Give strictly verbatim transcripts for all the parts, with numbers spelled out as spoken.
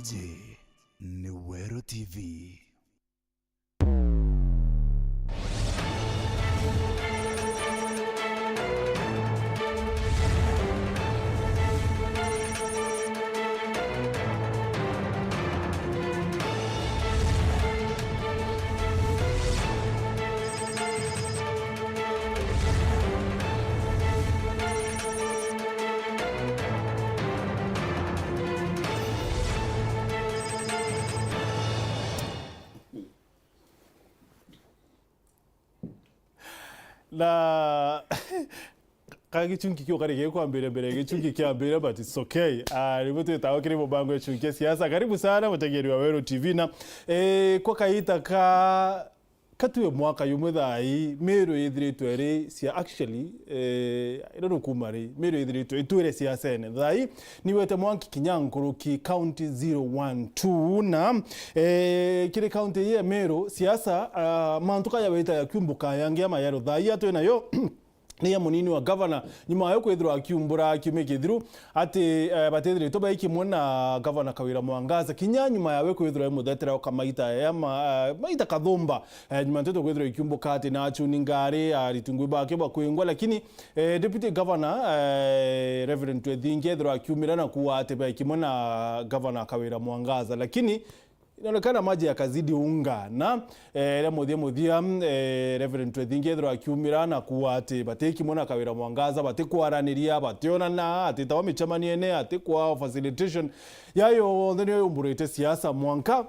Iji ni Weru T V. Na ka gichunki kiu kari gikwambire mbere, gichunki kiambire, but it's okay. Ah, ribu twitawa kiri mubango ya chunki ya siasa. Karibu sana mutegeri wa Weru T V na, eh, kwa kaita ka katue mwaka yumwe thaai, Meru ithiritwe iri sia actually, eh, ira rukuma ri, Meru ithiritwe itwire siasene. Thaai, niwete mwanki kinya nkuruki county zero one two na, eh, kiri county ii ya Meru, siasa, ah, mantu kaya wita ya kiumbuka yangi ama yero thaai atwe nayo, ni ya munini wa gavana, nyuma ya kwithirwa akiumbura kiumia kithiru, ati, eh, batithiritwe bai kimwe na gavana Kawira Mwangaza, kinya nyuma yawe kwithirwa imuthetera oka maita ya ma-, eh, maita kathumba, eh, nyuma nteto kwithirwa ikiumbuka ati na achuni ngari, ariti ngui bake bakwingwa, lakini, eh, deputy governor, eh, Reverend Twethingia ethirwa akiumira na kuuga ati bai kimwe na gavana Kawira Mwangaza, lakini inaonekana maji yakazidi unga. Na, eh, ria muthia muthia, eh, Reverend Twethingia ethirwa akiumira na kuuga ati bati kimwe na Kawira Mwangaza, batikwaraniria, bationana, atitawa micemanioine, atikwao facilitation. Yayo yonthe niyo yumburite siasa mwanka,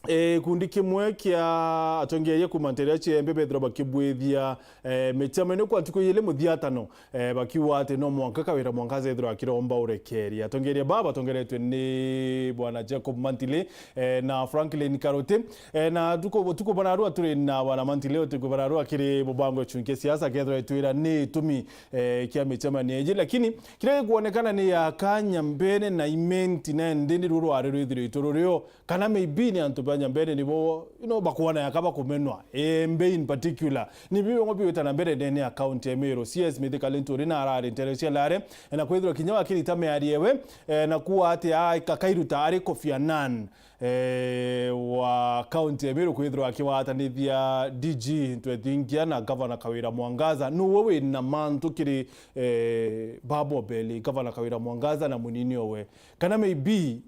eh, gikundi kimwe kia atongeria kuuma nteere cia Embe bethirwa bakibwithia, eh, micemanio kwa ntuku ijiri muthiatano. Eh, bakiuga ati no mwanka Kawira Mwangaza ethirwa akiromba urekeria. Atongeria baa batongeretwe ni bwana Jacob Mantile, eh, na Franklin Karuti. Eh, na tuku, tuku bwa narua turi na bwana Mantile, tuku bwa narua kiri mubango chunke siasa, kethirwa itwira ni itumi, eh, kia micemanio iji. Lakini kiria gikuonekana ni ya kanya mbene na Imenti na Ndindi ruo rwari rwithiritwe rurio, kana maybe ni antu ba Nyambene nibo, you know, bakwona yaka bakumenwa. Embe in particular. Ni biu bimwe biwita na mbere ndene ya county ya Meru. C S Mithika Linturi na arari ntere cia Lare, na kwithirwa kinya wakirita miario ewe, eh, na kuuga ati a-, ka-, Kairuta ari Kofi Annan, eh, wa county ya Meru kwithirwa akiwatanithia D G Twethingia na Governor Kawira Mwangaza. Nuwe wina mantu kiri, eh, babo beli, Governor Kawira Mwangaza na munini owe? Kana maybe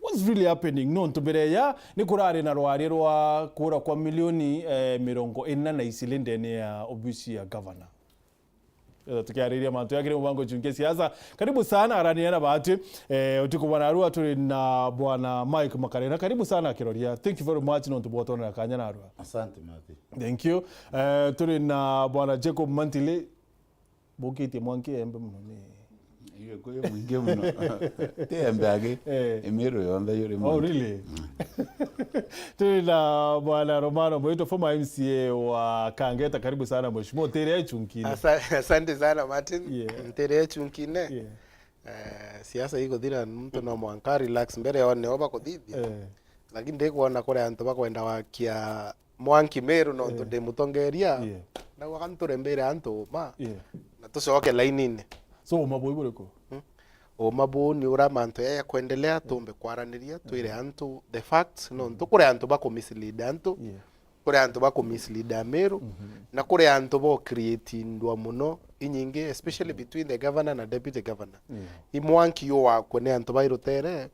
what's really happening? Nontu mbere ya ni kurari na rwari rwa kuura kwa milioni, eh, mirongo ina na iciri ndene ya obisi ya gavana. Etha tukiariria mantu ya kiri mubango chunke siasa. Karibu sana, arania na bahati. Eh, utuku bwa narua turi na bwana Mike Makarena. Karibu sana kiroria. Thank you very much nontu bwa utonera kanya narua. Asante, Mati. Thank you. Eh, turi na bwana Jacob Mantile. Bukitie mwanki Embe muno ni. Iyo kwi mwingi muno. Ti Embe aki. Eh. Imiru yonthe yuri. Oh, mwanki. Really? Mm. Turi na bwana Romano Mwito, former M C A wa Kangeta. Karibu sana mheshimiwa. Utere chunkine. Asa-, asante sana, Martin. Yeah. Ntere chunkine. Yeah. Eh, siasa iguthira, muntu no mwanka relax mbere one oba kuthithia. Eh. Lakini ndikwona kuri antu bakwenda wakia mwanki Meru nontu, eh, ndi mutongeria. Yeah. Ndauga ka nturembere antu uma, yeah, na tucoke lainine. So, uma buu buriku? Hmm? Uma buu ni ura mantu yaya kwendelea, tumbe kwaraniria, twire, mm, antu the facts, nontu kuri antu bakumislead antu, yeah, kuri antu bakumislead Ameru, mhm, na kuri antu bo create ndwa muno inyingi, especially between the governor na deputy governor. Yeah. I mwanki yu wakwe ni antu bairutere,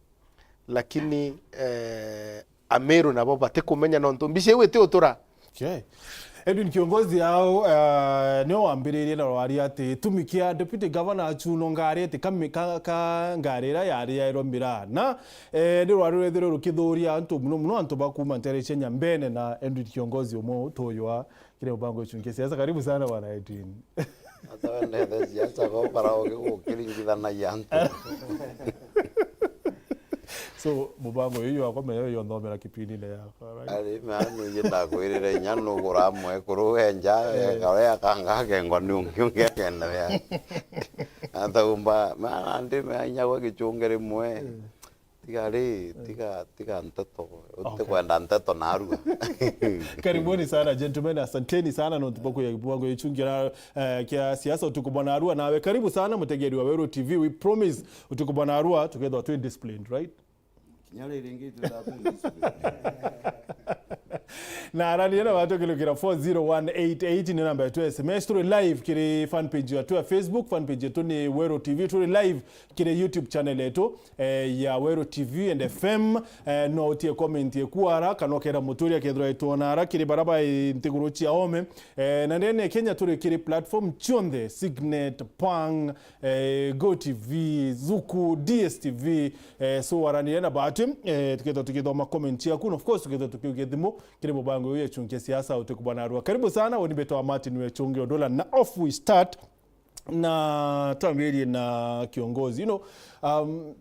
lakini, eh, Ameru nabo batikumenya nontu mbica iu iti utura. Okay. Edwin Kiongozi au, eh, nio wambiririe na rwari ati gitumi kia deputy governor achuno ngari ati ka, ka, ka ngari ira yari yairwa miraa. Na, eh, ni rwari rwethirwe rukithuria antu muno muno antu ba kuuma ntere cia Nyambene na Edwin Kiongozi umwe utuywa kiri mubango ucio ngi siasa. Karibu sana bwana Edwin. Hata wendete siasa gokara ugi gukiringithanagia antu. So, mubango uyu wakwa meyo yo nthomera kipindine yakwa, right? Ari, mea nuye ndakwirire inya nugura mwekuru wenja, eh, ekawe akanga akengwa ni ungi, ungi akenderea. Ataumba, mea ndi mea inya gwa gichunge rimwe. Eh. Tiga ri, eh, tiga, tiga nteto. Okay. Utikwenda nteto narua. Karibuni sana, gentlemen. Asanteni sana nontu bwa kuya kibuango gichungi na, eh, kia siasa utuku bwa narua. Nawe karibu sana, mutegeri wa Weru T V. We promise utuku bwa narua tukethwa twi disciplined, right? Nyarä rä ngä itwe thaa twenty. Na arania na batwe kilukira four zero one eight eight ni namba yetu ya S M S. Turi live kiri fan page yetu ya Facebook, fan page yetu ni Weru T V. Turi live kiri YouTube channel yetu, eh, ya Weru T V and F M. Eh, no utie comment yeku ara, kana ukera muturia kethira itwona ara, kiri bara ba, eh, nthiguru cia ome. Eh, na ndene Kenya turi kiri platform cionthe, Signet, Pang, eh, Go T V, Zuku, D S T V. Eh, so waranire na batwi, eh, tukethwa tukithoma comment ciaku, na of course tukethwa tukiugia thimu kiri mubango uyu ya Chunkia Siasa utuku bwana arua. Karibu sana, uni mbetwa Martin Wechungi Odola, na off we start. Na twambirie na kiongozi, you know, um,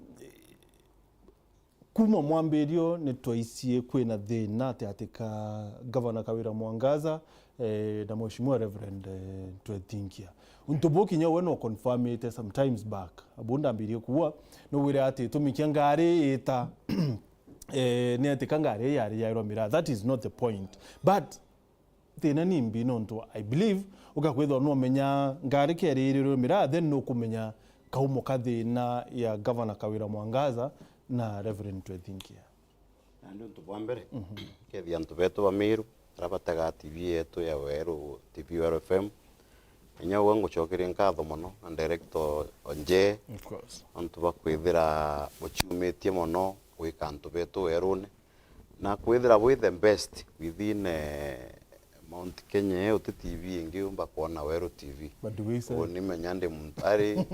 kuma mwambirio ni twaicie kwina thina ati ati ka Governor Kawira Mwangaza, eh, na Mheshimiwa Reverend, eh, Ntwethinkia. Untu buu kinya we no confirmite sometimes back. Abu ndambirie kuwa, nugwire ati itumi kia ngari ita, eh, ni ati ka ngari yari yairwa miraa. That is not the point. But thina ni mbi nontu, I believe, ugakwithwa numenya ngari keririrwe miraa, then nukumenya kaumo ka thina ya Governor Kawira Mwangaza na Reverend Ntwethinkia. Nandi untu bwa mbere, kethia antu betu ba Miru, aria bategaa T V yetu ya Weru, T V Weru F M, inya ugwe ngucokerie nkatho mono, na director Onje, Of course. Antu bakwithira buciumitie mono gwika antu betu werune, na kwithira bwi the best within, eh, Mount Kenya, uti T V ingi umba kwona Weru T V. But we say Ugu ni menya ndi muntu ari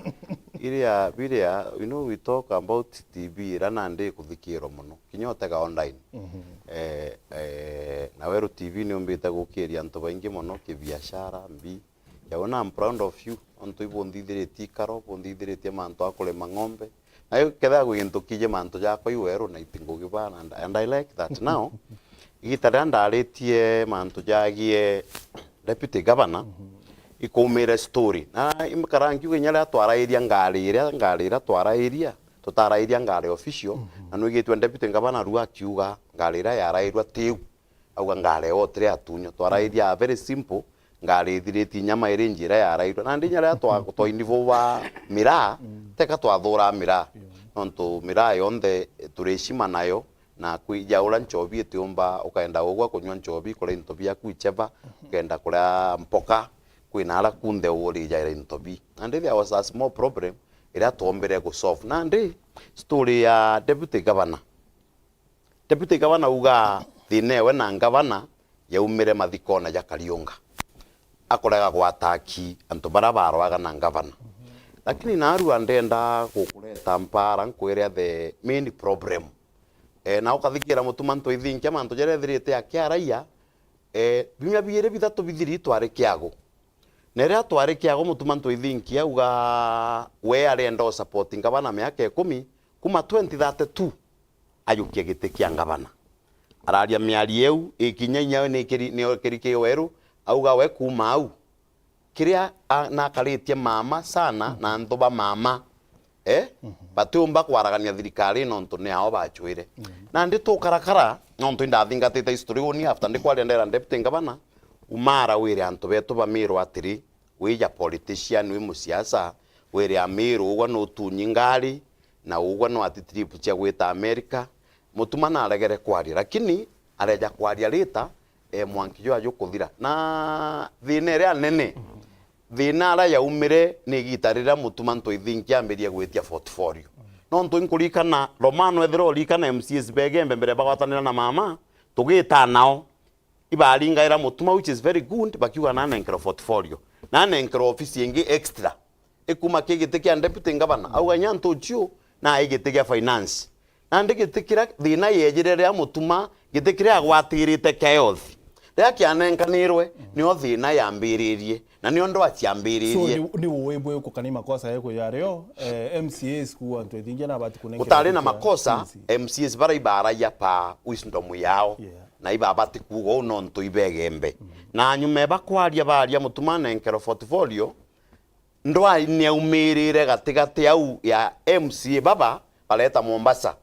iria, biria, you know, we talk about T V ira nandi ikuthikirwa mono. Kinya utega online. Eh, eh, na Weru T V ni umbite gukiria antu baingi mono, kibiashara, mbi. Jau na I'm proud of you, ontu ibunthithiritie ikaro, bunthithiritie mantu a kurima ng'ombe. Na yu kethira gwi gintu kiji mantu jakwa i weru na iti ngugi bana, and, and I like that. Now, igita riria ndaritie mantu jagie deputy governor, ikuumire story. Na imikara nkiuga inya riria twarairia ngari iria, ngari iria twarairia, tutarairia ngari official, na nwigitwe deputy governor ru akiuga ngari iria yarairwa tiu. Auga ngari ewe utiri atunywa. Twarairia very simple, ngari ithiritie inya mileage iria yarairwe. Nandi inya riria twa-, twainivuva miraa, teka twathuraa miraa. Nontu miraa yonthe turi cima nayo, na kwija uria nchobi itiumba, ukaenda ugwa kunywa nchobi, kuria into biaku icheva, ukaenda kuria mpoka, kwina aria kunthe urijaira into bi. Nandi there was a small problem iria twombire gusolve. Nandi story ya deputy governor, Deputy Gavana auga thina ewe na ngavana yaumire mathikone ja Kariunga, akurega gwataki antu baria barwaga na ngavana. Lakini narua ndenda gukureta mpara nkwire the main problem. E, na ukathikira Mutuma Ntwithinkia mantu jaria ethirite akiaraia, e, biumia biiri bithatu bithiri twari kiago. Na riria twari kiago Mutuma Ntwithinkia auga we arenda u support ngavana miaka ikumi, kuma twenty thirty-two ajukie giti kia ngavana. Araria miario iu, ikinya inya we ni kiri-, ni kiri ki weru, auga we kuuma au, kiria a-, nakaritie mama sana na antu ba mama, eh? Batiumba kwaragania thirikari nontu ni ao bacwire. Nandi tukarakara, nontu indathingatite history uni after ndikwaria ndera deputy ngavana, umara wire antu betu ba Miru atiri, wija politician, wi musiasa, wire Amiru ugwa nutunyi ngari, na ugwa no ati trip cia gwita America. Mutuma naregere kwaria, lakini areja kwaria rita, e, mwanki jwa jukuthira. Na thina iria nene, thina aria yaumire ni igita riria Mutuma Ntwithinkia ambirie gwitia portfolio. Nontu inkurikana, Romano, ethira urikana M C As begembe mbere bagwatanira na mama, tugita nao. Ibaringaira Mutuma, which is very good, bakiuga nanenkerwe portfolio. Nanenkerwe ofisi ingi extra. Ikuma ki giti kia deputy governor. Auga inya ntu ciu, na i giti gia finance. Nandi giti kiria thina yejire riria Mutuma, giti kiria agwatirite kia health. Riria kianenkanirwe, nio thina yambiririe. Na nio ndwa ciambiririe. So, ni, ni ui bwiku kana i makosa yeku yario, eh, M C As kuua antu ethingia na abati kunenkerwa. Gutari na makosa, M C As bara ibaragia pa wisdom yao. Yeah. Na ibabati kuuga uu nontu ibegembe. Na nyuma bakwaria baria Mutuma anenkerwe portfolio, ndwa niaumirire gatigati au ya M C A baba bareta Mombasa.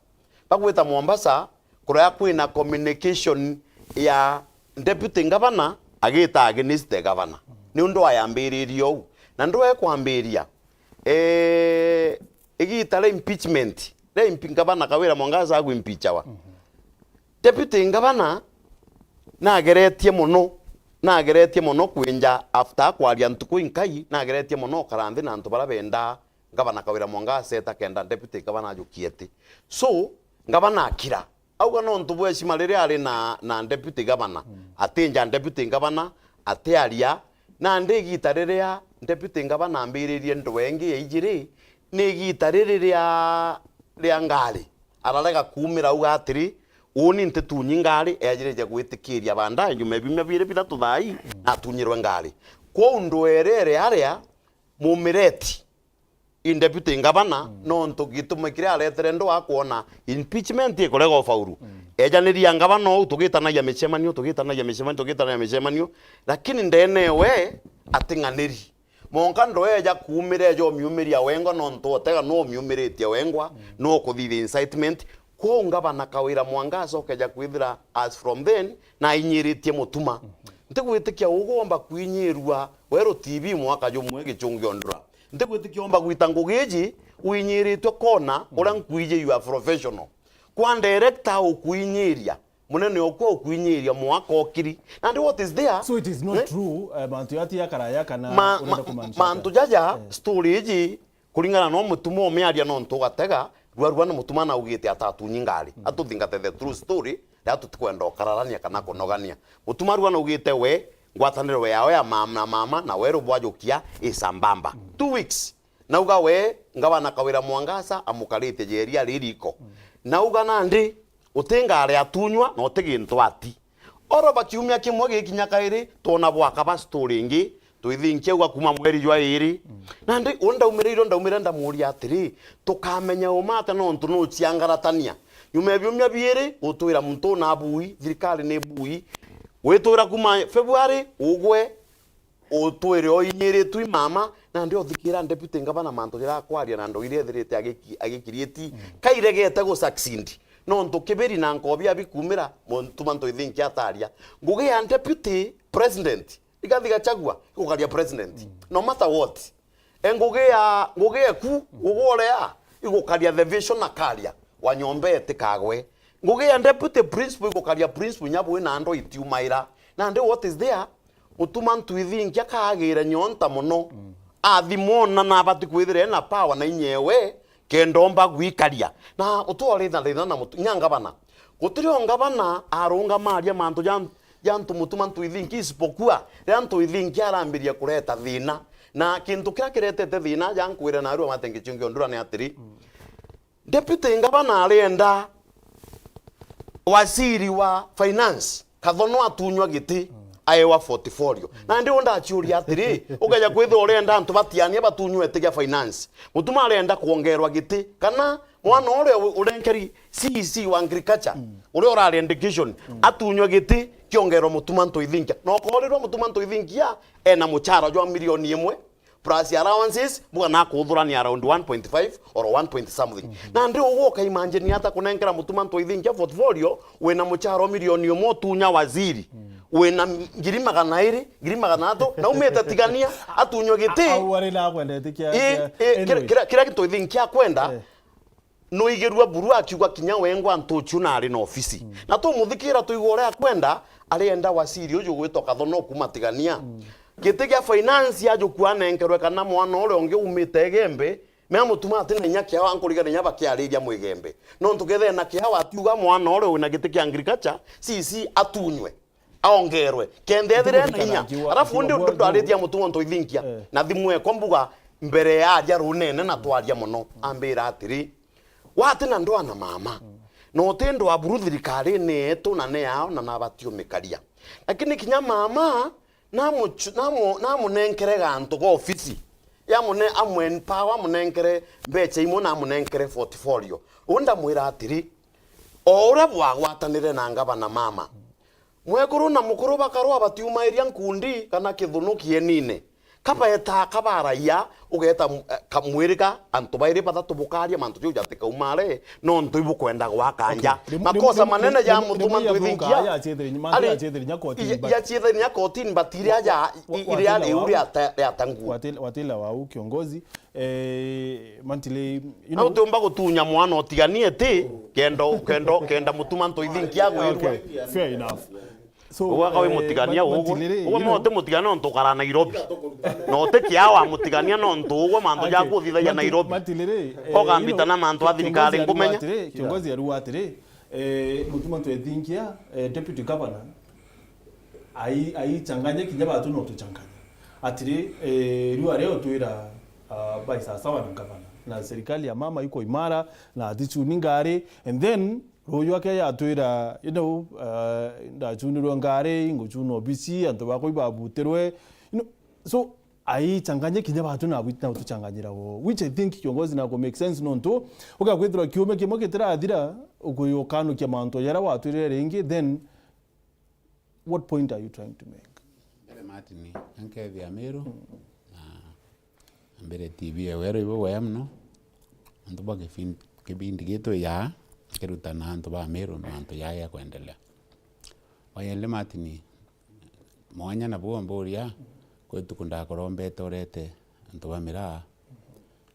Bagwita Mombasa, kuria kwina communication ya deputy governor agita against the governor. Niundu ayambiririe uu. Na ndwa ekwambiria, eh, igita ria impeachment, Riria impi-, ngavana Kawira Mwangaza agwimpichawa. Mhm. Deputy ngavana nageretie mono, nageretie mono kwinja after kwaria ntuku inkai, nageretie mono ukara nthi na antu baria bendaa ngavana Kawira Mwangaza eta kenda deputy ngavana ajukie ati. So, ngavana akira. Auga nontu bwa heshima riria ari na, na deputy gavana, mm, atinja deputy gavana, atiaria. Nandi igita riria deputy gavana ambiririe ndwaa ingi ya ijiri, ni igita riri ria, ria ngari. Ararega kuumira auga atiri, uuni ntitunyi ngari, eejirije gwitikiria baadaye, nyuma ya biumia biiri bithatu thaa ii, mm, natunyirwe ngari. Kwou ndwaa iria iri aria, mumireti i deputy ngavana, mm, nontu gitumi kiria aretere ndwaa kwona impeachment ikurega ufauru. Mm. Ejaniria ngavana ou, tugitanagia micemanio, tugitanagia micemanio, tugitanagia micemanio, lakini ndene we ating'aniri. Monka ndwaa eja kuumira, eja umiumiria wengwa, nontu otega no umiumiritie wengwa, mm, no ukuthithia incitement. Kwou ngavana Kawira Mwangaza ukeja kwithira as from then, na ainyiritie Mutuma. Mhm. Ntigwitikia ugwomba kwinyirua Weru T V mwaka jumwe gichungi o ndura. Ntigwitikia omba gwita ngugi iji winyiritwe kona, mm, uria nkwiji you are professional. Kwa director ukwinyiria, munene okwa ukwinyiria mwaka okiri. Nandi what is there? So it is not, eh, true, eh, mantu yati ya karaya kana ma-, urenda ma-, kumaanisha mantu atia? Jaja, eh, story iji, kuringana no Mutuma umiaria nontu ugatega, rua rua ni Mutuma naugite atatunyi ngari. Mm. Atuthingate the true story, riria tutikwenda ukararania kana kunogania. Mutuma rua naugite we, ngwataniro yao ya mama na mama na Weru bwajukia i sambamba. Mm. Two weeks. Nauga we, ngavana Kawira Mwangaza amukaritie jeri ari riko. Mm. Nauga nandi, uti ngari atunywa na uti gintu ati. Oro ba kiumia kimwe gikinya kairi, twona bwakaba story ingi, twithinkia uga kuma mweri jwa iri. Mm. Nandi, u ndaumirirwe, ndaumire ndamuria atiri, tukamenya uma atia nontu nuciangaratania? Nyuma ya biumia biiri, gutwira muntu na bui, thirikari ni bui. Witwira kuma February, ugwe, utwire oinyiritwe i mama, nandi uthikira deputy ngavana mantu jaria akwaria na ndwaa iria ethirite agiki-, agikirieti, mm, kairegete gu succeed. Nontu kibiri na nkobi abikumira, Mutuma Ntwithinki ataria. Ngugi ya deputy president, Rigathi Gachagua, igukaria president. Mm. No matter what. E ngugi ya, ngugi eku, ngugi uria, igukaria the vision akaria, wa nyomba itikagwe. Ngugi ya deputy principal igukaria principal inya bwi na ndwaa itiumaira. Nandi what is there? Mutuma Ntwithinki akaagire nyonta mono. Mm. Athimona na abati kwithira ena power na inya ewe, kenda omba gwikaria. Na utwari na thina na mutu-, nya ngavana. Gutiri o ngavana arungama aria mantu ja, ja antu Mutuma Ntwithinki, isipokuwa riria Ntwithinki arambiria kureta thina. Na kintu kiria kiretete thina, ja nkwire narua Martin Gichungi Ondura ni atiri, mm, deputy ngavana arienda waziri wa finance, Kathono atunywa giti, mm, aewa portfolio. Mm. Nandi u ndaciuria atiri, ukeja kwithirwa urenda antu batiania batunywe giti gia finance. Mutuma arenda kwongerwa giti, kana mwana uria u-, urenkeri C E C wa agriculture, mm, uria urari education, mm, atunywe giti kiongerwa Mutuma Ntwithinkia. Na ukorirwa Mutuma Ntwithinkia ena muchara jwa milioni imwe, plus allowances, mbuga nakuthurania around one point five or one point something. Mhm. Nandi ugwe ukaimagine ata kunenkera Mutuma Ntwithinkia portfolio, wina muchara o milioni umwe utunya waziri, mm, wina ngiri magana iri, ngiri magana athatu, na umite Tigania, atunywe giti. A-, au ari na akwendete kia, i-, kia, i-, kira, anyway, kira, kira Ntwithinkia akwenda, eh. Nuigirua buru akiuga kinya wengwa ntuchu na ari na ofisi. Mm. Na tumuthikira tuigua uria akwenda, arienda waziri uju gwitwa Kathono kuma Tigania. Mm. Giti gia finance ajukua anenkerwe kana mwana uria ungi umite Igembe, mea Mutuma ati na inya kiao ankurigania inya bakiariria mwigembe. Nontu kethe ena kiao atiuga mwana uria wina giti kia agriculture, C E C atunywe. Aongerwe. Kenda ethire ena inya. Arafu undi ndwaritie Mutuma Ntwithinkia. Eh. Na thimu ekwa mbuga mbere ya aria runene na twaria mono. Ambira atiri, wati na ndwaa na mama. Mm. Na uti ndwaa buru thirikarine yetu na ni yao na nabati umikaria. Lakini kinya mama namuchu-, namu-, namunenkere gantu ga ofisi. Yamune-, amu empower, amunenkere mbecha imwe na amunenkere portfolio. U ndamwira atiri, o uria bwagwatanire na ngavana mama, mwekuru na mukuru bakarwa batiumairia nkundi kana kithunu kienine. Kabetaa kabaraia, ugeta mu-, eh, kamwirika, antu bairi bathatu bukaria mantu jau jatikaumare, nontu ibukwenda gwaka nja. Okay, rimwe, rimwe, makosa rimwe, manene ja rimwe, Mutuma rimwe yathuka, Ntuithinkia, ya chiethire, mantu ari, ya chiethire nya kotini, ya, but ya chiethire nya kotini, but iria wa-, ja, wa-, i-, iria watila riu wau, riata-, riatangua. Watila, watila wau, kiongozi, eh, mantile, you know, utiumba gutunya mwana utiganie ti, kenda, kenda, kenda Mutuma Ntuithinkia agwirua. Okay, fair enough. So, ugwe aka wi, eh, mutigania ma-, ugwe. Mantiliri, ugwe you know, mote mutigania nontu ukara Nairobi. Na uti kiao wa mutigania nontu ugwe mantu, okay, jaku uthithagia manti-, Nairobi. Mantiliri, eh, ukambita, you know, na mantu a thirikari nkumenya. Kiongozi ariuga atiri, eh, Mutuma Ntuithinkia, eh, deputy governor, ai-, aichanganye kinya batu no tuchanganye. Atiri, eh, riu ario twira, ah, bai sawa sawa na governor. Na serikali ya mama iko imara, na atichuni ngari, and then ruuju ake yatwira, you know, uh, ndachunirwe ngari, nguchuna obisi, antu bakwa ibabutirwe, you know, so, aichanganye kinya batu na bwit-, na utuchanganyira wo, which I think, kiongozi, nako make sense nontu ugakwithirwa kiume kimwe gitirathira, ukuyukanukia mantu jaria watwirire ringi, then what point are you trying to make? Mbere Martin, ankethia Meru, mm, na mbere T V ya Weru ibo wea mono. Antu ba kibin-, kibindi gitu ya kirutana antu ba Meru mantu jaa ya kwendelea. Wayele Martin, mwanya na buo mburia, kwi tuku ndakorombete urete antu ba miraa,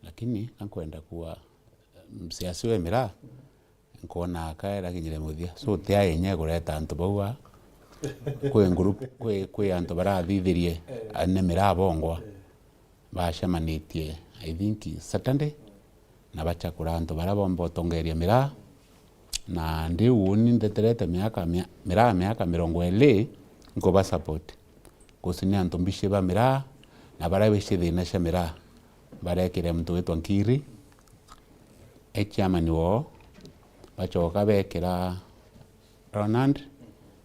lakini ankwenda kuwa msiasi we miraa, nkwona aka irakinyire muthia. So, ti aenye kureta antu bau a, kwi group, kwi, kwi antu barathithirie, eh, ane miraa bongwa. Eh. Bacemanitie, I think, Saturday, na bachakura antu baria bomba utongeria miraa. Na ndiu uni ndeterete miaka, mia-, miraa miaka mirongo iri, nkuba support. Kusi ni antu mbici ba miraa, na baria bici thina cia miraa, barekire muntu witwa Nkiri, e chairman woo, bachoka bekira Ronald,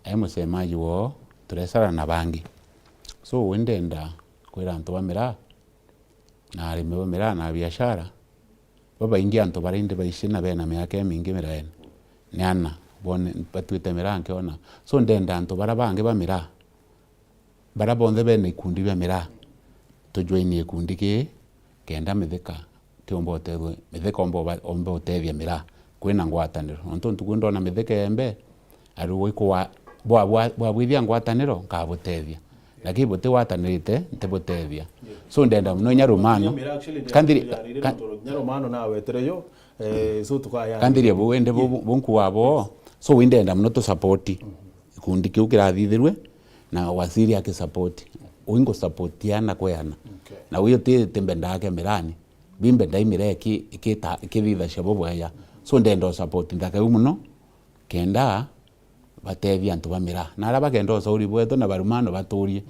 e musemaji woo, Turesara na bangi. So, wi ndenda kwira antu ba miraa, na arimi ba miraa na biashara, babaingi antu baria indi baici na bena miaka imingi miraene, ni ana, bone, batuite miraa nkiona. So, ndenda antu baria bangi ba miraa, baria bonthe bena ikundi bia miraa, tujoinie gikundi kii, kenda mithika tiumba utethwe, mithika umba uba-, umba utethia miraa kwina ngwataniro. Nontu ntuku ndona mithika embe, ari gwikwa bwa-, bwa-, bwabwithia ngwataniro, nkabutethia. Lakini butigwatanirite, ntibutethia. So, ndenda mono inya rumano. Kandiri, ka-, nontu inya rumano nawetere yo, eh, so tukaya kandiria bu, indi bu, bu, bu nkuwa bo. So, wi ndenda mono tu support. Mhm. Gikundi kiu kirathithirue, na waziri aki support. Ui ngu support ana kwi ana. Okay. Na uyu ti, ti mbenda ake mirani. Bimbe ndaimire iki, ikita, ikithithacia bubwega. So, ndenda u support nthaka iu mono, kenda batethia antu ba miraa. Na aria bakenda ucauri bwetu na barumano baturie.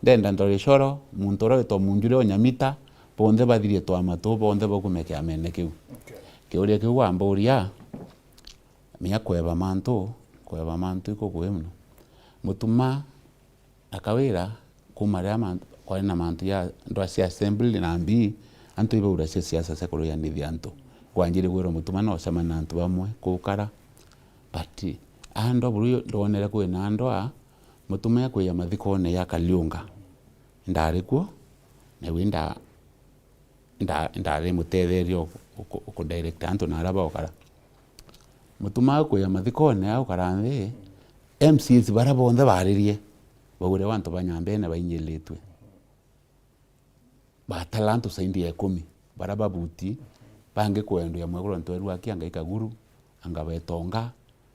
Ndenda ndore coro, muntu uria witwa Munjuri o Nyamita, bonthe bathirie twama tuu, bonthe baukume kiamene kiu. Okay. Kiuria kiu wamburia, menya kweba mantu, kweba mantu ikukui mono. Mutuma akawira, kuma riria mantu, kwari na mantu ja ndwa cia assembly na mbii, antu ibaura cia siasa cia kuruyanithia antu. Kwanjire kwirwa Mutuma no ucemania na antu bamwe, kukara. But, andwa buru ndonere kwina ndwa, Mutuma ya kwija mathikone ya Kaliunga. Ndari kuo, na wi nda-, nda-, ndari mutetheria u-, u-, u-, kudirect antu na aria baukara. Mutuma akwija mathikone, aukara nthi, M C As baria bonthe baririe, baure wa antu ba Nyambene bainyilitwe. Batala antu zaidi ya ikumi, baria babuti, bangi kwendwa ya mwekuru antu erua aki anga ikaguru, anga betonga,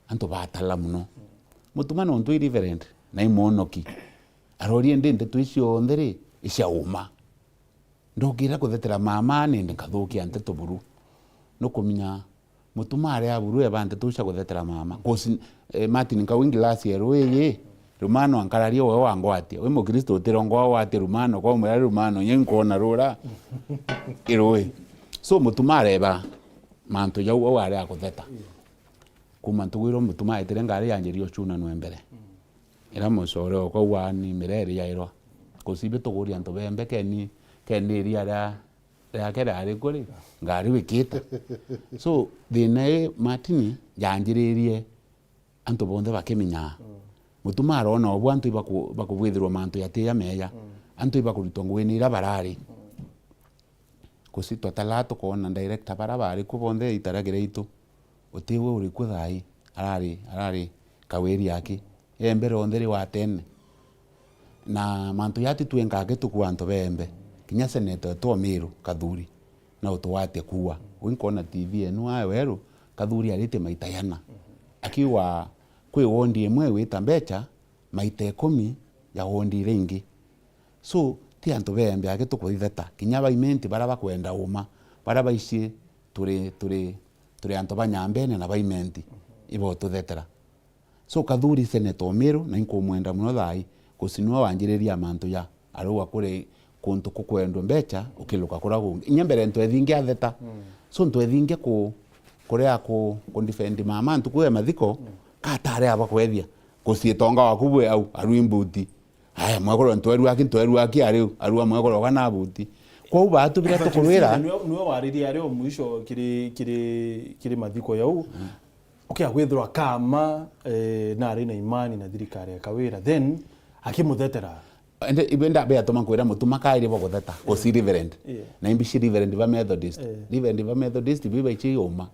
antu batala mono. Mutuma nontu i reverend, na i mwonoki, arorie ndi ndeto icio cionthe ri, icia uma. Ndokira kuthetera mama, nindi nkathukia nteto buru. Nukumenya Mutuma ari a buru eba nteto cia kuthetera mama. 'Cause, eh, Martin Nkau i ngilasi ya rui iji, rumano ankararia we wangwatia. Wi Mukristo utirongoa watia rumano, kwa umwira rumano, nye nkwona rura i rui. So, Mutuma areba mantu jau au ari a kutheta. Kuma ntuku iria Mutuma aetire ngari yanjirie ucunanwe mbere. Ira mucore okwa wani mireri yairwa. Kusibi tuguria antu bembe keni, keni iria ria, riake riari kuri, ngari wikite. So, thina ii Martin yanjiririe antu bonthe bakimenyaa. Mm. Mutuma arona obu antu ibaku-, bakubwithirwa mantu yati ya meja. Mm. antu ibakuritwa nguine iria barari. Kusi twatalaa tukoona director bara bari kuo bonthe itaragira itu. Uti we uri kuo thaa ii? Arari, arari Kawiri aki. Embe ronthe ri wa tene. Na mantu jaa titwenkaa gituku antu beembe. Kinya senator wetu o Miru Kathuri, na utugwatia kuua. Wi nkoona T V enu ae weru, Kathuri aritie maita jana. Akiuga kwi wondi imwe igwita mbecha, maita ikumi ya wondi iria ingi. So, ti antu beembe aki tukuthitheta. Kinya ba Imenti bara bakwenda uma, bara baicii turi, turi, turi antu ba Nyambene na ba Imenti, ibotuthetera. So, Kathuri senator o Miru, na inkumwenda mono thaa ii, kusi niwe wanjiriria mantu ja arauga kuri kuntu kukwendwa mbecha, ukiluka kura kungi. Inya mbere ntwethingi atheta. So, ntwethingi ku, kuria ku, ku defend mama ntuku ya mathiko, katare aba kwethia. Kusi itonga waku bwi au, arui mbuti. Aya, mwekuru ntweru aki, ntweru aki ari u, arua mwekuru oga na buti. Kwou baatu biria tukurwira. Niwe, niwe waririe ari o mwisho kiri, kiri, kiri mathiko jau. Ukia kwithirwa kama, eh, nari na imani na thirikari ya Kawira, then akimuthetera. Ende, ibe ndabe atuma nkwira mutuma kairi bo gutheta, kusi Reverend. Yeah. Na imbici Reverend ba Methodist. Eh. Reverend ba Methodist, biba ichi yuma.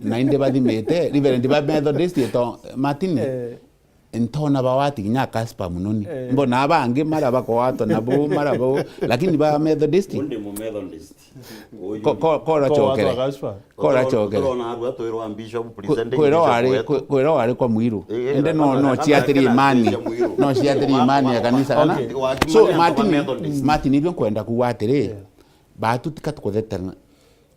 Na indi bathimite, Reverend ba Methodist, eto, Martin, Eh. Ntona bawati kinya Kaspa munoni. Eh. Mbona abangi mara bakowatwa nabo, mara bo, lakini ba Methodist. Undi mu Methodist. Ko-, ko-, kora Ko chokere. Watwa Kaspa. Kora chokere. Turona arua twirwa Bishop Ku-, presenting kwira Bishop wari, wetu. Ku-, kwira wari kwa Mwiru. Eh, eh, ende no, kana, no kana ciatiri kina imani. Cia Mwiru. No ciatiri imani ya kanisa kana. Okay. So, Martin, Methodist. Martin, ibyo nkwenda kuuga atiri, Yeah. Baatu tika tukuthetana.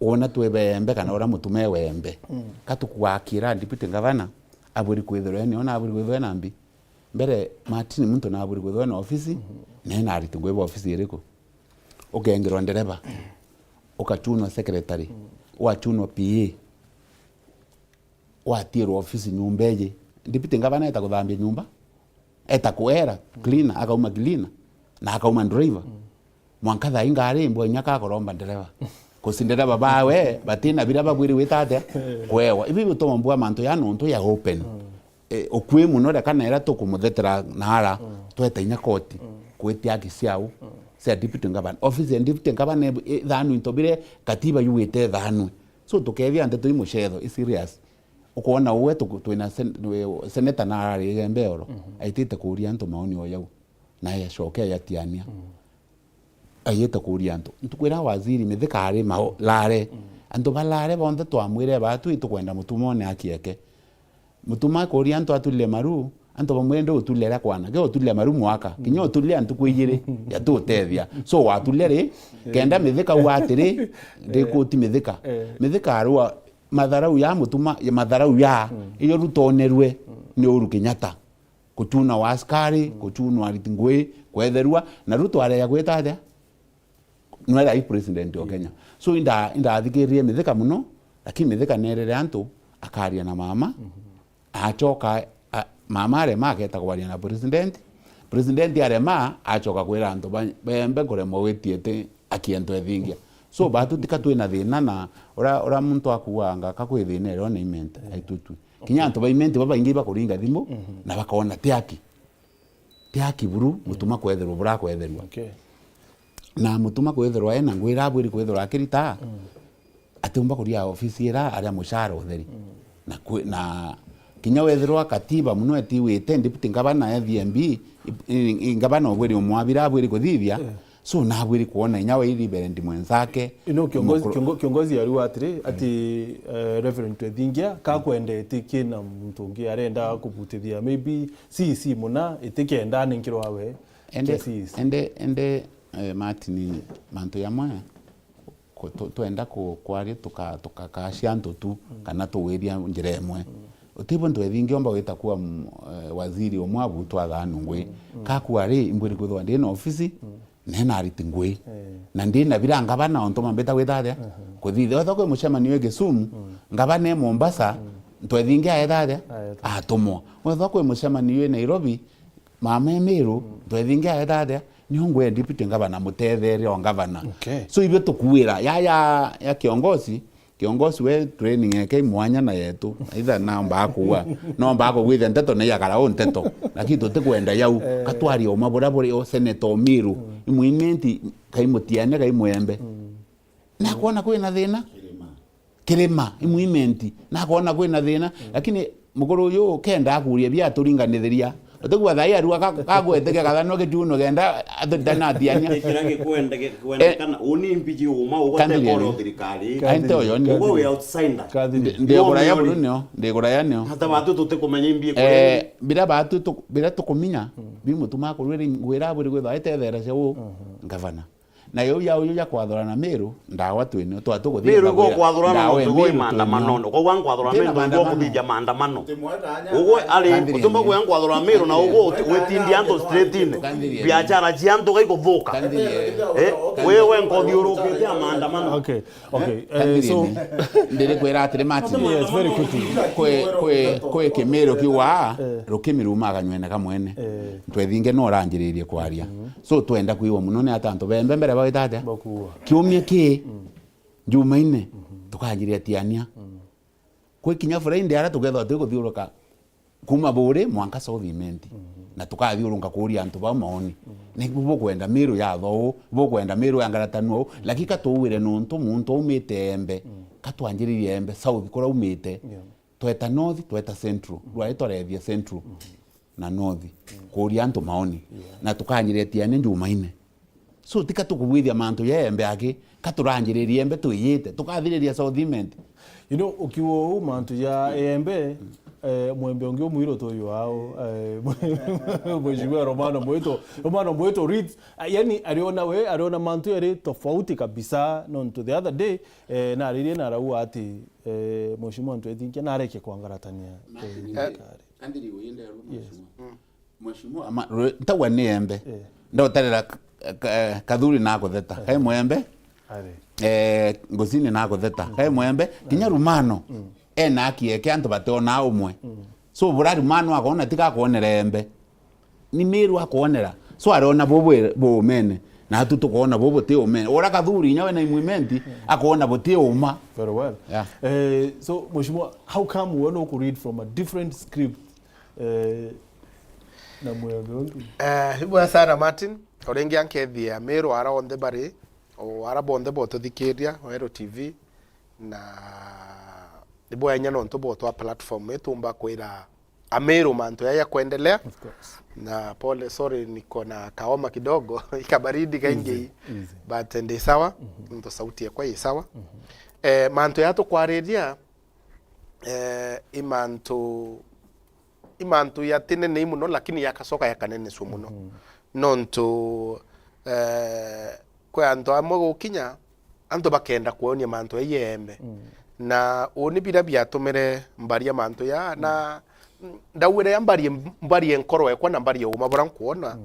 Wona twi beembe kana uria mutume wembe. Mm. Ka tukwakira deputy governor, aburi kwithirwa ene ona aburi kwithirwa ena mbi. Mbere, Martin muntu na aburi kwithirwa ena ofisi, na ena ariti ngui ba ofisi iriku? Ukengerwa ndereba, ukachunwa secretary, wachunwa P A, watirwa ofisi nyumba iji. Deputy governor eta kuthambia nyumba, eta kuera, cleaner, akauma cleaner, na akauma driver. Mwanka thaa ii ngari mbwa inya kakoromba ndereba. Kusi ndereba bawe, batina biria babwiri gwita atia? Kwewa. Ibi bitombwa mantu ya nontu ya open. Eh, ukui muno reka na ira tukumuthetera naara, tweta inya koti, kwitia aki ciau, cia deputy governor. Office ya deputy governor, eh, ithanwe into bire katiba yugite ithanwe. So, tukethia ndeto i mucetho, i serious. Ukoona uwe tuku-, twina sen-, we-, seneta na arari Igembe oro, aitite kuuria antu maoni o jau. Na yacoke ayatiania. Aiyite kuuria antu. Ntuku iria waziri Mithika ari mao-, Lare, antu ba Lare bonthe twamwire baatu itukwenda mutumone akieke. Mutuma akuuria antu atulile maru, antu bamwire ndi utulile ria kwana, ge utulile maru mwaka, kinya utulile ntuku ijiri, yatutethia. So watulile ri, kenda Mithika ua atiri, ndi kuti Mithika. Eh. Mithika arua matharau ya mutuma, ya matharau ya, iyo rutonerue ni Uhuru Kenyatta. Kuchuna wa askari, kuchunwa ariti ngui, kwetherua, na Ruto areya gwita atia? Nwera i president o Kenya. So inda-, indathikiririe Mithika muno, lakini Mithika nerere antu akaria na mama, achoka, a-, mama arema aketa kwaria na president, president arema achoka kwira antu ba-, bembe kuremwa gwitia iti aki antu ethingia. So baatu tika twina thina na ura, ura muntu akuanga ka kwi thina iria ona imente, aitutwi. Kinya antu ba Imenti babaingi bakuringa thimu, na bakoona ti aki. Ti aki buru, mutuma kwetherwa bura kwetherwa. Okay. Na mutuma kwetherwa ena ngui iria abwiri kwetherwa akirita, atiumba kuria ofisi iria aria mucara utheri. Na kwi-, na kinya wetherwa katiba muno etiwite deputy ngavana F M B, i-, i-, i-, ngavana ubwiri umwabira abwiri kuthithia, So, nabwiri kwona inya wa Reverend mwenzake. Ino kiongozi, mukuru- kiongo-, kiongozi ariuga atiri, ati, eh, Reverend Twethingia, kakwenda itikie na muntu ungi arenda kubutithia, maybe C E C muna, itikenda ninkirwa we. Ende, kia C E C. Ende, ende, eh, Martin, mantu yamwe, ku-, tu-, twenda ku-, kwaria tuka-, tukakacia antu tu, kana tuwiria njira imwe. Utibwe Twethingia omba gwita kuwa m-, eh, waziri umwe abutwa athanu ngui. Kakua ri, imbwiri kwithwa ndi na ofisi, nena ariti ngui. Eh. Na ndi na bira ngavana ontu mambita gwita atia? Aha. Kuthithia. Wethwa kwi mucemanio e Kisumu, ngavana e Mombasa, Twethingia aeta atia? Aeta. Atumwa. Wethwa kwi mucemanio e Nairobi, mama e Miru, Twethingia aeta atia? Nio ngwe deputy ngavana, mutethere o ngavana. Okay. So, ibio tukuira, ya, ya, ya kiongozi, Kiongozi we training yake i mwanya na yetu. Either naomba kuua, naomba kugwithia nteto na iakara u nteto. Lakini tutikwenda yau. Eh. Katwaria uma buria buri o Senator Omiru. Mm. Imwimenti kai Mutiania kai Mwembe. Mm. Nakwona kwina thina. Kirima. Kirima, imwimenti. Nakwona kwina thina. Mm. Lakini mukuru uyu kenda akuria bia aturinganithiria. Utigua thai arua ka-, kagwete gakathanwa gitiuno genda atu-, ndanatiania. Kira gikwenda, gikwendekana, uni mbiji uma, ugote koro thirikari. Ai, nte uyo ni. Ugo we outsider. Ndi-, ndiguraya buru nio, ndiguraya nio. Hata batu tutikumenya imbi. Eh, bira batu tu-, bira tukuminya, bimutuma kurwiri ngwira buri gwitha itethera cia u, ngavana. Na yo ya uyu ya kwathurana Miru, ndawa twinio, twa tukuthii Miru iko kwathurana, ndawa nontu gwe Miru maandamano. Twinio. Kwa gwa kwathurana Miru, ndio kuthithia maandamano. Ugwe ari, utumba kuya kwathurana Miru na ugwe uti-, witindia antu street-ini. Biashara cia antu gaikuthuka. Eh, wewe nkothi urukite ya maandamano. Okay, okay. Eh, so, ndiri kwira atiri Martin. Yes, very quickly. Kwi, kwi, kwi Kimiru kiuga, rukimi ruma kanywene kamwene. Eh. Twethinge no uranjiririe kwaria. So, twenda kwigua muno ni ata antu bembe mbere bagwita atia? Bakuua. Kiumia ki, Jumaine, tukanjiria tiania. Kwi kinya Friday ara tukethwa twi kuthiuruka kuma Buuri mwanka South Imenti. Na tukathiurunka kuuria antu bau maoni. Ni bukwenda Miru yathwa u, bukwenda Miru yangaratanua u, lakini katuwire nontu muntu aumite Embe, katwanjiririe Embe South kuraumite. Yeah. Tweta North, tweta Central. Rwari twarethia Central na North. Kuuria antu maoni. Yeah. Na tukanjiria tiania Jumaine. So, tika tukugwithia mantu ya Embe aki, katuranjiririe Embe twiyite, tukathiriria South Imenti. You know, ukiuga uu mantu ya Embe, eh, Mwembe ungi umwiru tuyu au, eh, Mheshimiwa Romano Mwito, Romano Mwito Reed, ah, yani, ariona we, ariona mantu yari tofauti kabisa, nontu the other day, eh, naririe narauga ati, eh, Mheshimiwa Ntwethinkia nareke kwangaratania, eh, thirikari. Andiriwe inderwa. Yes. Mheshimiwa. Mheshimiwa, ama, rwe-, ntagwa ni Embe. Eh. Ndoterera k-, k-, Kathuri nakutheta. Eh. Kai Mwembe? Ari. Eh, Ngusini nakutheta. Kai Mwembe? Kinya Rumano. Ena aki eke antu bationaa umwe. So, bura Rumano akona tiga akwonera Embe. Ni Miru akwonera. So, arona bubu buumene. Na atu tukwona bubu buti umene. Ura Kathuri inya we na imwimenti, akwona buti uma. Very well. Yeah. Eh, so, Mheshimiwa, how come we no ku read from a different script? Eh, na Mwembe ungi. Eh, ibwega sana Martin. Uringi ankethia Miru ara onthe bari, o ara bonthe botuthikiria, Weru T V, na ibwega inya nontu botwa platform itumba kwira Amiru mantu yaya kuendelea. Of course. Na pole, sorry, niko na kaoma kidogo, ikabaridi kaingi. Easy, easy. But ndi sawa, nontu sauti yakwa i sawa. Eh, mantu ya tukwariria, eh, i mantu, i mantu yatinenei muno, lakini yakacoka yakanenesua muno. Nontu, eh, kwi antu amwe gukinya, antu bakenda kwonia mantu ya Embe. Na uni bira biatumire mbaria mantu ya, na ndaugire ya mbarie, mbarie nkoro ekwa na mbarie uma bura nkwona.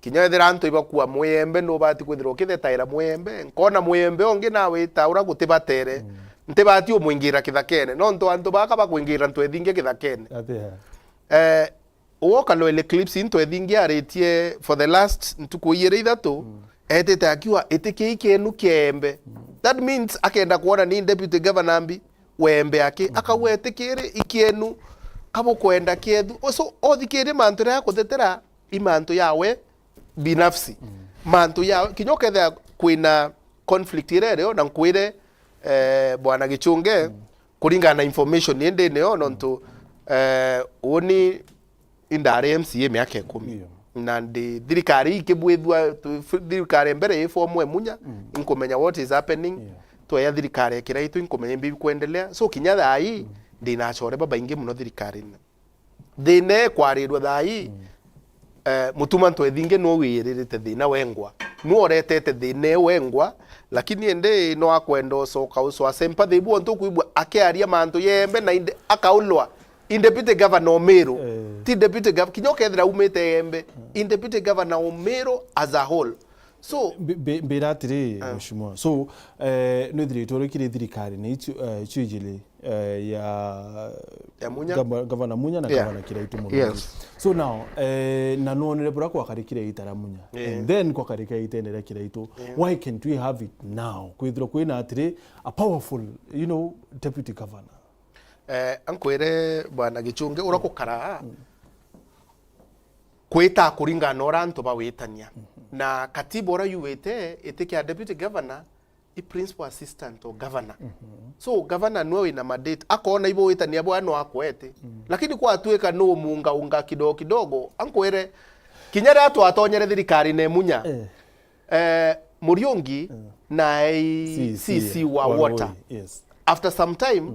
Kinya wethira antu ibakua Mwembe, nubati kwithirwa ukithetaira Mwembe. Nkona Mwembe ungi nawita ura gutibatere. Ntibati umwingira kithakene. Nontu antu baka bakwingira Ntwethingia kithakene. Atia? Eh, uwe ukarora clips Ntwethingia aritie for the last ntuku ijiri ithatu, etite akiuga, "Itikiai kienu kia Embe." That means akenda kwona ni deputy governor mbi wa Embe aki. Akauga, "Itikiri ikienu, kabukwenda kiethu." So, uthikirie mantu ria kuthetera i mantu yawe binafsi. Mantu ya, kinya ukethira kwina conflict iria irio, na nkwire, eh, Bwana Gichunge, kuringana na information indi nio, nontu, eh, uni indari M C A miaka ikumi. Na ndi thirikari ikibwithua, tu-, f-, thirikari mbere i form e munya, inkumenya what is happening. Tweya thirikari ikiraitu, inkumenya imbi bikwendelea. So, kinya thaa ii, ndina achore babaingi muno thirikarine. Thina ikwarirwa thaa ii, eh, Mutuma Ntwethingi nwe wiiririte thina wengwa. Nwe uretete thina iu wengwa, lakini indi no akwenda ucoka ucwa sympathy ibu ontu ukwigua akiaria mantu ya Embe na indi akaulwa i deputy governor Omiru. Eh. Ti deputy gov-, kinya ukethira aumite Embe, i deputy governor Omiru as a whole. So, mbi-, mbi-, mbira atiri, ah, Mheshimiwa. So, eh, nwithiritwe uri kiri thirikari ni icio, eh, icio ijiri, eh, ya Ya Munya? Gava-, Gavana Munya na Yeah. Gavana Kiraitu Murungi. Yes. So now, eh, na nwonere buria kwakarikire ita ria Munya. Yeah. And then kwakarikire itene ria Kiraitu. Yeah. Why can't we have it now? Kwithirwa kwina atiri a powerful, you know, deputy governor. Eh, ankwire Bwana Gichungi, uria gukara, kwita kuringana na uria antu bawitania. Na katiba uria yuwite, iti kia deputy governor, i principal assistant to governor. So, governor nwe wina mandate, akona ibo witania bwa no akwete. Lakini kwatuika no mungaunga kidogo kidogo, ankwire, kinya riria twatonyere thirikari ne Munya, eh, Muriungi na ai C C wa water. After some time,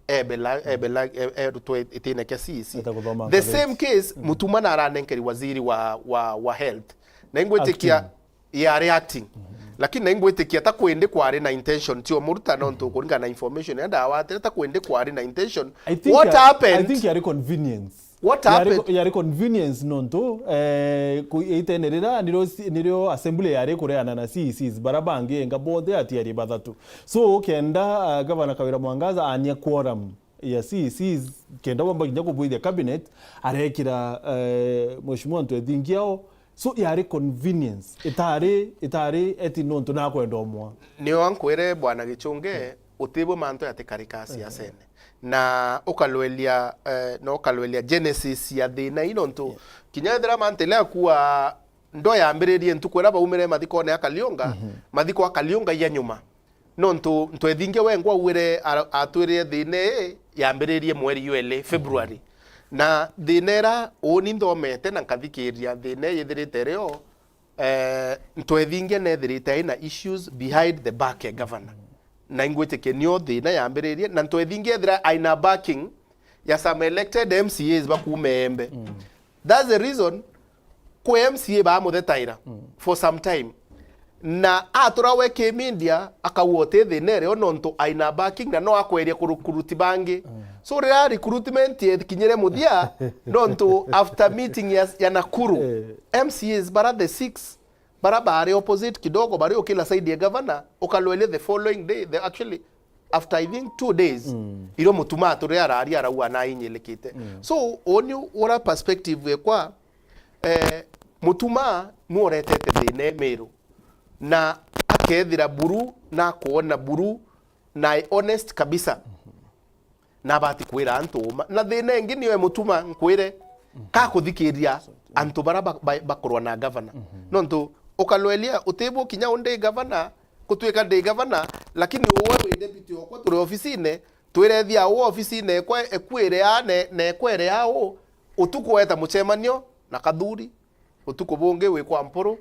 ebela, ebela, e-, erutwe itine kia C C. Eta guthoma The same case, Mutuma na aranenkeri waziri wa, wa, wa health. Na ingwitikia yari acting. Lakini na ingwitikia ta kwindi kwari na intention, tio muruta nontu kuringana na information ya ndawatire, ta kwindi kwari na intention. I think What ya-, I happened? think yari convenience. What Yari happened? co-, yari convenience nontu, eh, ku-, itene rira nirio si-, nirio assembly yari kureana na C Cs bara bangi enga bonthe atiari bathatu. So, kenda, ah, Gavana Kawira Mwangaza ania quorum ya C Cs, kenda bamba kinya kubwithia cabinet, arekira, eh, Mheshimiwa Ntwethingia ao. So, yari convenience, itari, itari eti nontu nakwenda umwa. Nio ankwire Bwana Gichunge, utibwe mantu yatikarika siasene. Na ukalwelia, eh, na ukalwelia genesis ya thina ii nontu, kinya ethira mantile akua ndo yambiririe ntuku iria baumire mathikone ya Kaliunga, mathiko a Kaliunga ya nyuma. Nontu Ntwethingia wengwa auire ara-, atwirire thina ii yambiririe mweri jwa eli, February. Na thina ira uuni nthomete na nkathikiria thina ii yithirite rio, eh, Ntwethingia nethirite aina issues behind the back ya governor. Na ingwitikia nio thina yambiririe, na Ntwethingia ethira aina backing ya some elected M C As bakuuma Embe. That's the reason kwi M C A bamuthetaira for some time. Na atura we ki media, akauga uti thina irio nontu aina backing na no akweria kurukuruti bangi. So riria recruitment yekinyire muthia, nontu after meeting ya, ya Nakuru, M C As bara the six, bara bari opposite kidogo, bari ukila side ya governor, ukalwelia the following day, the, actually, after, I think, two days, irio Mutuma aturire araria arauga nainyilikite. So, uuni ura perspective ekwa, eh, Mutuma nuoretete thina Emiru, na akethira buru, na akoona buru, na e honest kabisa. Na abati kwira antu uma. Na thina ingi nio e Mutuma nkwire, ka kuthikiria antu bara ba-, ba-, bakorwa na governor. Nontu ukalwelia, utibwo kinya u ndi governor, gutwika ndi governor, lakini uwe wi deputy okwa turi ofisine, twirethia u ofisine ekwa, ekwire aa, ne-, na ekwere aa u, utuku weta mucemanio na Kathuri, utuku bungi wikwa Mpuru,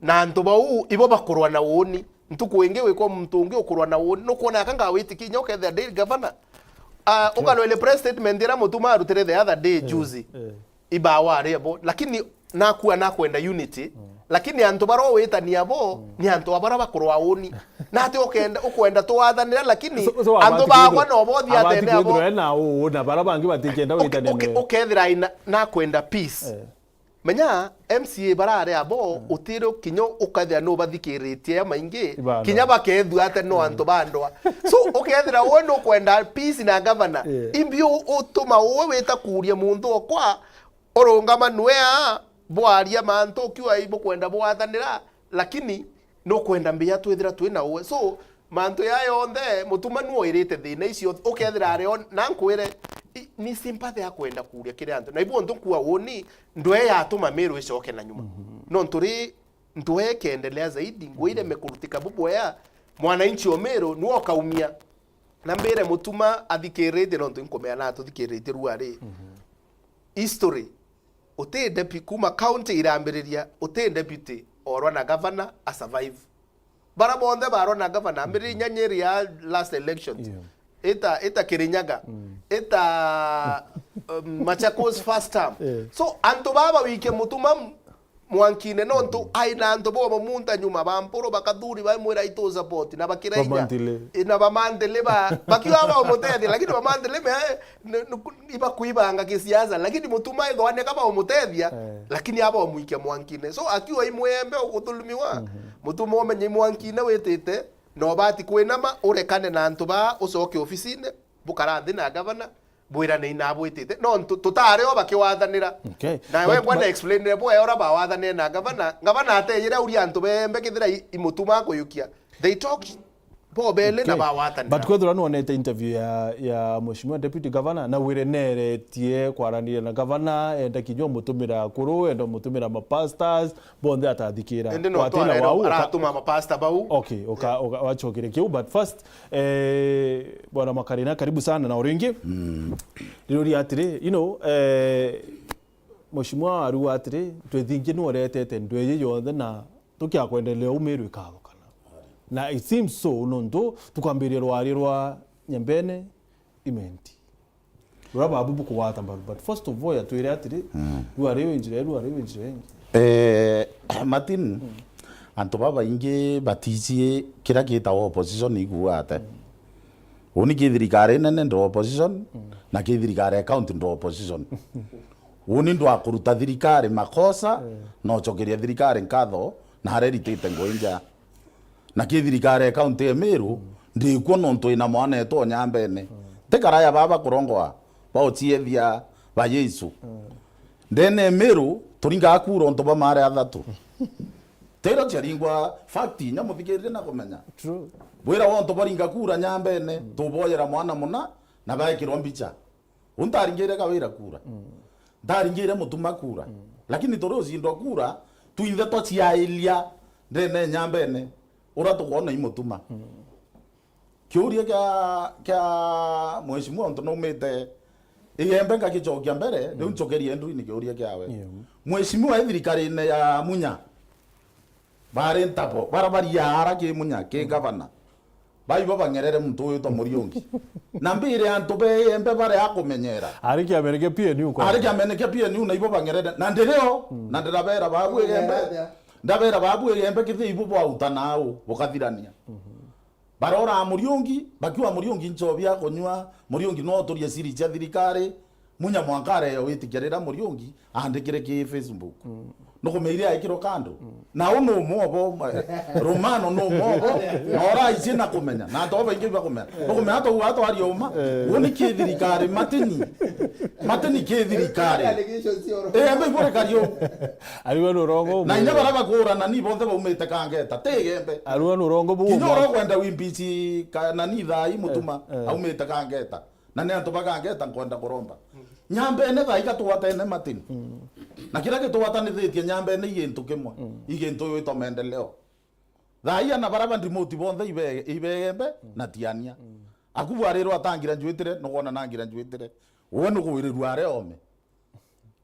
na antu bau ibo bakurwa na uuni. Ntuku ingi wikwa muntu ungi ukurwa na uuni. Nukwona aka ngawitikia inya ukethira ndi governor? Ah, ukalwele press statement ira Mutuma arutire the other day, juzi. Ibawa ari abo. Lakini nakua nakwenda unity. Lakini antu bara witania bo, ni antu abara bakurwa uuni. Na ati ukenda, ukwenda twathanira, lakini So, so antu abati bakwa kwithirwa-, no bothi abati atene abo. Kwithirwa ena uu, na bara bangi batikenda Uke-, witania uke-, neo. Ukethira ina, nakwenda peace. Menya, M C A barari abo, utiri kinya ukathia nubathikiritie ya maingi, Ibana. Kinya bakethua ati no antu bandwa. So, ukethira uwe nukwenda peace na governor, imbi u-, utuma uwe wita kuria muntu okwa, urungama nwe aa, bwaria mantu ukiuga ibukwenda bwathanira, lakini nukwenda mbia twithira twina uwe. So, mantu ya yonthe, Mutuma nu oirite thina icio, ukethira ari o, na nkwire, i-, ni sympathy ya kwenda kuria kiri antu. Na ibu ntu nkua uuni, ndwe yatuma Meru icoke na nyuma. Nontu ri, ndwe ikendelea zaidi, ngwire mekurutika bubwea, mwananchi o Meru, nu okaumia. Na mbire Mutuma athikirite, nontu nkumea na atuthikirite rua ri. History. Uti depu-, kuma county irambiriria, uti deputy orwa na governor a survive. Bara bonthe barwa na governor, ambiriria inya Nyeri ya last elections. Ita, ita Kirinyaga, ita, um, Machakos first term. So, antu baba wike Mutuma m-, mwankine, nontu ai na antu bo bamunta nyuma, ba Mpuru, ba Kathuri, baimwira, "Itu support," na bakira inya. Bamantile. I, na bamantile ba, bakiuga baumutethia, lakini bamantile me, n-, n-, ibakuibanga kisiasa, lakini Mutuma ethwa neka baumutethia, eh, lakini abaumwikia mwankine. So, akiuga i Mwembe uguthulumiwa, mhm, Mutuma umenye i mwankine witite, na ubati kwinama, urekane na antu baa, ucoke ofisine, bukara nthi na gavana, bwirane inabwitite. No ntu-, tutari o bakiwathanira. Okay. Na we bwana explainire bwega uria bawathanire na gavana. Gavana atejire auria antu bembe kethira i, i Mutuma akuyukia. They talked bo bene na bawathanira. But kwethirwa nwonete interview ya, ya Mheshimiwa Deputy Governor, na wire neretie kwaraniria na gavana, enda kinya umutumira akuru, enda umutumira ma pastors, bonthe atathikira. Indi no twari aratuma mapasta bau. Okay, uka, uka, wachokire kiu, but first, eh, Bwana Makarina, karibu sana na uringi. Mm. Riuria atiri, you know, eh, Mheshimiwa ariuga atiri, twethingi nwe uretete ndwiji yonthe na tukia kwendelea umiru ikathukana. Na it seems so, nontu tukambiria rwari rwa Nyambene, Imenti. Ruria babu bukugwata mbaru, but first of all, atwire atiri, mm, rwari wi njira, rwari wi njira ingi. Eh, Martin, mm, antu babaingi batiji kira gitawa opposition ikuuga ate. Mm. Uni ki thirikari nene ndo opposition, mm, na ki thirikari ya county ndo opposition. Uni ndwakuruta thirikari makosa, mm, na ucokeria thirikari nkatho, na aria iritite ngui nja. Na ki thirikari ya kaunti ya Meru, mm, ndikuo nontu ina mwana etu o Nyambene. Mm. Ti karaya baba kurongoa, ba uciethia ba Yesu. Mm. Ndene ya Meru, turingaga kura untu ba mare athatu. Tiro ciaringwa fact, inya muthikiririe na kumenya. True. Bwira wa untu baringa kura Nyambene, mm, tuboyera mwana muna, na baekirwa mbicha. U ntaringire Kawira kura. Mm. Ntaringire Mutuma kura. Mm. Lakini turi ucindwa kura, twinthe twaciairia ndene Nyambene, uria tukwona i Mutuma. Mm. Kiuria kia, kia mheshimiwa, untu naumite Igembe ngagicokia mbere, riu, mm, ncokerie Edwin kiuria kiawe. Yeah. Mheshimiwa e thirikarine ya Munya, bari ntabo, bara baria ara ki Munya, ki, mm, gavana. Baibo bang'erere muntu witwa Muriungi. Na mbire antu be Igembe baria akumenyera. Ari kiamene kia P N U kwa. Ari kiamene kia P N U na ibo bang'erere. Na ndirio, mm, na ndirabera babu Igembe. Ndabera babu Igembe kithia ibo bwautana au, bukathirania. Mhm. Barora Muriungi, bakiuga Muriungi nchobi akunyua, Muriungi no uturie siri cia thirikari, Munya mwanka areyo witikia riria Muriungi aandikire ki Facebook. Mm. Nukumeire aikirwo kando. Mm. Na u nu mwobo, ma-, Romano nu mwobo, na ora ici na kumenya, na antu baingi bakumenya. Nukumenya tu wa twaria uma, eh, u ni ki thirikari, Matini. Matini ki thirikari. Allegation cio. Eh, ambe ibore kario. Ariwe nu rongo. Na inya bara bakurana ni bonthe baumite Kangeta, ti Igembe. Ariwe nu rongo bu. Kinya ura kwenda wimbici ka, nani thai Mutuma, eh, eh, aumite Kangeta. Na ni antu ba Kangeta nkwenda kuromba. Mm. Nyambene thaa iga twatene Martin. Mm. Na kiria gitwatanithitie Nyambene i gintu kimwe, mm, i gintu gwitwa maendeleo. Thaa ii ana bara ba Ndimoti bonthe ibe-, ibegembe, mm, na tiania. Mm. Aku bwarirwa atangira njwitire, nukwona nangira njwitire. Uwe nukuwirirua aria ome.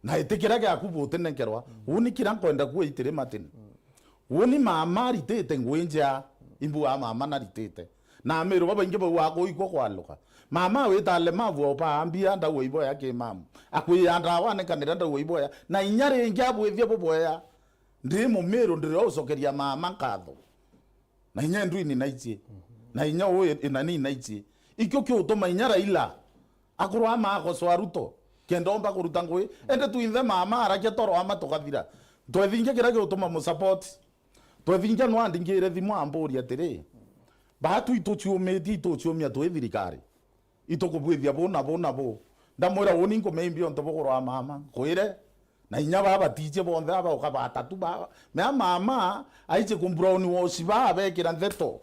Na iti kiria giaku butinenkerwa. Mm. Uu ni kiria nkwenda kuuga itiri Martin. Mm. Uu ni mama aritite ngui njea, imbuga mama naritite. Na amiru babaingi bauga kuikwa kwaluka. Mama wita alemavu au baambia ndaua iboya ki mamu. Akwia ndawa anekanira ndaua iboya. Na inya ringi abwithia bubwea. Ndi mumiru ndirio ucokeria mama nkatho. Na inya ndwini naichie. Na inya uu inani naichie. Ikio kiutuma inya Raila akorwa ama akosoa Ruto, kenda omba kuruta ngui. Ende twinthe mama arakia toro ama tukathira. Twethingia kiria giutuma mu support. Twethingia no andingire thimu amburia atiri, "Baatu ituciumitie, ituciumia twi thirikari. Itukubwithia bu na bu na bu." Ndamwira, "Uni nkumeimbia untu bukurwa mama." Nkwire, na inya baba batiji bonthe aba uka batatu baba. Mea mama, aiche ku brown wash ba, abekira ntheto.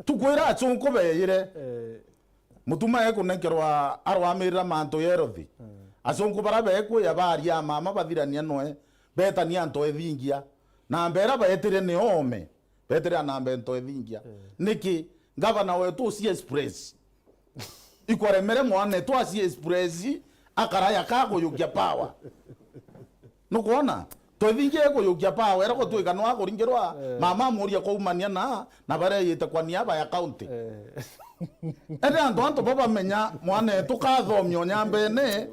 Tukwira achunku beyire. Eh. Mutuma ekunenkerwa arwamirira mantu ya health. Mm. Achunku bara bekwia baria mama bathirania noe, betania antu ethingia. Na mbera baetire ni ome, betire anambe nto ethingia. Mm. Niki? Gavana wetu uci express. Ikwaremere mwanetu aci express, akaraya ka kuyukia power. Nukwona? Twethingie kuyukia power, era gutwika no akuringirwa, eh, mama amuria kwaumania na, na bareyite kwa niaba ya county. Eh. Ende antu, antu babamenya mwanetu kathomio Nyambene,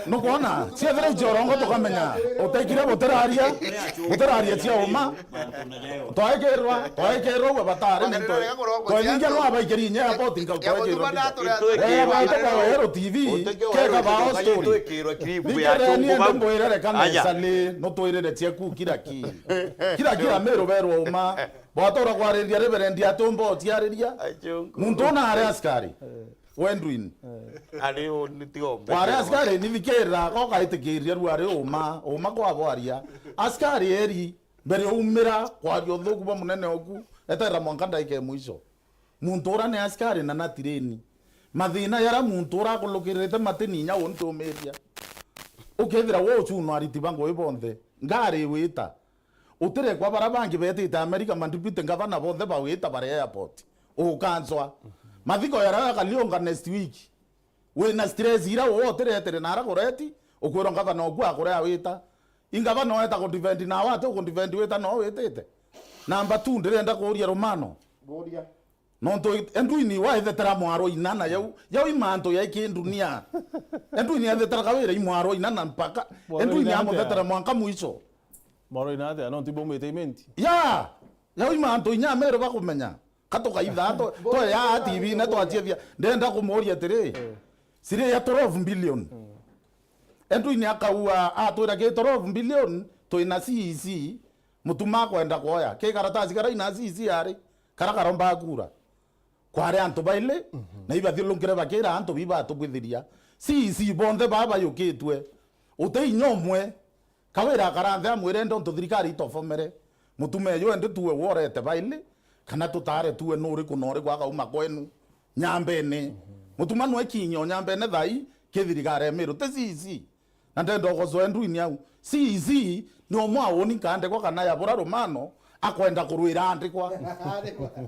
Nukwona? Ciethira icio urongo tukamenya. Utekire butiraria, butiraria cia uma. Twaikirwa, twaikirwa uwe batari ni twa-, twaingia no abaikiri inya ya boti nkau twaikirwa. Wewe baite kwa Weru T V, keka bao story. Thikireni ende mbwire rekana esa ni, nutwirire cieku kira ki. Kira kira Meru berwa uma. Bwatura kwariria Reverend atumba utiariria. Muntu una ari askari. Wendwin. Ari u ni tiga umbe. Wari askari ni thikirira, ko gaitikiria ru ari uma, uma kwa bwaria. Askari eri, mbere umira kwaria uthuku bwa munene oku, eterera mwanka ndaika ya mwisho. Muntu ura ni askari na na tireni. Mathina yara muntu ura akulukirite matini inya untumiria. Ukethira wo uchuno ariti ba ngui bonthe. Ngari wita. Utirekwa bara bangi betite America, ma deputy governor bonthe bawita bari airport. Ukanswa. Mathiko yara ya Kalionga next week. Wina stress ira uo utiretere nara kureti, ukwirwa ngavana oku akure awita. Ingavana weta ku defend na wate ku defend wita no witite. Number two, ndirenda kuuria Romano. Buria. Nontu Endwini waithetera mwaro inana yau, yau imantu ya kindunia. Endwini aithetera kawira imwaro inana mpaka. Mwaro Endwini inana amuthetera atia? Mwanka mwisho. Mwaro inana atia? Nontu ibomite imenti. Ya! Yau imantu inya Meru bakumenya. Katukaitha to, to ya T V na twachethia. Ndenda kumuria atiri. Eh. Siri ya twelve billion. Mm. Endwini akaua atwira ki twelve billion, twina C E C, Mutuma akwenda kwoya. Ki karatasi kara ina C E C ari, kara karomba kura. Kwari antu baili, mhm, na ibathiurunkire bakira antu bibatubwithiria. C E C bonthe baba bayukitwe. Uti inya umwe, Kawira akara nthi amwire, "Nde untu thirikari itofomere. Mutuma eyo endi tuwe worete baili, kana tutare tuwe nuriku na uriku akauma kwenu Nyambene." Mhm. Mutuma nwe kinyo Nyambene thai, ki thirikari ya Meru, ti C E C. Na ndenda ugocoa Endwini au. C E C ni umwe auni nkandikwa kana yabura Romano akwenda kurwira andikwa.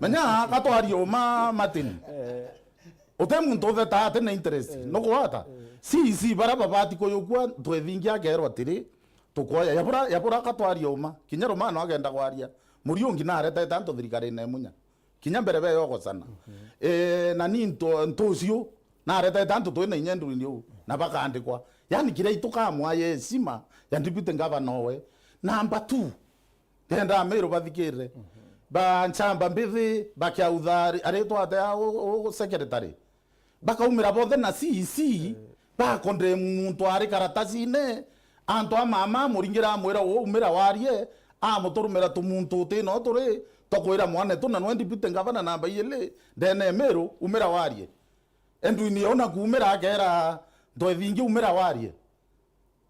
Menya, katwarie uma Martin. Eh. Uti muntu uthetaa ati na interest. Eh. Nukugwata? Eh. C E C bara babati kuyukua, twethingi akerwa atiri, tukwoya. Yabura, yabura katwarie uma. Kinya Romano agenda kwaria. Muriungi naretete antu thirikarine ya Munya. Kinya mbere beyo gocana. Mhm. Eh, na ni nto-, ntucio, naretete antu twina inya Endwini uu, na bakandikwa. Yani, kiria itukamwaye heshima ya deputy governor owe. Number two, ndenda Ameru bathikirire. Mhm. Ba nchamba mbithi, bakiautha ari-, aritwa atia u-, u-, secretary. Bakaumira bonthe na C E C, eh, bakondemu muntu ari karatasine, antu a mama amuringira amwira, "Uu umira warie," amuturumira tumuntu uti no turi twa kwira mwanetu, na nwe deputy governor namba iili ndene ya Meru, "Umira warie." Endwini yo na kuumira akeera Ntwethingi, "Umira warie."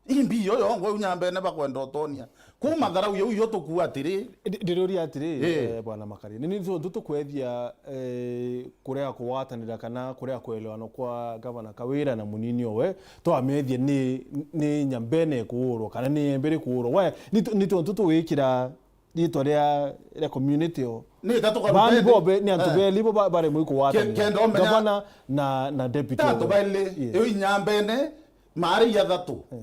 Imbi iyo yongwa u Nyambene bakwenda utonia. Kuu matharau yau iyo tukua atiri. Ndi-, ndiriuria atiri, eh, eh, Bwana Makari. Ni, ni ntu tukwethia, eh, kuria kugwatanira kana kuria kuelewana kwa Gavana Kawira na munini owe, twamethia ni, ni Nyambene kuurwa kana ni Embe rikuurwa. We, ni tu-, ni tuntu tugwikira ritwa ria, ria community o. Ni ta tukaruta bani indi bobe, ni antu, eh, beli bo ba-, bari mwi kugwatanira. Ke-, kenda umenya gavana na, na deputy ta antu owe. Beli, yes. Iyo i Nyambene, maari athatu. Eh.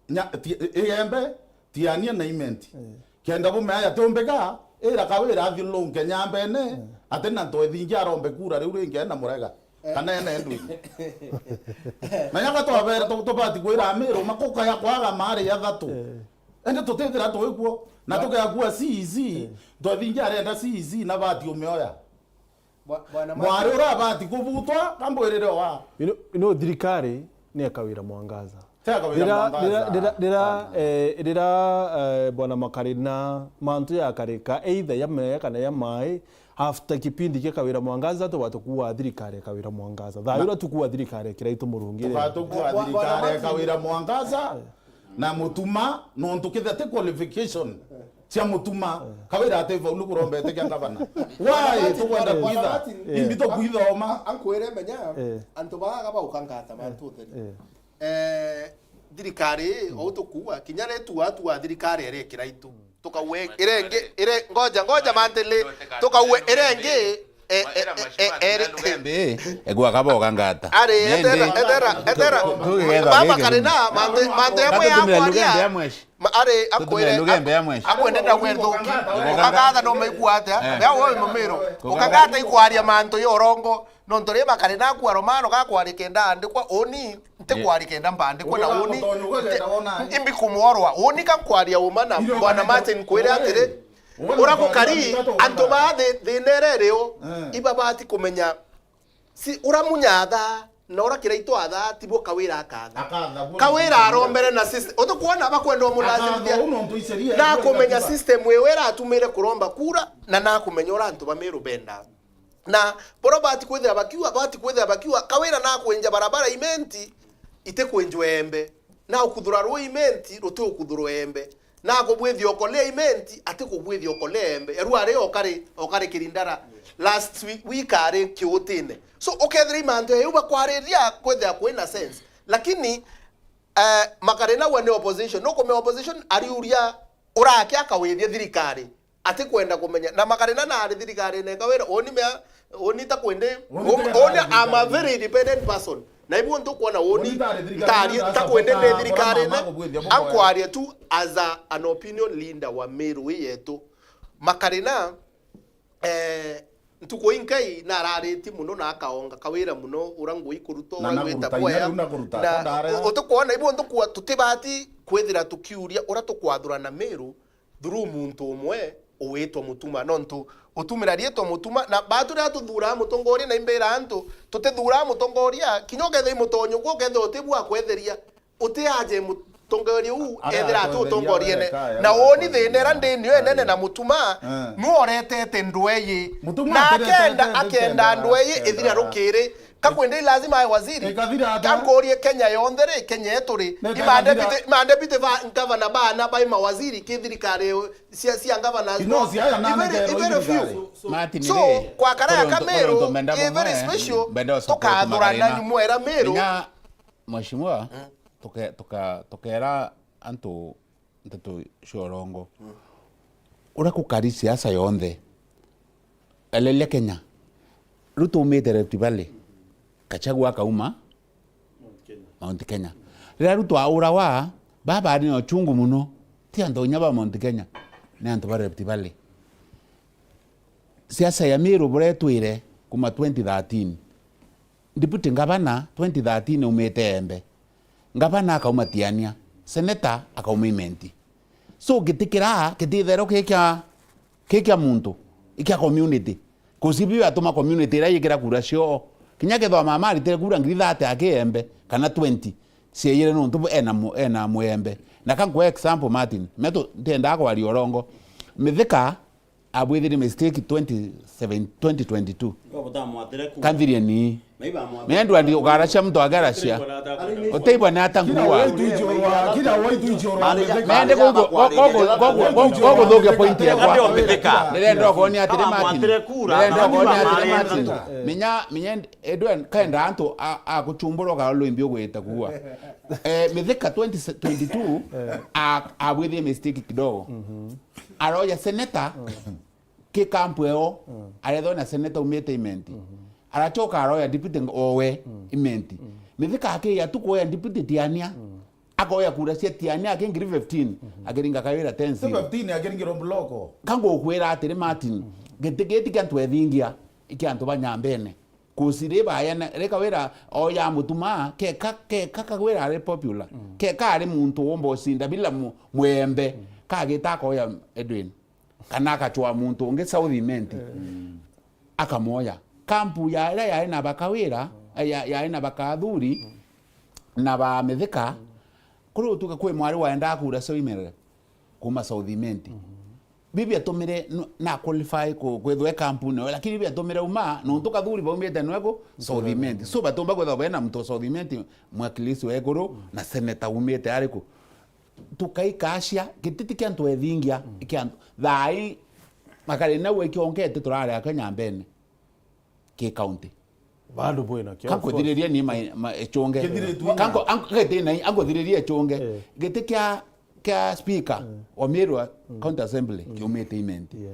Nya-, ti-, i-, Igembe, Tiania na Imenti. Eh. Kenda bumea yatumbika, ira Kawira athiurunke Nyambene, eh, ati na Ntwethingi arombe kura riu ringi ena Murega. Eh. Kana ena Endwini. Na nyaka twabere tu-, tubati kwira Amiru, makukaya kwaga maari athatu. Eh. Indi tutithira twi kuo, na tukea kuua C E C, eh, Ntwethingi arenda C E C na bati umioya. Bwa-, Bwana Mwari Martin. Urabati kubutwa, kambwirire wa. Ino, ino thirikari ni ya Kawira Mwangaza. Ti ya Kawira Mwangaza. Rira, rira, rira, eh, rira, eh, Bwana Makari na mantu yakarika, either ya mea kana ya mai, after kipindi kia Kawira Mwangaza, tubati kuua thirikari ya Kawira Mwangaza. Thaa ira tukuua thirikari ya Kiraitu Murungi. Tubati kuua thirikari ya Kawira Mwangaza. Eh. Na Mutuma, nontu kethira ti qualification cia Mutuma, eh, Kawira ati faulu kurombete kia ngavana. Why? Tukwenda kwitha. Eh. Imbi tukwithoma. Ankwire menya, eh, antu baga bauka ngata mantu utheri. Eh. Eh, thirikari, mm, ou tukuua, kinya ni tuatua thirikari iri Kiraitu. Tukaue irengi, ire-, ngoja, ngoja mantili, tukaue irengi, Eh, eh, eh, eh, eri- Lugembe, egwa kaboga ngata. Ari, etera, etera, etera. Baba Karina, mantu, mantu yamwe yakwaria. Ma-, ari, akwire, Lugembe ya mweshi. Akwendeta gwethuki. Ukagata no maigua atia? Eh. Ya wewe mumiro. Ukagata ikwaria mantu ya urongo. Nontu ri Makarina akua romano gakwaria kenda andikwa, uni ntikwaria kenda mbandikwa na uni imbi kumworwa. Uni kankwaria uma na Bwana Martin kwire atiri, ura gukari, antu ba thi-, thina ira iri u, ibabati kumenya si ura munyatha na ura kiraitu atha, tibo Kawira akatha. Kawira arombere na system. Utukwona bakwenda umulazimithia. Na kumenya system iyo iratumire kuromba kura, na na kumenya ura antu ba Meru benda. Na boro bati kwithira bakiuga, bati kwithira bakiuga, Kawira na kwenja barabara Imenti, iti kwenjwa Embe. Na ukuthura ruu Imenti, ruti ukuthurwa Embe. Na kubwithia okolea Imenti, ati kubwithia okolea Embe. Eru ari okari, okari Kirindara last week, week ari kiutine. So, ukethira imantu eu bakwariria kwithira kwina sense. Lakini, eh, Makarina we ni opposition. Nukumenya opposition ariuria urake akawithia thirikari. Ati kwenda kumenya. Na Makarina na ari thirikarine Kawira, uni mea, uni ta kwende, uni, I'm a very independent person. Na ibu ntukwona uni, ntari, ntakwende ndi thirikarine, ankwaria tu as a, an opinion leader wa Meru ii yetu. Makarina, eh, ntuku inkai narariti muno na akaonga Kawira muno, ura ngui kuruta, na ura gwita kuoya. Na utukwona ibu ntukua tutibati kwithira tukiuria ura tukwathurana Meru, through muntu umwe uwitwa Mutuma, nontu utumira riitwa Mutuma, na batu riria tuthuraa mutongoria, na imbira antu tutithuraa mutongoria, kinya ukethira i mutonyo gwe, ukethira uti bwa kwetheria, uti aje mutongoria uu ethira ati utongoriene. Na woni thina ira ndi nio enene na Mutuma, nu oretete ndwei. Na akenda, akenda ndwei ithira rukiri. Kakwende lazima ae waziri. Kankurie Kenya yonthe ri, Kenya yetu ri, imande deputy, imande deputy va, governor bana bai mawaziri ki thirikari cia, cia governors. Ino cia aya nane very, very few. So, kwa karaya ka Meru, i very special, tukathurana nyumwa ira Meru. Nya mheshimiwa, tuke-, tuka-, tukera antu nteto cia urongo. Uria gukari siasa yonthe, eleria Kenya. Riu tumite Rift Valley, Gachagua akauma Mount Kenya. Riria Ruto aurawa, baba ari na uchungu muno, ti antu inya ba Mount Kenya, ni antu ba Rift Valley. Siasa ya Meru buria itwire kuma twenty thirteen, Deputy Governor twenty thirteen aumite Embe. Governor akauma Tiania. Senator akauma Imenti. So, giti kiraa, gititherwa ki kia, ki kia muntu, i kia community. Kusibi atuma community iria yikira kura cio. Kinya kethwa mama aritire kura ngiri thirty aki Embe, kana twenty, cieyire nontu bu ena mu-, ena Muembe. Na ka nkwe example, Martin, metu ntiendaa kwaria urongo. Mithika abwithirie mistake twenty seven, twenty twenty-two. Kanthirieni. Menya ndwandi ukaracia muntu agaracia. Uteibwa ni ata nkua. Mende guguthukia point yakwa. Ndirenda ukonia atiri Martin. Ndirenda ukonia atiri Martin. Menya, menya Edwin, kaenda antu a, a kuchumbura ukara lwimbi ugwita kuua. Eh, Mithika twenty twenty-two, a, abwithirie mistake kidogo. Aroya senator, ki camp eo, arethwa na senator umite Imenti. Arachoka aroya deputy ng-, owe, Imenti. Mithika akiya tu kuoya deputy Tiania. Akoya kura cia Tiania aki ngiri fifteen, akiringa Kawira ten zero. Fifteen akiringirwo block. Ka ngukwira atiri Martin, giti giti kia antu ethingia, i kia antu ba Nyambene. Kusiri bayana, ri Kawira oya Mutuma, keka, keka Kawira ari popular. Keka ari muntu womba ucinda bila mu-, Muembe. Kagita akoya Edwin. Kana akachwa muntu ungi South Imenti. Akamoya. Kampu ya iria yari na bakawira, ya, yari na bakathuri, na ba Mithika, kuri utuka kwi mwari waendaa kura cio imerere kuma South Imenti. Bibi atumire nu-, na qualify ku-, kwithwa e kampuni io, lakini bibi atumire uma, nontu kathuri baumite nweku South Imenti. So batumba kwithwa bena muntu South Imenti, mwakilisi wa iguru, na senator umite ariku. Tukaikacia, gititi kia antu ethingia, kia antu, thai, makari nau ikiongete turare aka Nyambene, ki county. Bado bwina kio. Kankuthiririe ni ma, ma, echunge. Kanko, anko, gete na, ankuthiririe echunge. Eh. Giti kia, kia speaker wa Meru County Assembly, kiumite Imenti. Yeah.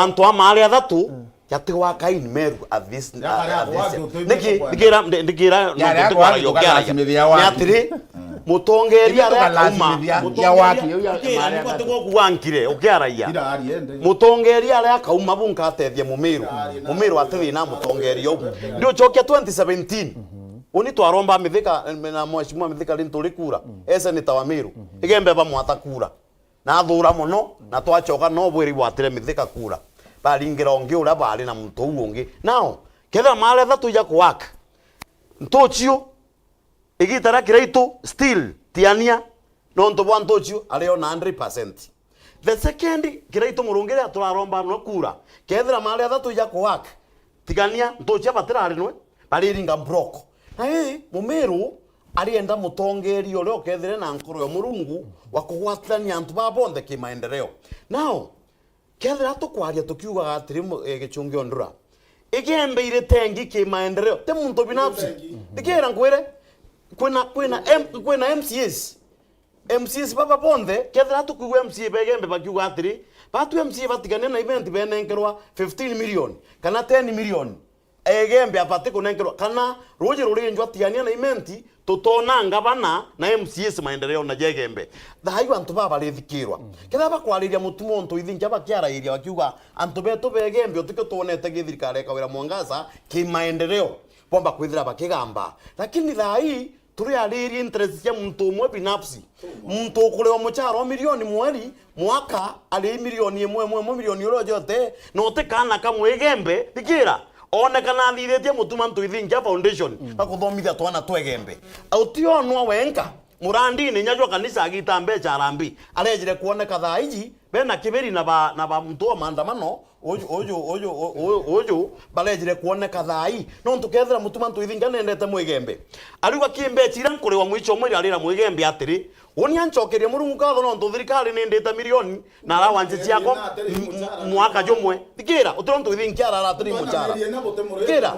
antu a maari athatu, mm, jatigwaka in Meru at this, at this. Niki, nikira, nikira, yari nontu akwaki, ndikwaragia ukiaragia. Ni atiri, mutongeria aria akauma, mutongeria, mutongeria aria akauma bu nkatethia Mumiru. Mumiru ati thina mutongeria u. Ndi ucokia twenty seventeen. Uni twaromba Mithika, na Mheshimiwa Mithika ri nturi kura. E senator wa Miru. Igembe bamwata kura. Na athura mono, na twacoka no bwiri bwatire Mithika kura. Baringira ungi uria bari na muntu uu ungi. Now, kethira maari athatu ija kuwaka, ntuciu, igita ria Kiraitu, still, Tiania, nontu bwa ntuciu, ari ona hundred percent. The second, Kiraitu Murungi riria turaromba no kura, kethira maari athatu ija kuwaka, Tigania, ntucia batirari nwe, bariringa block. Na ii, Mumiru arienda mutongeria uria ukethire na nkoro ya Murungu wa kugwatithania antu baa bonthe kimaendeleo. Now, kethira tukwaria tukiugaga atiri, mu-, eh, Gichungi Ondura, Igembe iri tengi kimaendeleo, ti muntu binafsi. Tikira nkwire, kwina, kwina M-, kwina M C As. M C As baba bonthe, kethira tukwigua M C A ba Igembe bakiuga atiri, batu M C A batigania na Imenti benenkerwa fifteen million kana ten million, Igembe abati kunenkerwa, kana ruuji rurinjwa Tigania na Imenti, tutona ngavana na M C As maendeleo na ja Igembe. Thaa iu antu baba barithikirwa. Kethira bakwariria Mutuma untu ithingia bakiarairia bakiuga, antu betu ba Igembe utikio twonete githirikari ya Kawira Mwangaza kimaendeleo, bomba kwithira bakigamba. Lakini thaa ii, turiaririe interest cia muntu umwe binafsi. Muntu ukuriwa muchara wa milioni mweri, mwaka, ari milioni imwe, imwe, imwe, milioni uria ujote, na uti kaana kamwe Igembe, thikira, onekana athithitie Mutuma Ntuithingia Foundation, ga kuthomithia twana twa Igembe. Utionwa wenka, murandini inya jwa kanisa agita mbecha arambi, arejire kuoneka thaa iji, bena kibiri na ba, na ba muntu wa maandamano, Uju, uju, uju, u-, u-, uju, barejire kuoneka thaa ii. Nontu kethira Mutuma Ntuithingia nendete Mwigembe. Ariuga, "Ki mbecha iria nkuriwa mwicho mweri?" Arira Mwigembe atiri, "Uni ancokerie Murungu nkatho nontu thirikari nindite milioni na allowance ciakwa m-, m-, mwaka jumwe." Thikira, utiro Ntuithingia arara atiri muchara. Thikira,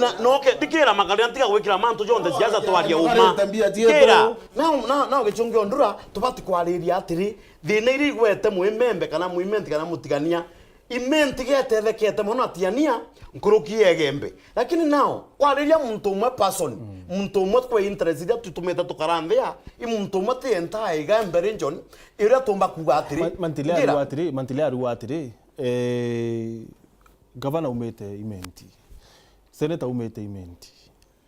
na, noke, thikira, makarira ntiga gwikira mantu jonthe siasa twaria uma. Thikira, nao, nao, nao Gichungi Ondura, tubati kwariria atiri, thina iria igwete Mwimembe kana Mwimenti kana Mutigania, Imenti getethekete mono na Tiania nkuruki ya Igembe. Lakini now, kwariria muntu umwe person, muntu umwe kwi interest iria tutumite tukara nthia, i muntu umwe ti entire Igembe region, iria tumba kuuga atiri, Ma-, Mantile ngira ariuga atiri, Mantile ariuga atiri, eh, gavana umite Imenti, senator umite Imenti.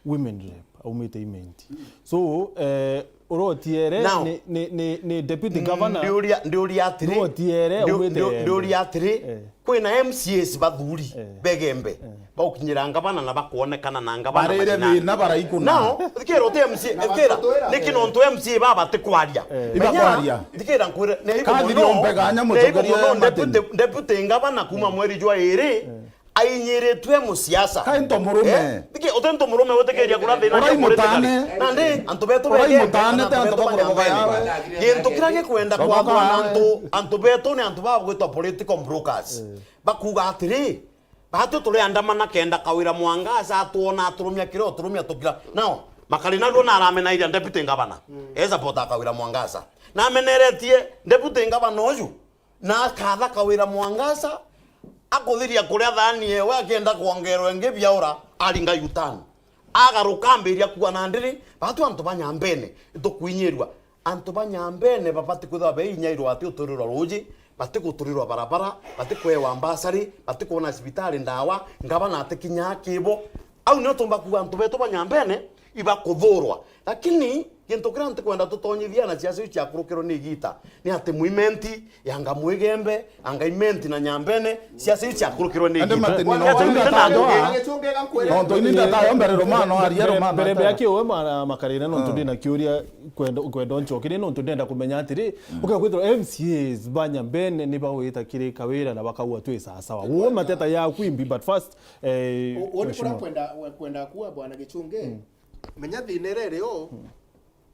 Women rep, aumite Imenti. So, eh, uria utiere ni, ni, ni, ni deputy governor. Ndiuria, ndiuria atiri. Uria utiere, aumite Embu. Ndiuria atiri, eh, kwina M C As bathuri, eh, begembe, eh, baukinyira ngavana na bakwonekana na ngavana. Barire thina, baraikuna. Now, thikira uti M C A, thikira, niki nontu M C A baba batikwaria. Eh. Ibakwaria. Thikira nkwire, ni aibu muno, ni aibu muno, deputy, deputy ngavana kuma mweri jwa iri, eh, ainyiritwe musiasa. Kai nto murume. Eh? Thiki, uti nto murume witikiria kura thina. Urai mutane. Nandi, antu betu begembe, antu betu banyambene. Gintu kiria gikwenda kwathwa na antu, antu betu ni antu bagwitwa political brokers. Eh. Bakuga atiri, batu turiandamana kenda Kawira Mwangaza atwona aturumia kiria uturumia tukira. Now, Makari naruo na aramenairia deputy governor. Mm. E support a Kawira Mwangaza. Na ameneretie deputy governor uyu. Na akatha Kawira Mwangaza, akuthiria kuria thani ewe, akienda kwongerwa ingi biaura, aringa U-turn. Agaruka ambiria kuuga, na ndiri, batu antu ba Nyambene, itukuinyirua. Antu ba Nyambene babati kwithirwa beinyairwa ati uturirwa ruuji, bati guturirwa barabara, bati kwewa mbasari, bati kwona cibitari ndawa, ngavana atikinyaa kibo. Au nio tumba kuuga antu betu ba Nyambene ibakuthurwa. Lakini gintu kiria ntikwenda tutonyithia na ciaca iu ciakurukirwe ni igita, ni ati Mwimenti, yanga Mwigembe, anga Imenti na Nyambene, ciaca iu ciakurukirwe ni igita. Nontu ini ndatayo mbere rumano aria rumano. Mbere mbere ya kiuwe mwana Makarire, nontu ndina kiuria kwenda, kwenda ncokerie, nontu ndenda kumenya atiri, ukekwithirwa M C As ba Nyambene ni bagwita kiri Kawira na bakauga twi sawasawa. Uwe mateta yaku imbi, but first, eh, uni kuria kwenda, kwenda kuwa bwana Gichunge. Menya thina iria iri uu,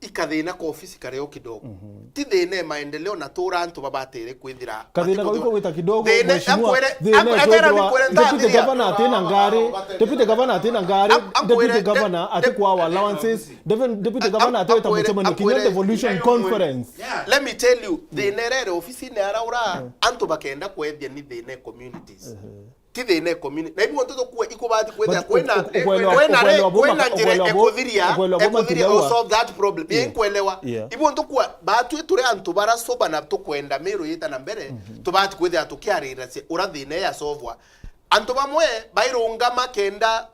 ikathina ka ofisi kario kidogo. Ti thina e maendeleo na tura antu babatire kwithira. Kathina kau iko gwita kidogo, mheshimiwa. Thina e kwithirwa deputy governor atina ngari, deputy governor atina ngari, deputy governor atikwawa allowances, deputy governor atiwita mucemanio kinya devolution conference. Let me tell you, thina iria iri ofisi ni araura antu bakenda kwethia ni thina e communities. Ti thina e community. Na ibu ntu tukua ikubati kwethira kwina, kwina, kwina njira ekuthiria, ekuthiria o solve that problem. Ye nkwelewa. Ibu ntu kwa batu turi antu bara sober na tukwenda Meru yita na mbere, tubati kwethira tukiarira cia ura thina ya solvwa. Antu bamwe bairungama kenda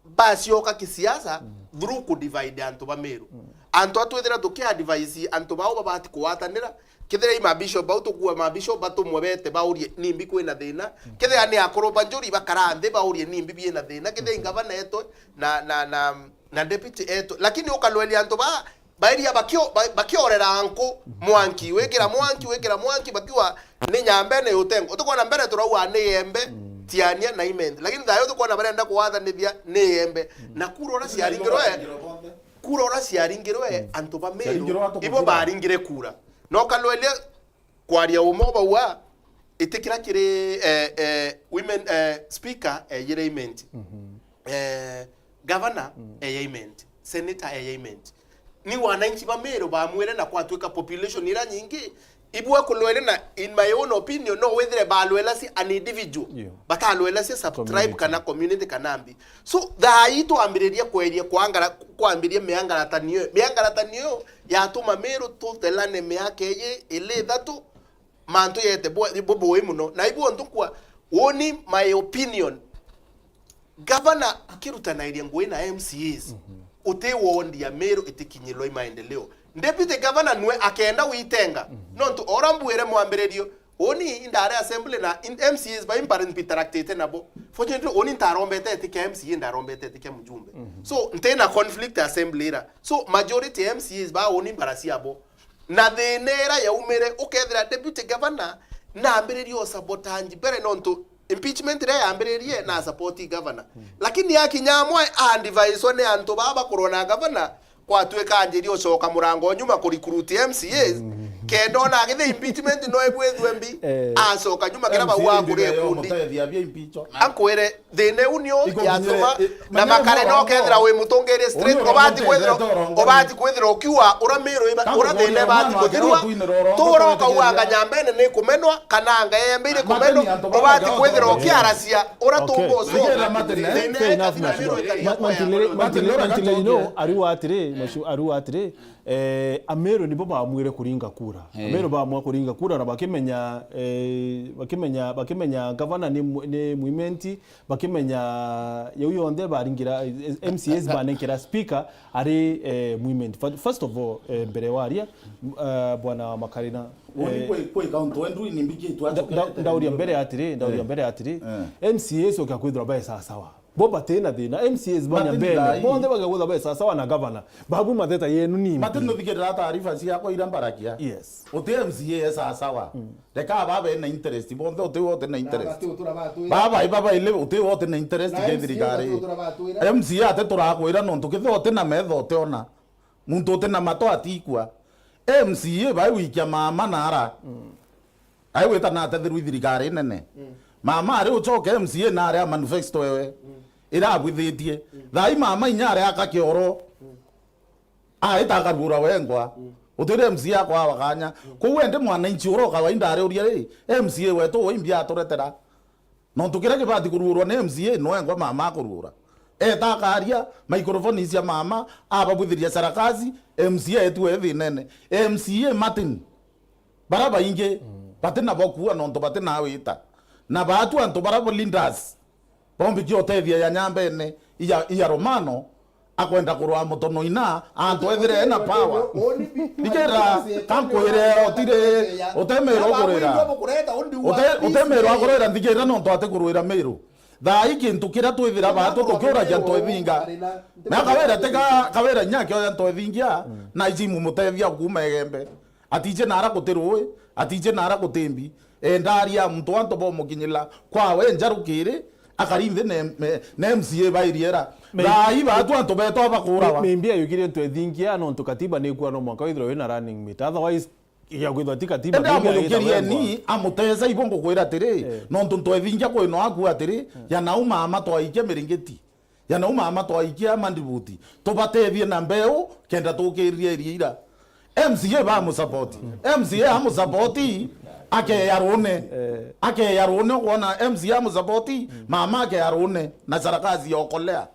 bacioka kisiasa through ku divide antu ba Meru. Antu atwithira tuki advise antu bao babati kugwatanira, kethira i mabishop, bau tukua mabishop batumwe bete baurie nimbi kwina thina. Kethira ni akuru ba njuri bakara nthi baurie nimbi biina thina. Kethira i ngavana etwe na, na, na, na deputy etwe. Lakini ukalweria antu ba, bairia bakio-, ba-, bakiorera nku mwanki, wikira mwanki, wikira mwanki, bakiwa ni Nyambene yutengwa. Utukwona mbere turauga ni Igembe, Tiania na Imenti. Lakini thayo utukwona barenda kuwathanithia ni Igembe. Na kura uria ciaringirwe, kura uria ciaringirwe, antu ba Meru ibo baringire kura. No kalweria kwaria umo bauga, itikira kiri, eh, eh, women, eh, speaker, eh, eyire Imenti. Eh, governor, eye Imenti. Senator, eye Imenti. Ni wananchi ba Meru bamwire na kwatwika population ira nyingi, ibwe kulwele na, in my own opinion, no withire balwela si an individual. Batalwela si sub-tribe kana community kana mbi. So, thaa ii twambiririe kweria kwangara-, kwambiria miangaratanio. Miangaratanio yatuma Meru tuthelane miaka iji ili ithatu, mantu yete bwa-, bubui muno. Na ibu ntukwa, woni my opinion, governor akirutanairia ngui na M C As, uti wondi ya Meru itikinyirwa i maendeleo. Deputy governor nwe akenda witenga. Nontu ora mbwire mwambiririo, uni indare assembly na in-, M C As ba imparent bitarakitite nabo. Fortunately, uni ntarombete etikia M C A, ndarombete etikia mjumbe. So, ntina conflict assembly ira. So, majority ya M C As ba uni mbara ciabo. Na thina ira yaumire, ukethira deputy governor nambiririe o sabotage mbere, nontu impeachment iria yambiririe na support governor. Lakini akinya amwe a advise ni antu baa bakorwa na governor, kwatwika anjirie ucoka murango nyuma ku recruit M C As, kenda ona agithia impeachment no ibwithwe mbi, acoka nyuma kira bau akuri ikundi. Ankwire, thina iu nio yatuma, na Makare no kethira wi mutungirie straight, ubati kwithira, ubati kwithira ukiuga ura Meru iba, ura thina ibati kuthirwa, tura ukauga anga Nyambene ni kumenwa, kana anga Igembe iri kumenwa, ubati kwithira ukiaracia ura tungo ucu. Fair enough, mheshimiwa. Mantile, Mantile, Mantile, you know, ariuga atiri, mheshimiwa, ariuga atiri, Eh, Ameru nibo baamwire kuringa kura. Eh. Ameru baamua kuringa kura na bakimenya, eh, bakimenya, bakimenya gavana ni mu-, ni mwimenti, bakimenya yau yonthe baringira, eh, M C As banenkera speaker ari, eh, mwimenti. Fir-, first of all, eh, mbere waria, m-, eh, bwana Makarina, Uni eh, kwi, kwi kauntu endu ni mbiki twa nda-, nda-, ndauria mbere atiri, ndauria Eh. mbere atiri, Eh. M C As okia kwithirwa bae sawa sawa. Bo batina thina, M C As banya Martin mbere, Ndai. bonthe bagia kwithirwa bae sawa sawa na gavana. Babu matheta yenu nini? Martin, nuthikirira taarifa ciakwa ira mbarakia. Yes. Uti M C A e sawa sawa. Mm. Reka baba ena interest, bonthe uti wote na interest. Baba, baba ile uti wote na interest Na ke M C A thirikari. bati utura batwira. M C A ate turakwira nontu kithe uti na metho utiona. Muntu uti na mato atikua. M C A bai wikia mama nara. Mm. Ai wita na atetherwi thirikari nene. Mm. Mama ari ucoke M C A na ari a manifesto ewe. Mm. Irabwithitie. Mm. Thai mama inya ari aka kioro. Mm. Aita akaruura wengwa. Mm. Utwire M C A akwa wakanya. Mm. Kou ende mwananchi ura o kawaida ari uria ri, M C A wetu ui mbia aturetera. Nontu kiria kibati kuruurwa ni M C A, no engwa mama akuruura. Eta akaria, microphone cia mama, ababwithiria sarakasi, M C A etu e thinene. M C A Martin, bara baingi, Mm. bati na bo kuua nontu bati na wita. Na baatu antu bara bo leaders, bombikia utethia ya nyambene, iya, iya Romano, akwenda kurwa mutono ina, antu ethire ena power. Thikira, kankwire, utire, utemirwa kurira. Ute-, utemirwa kurira, thikira, nontu ati kurwira Miru. Thaa ii kintu kiria twithira baatu tukiuragia Ntoethingia. Na Kawira teka, Kawira inya akioya Ntoethingia, na ici imumutethia kuuma Igembe. Atije nara guti ruui, atije nara guti mbi. Endaria muntu antu bomukinyira kwawe njarukiri, akari nthi ne, ne, ne M C A bairiera. Thai baatu antu beetwa bakurawa. Maybe ayugire Ntoethingia nontu katiba ni ikua no mwanka withirwe wina running mate. Otherwise, ya kwithwa ti katiba. Ende maybe amuyukirieni, amutesa ibo ngukwira atiri, Eh. nontu Ntoethingia kwino aku atiri, ya nau mama twaikia miringiti. Ya nau mama twaikia mandibuti. Tubatethie na mbeu, kenda tukiririe iria ira. M C A bamusapoti. M C A amusapoti, akeya rune. Eh. Akeya rune, ukwona M C A amusapoti, mama akeya rune, na sarakasi yokolea.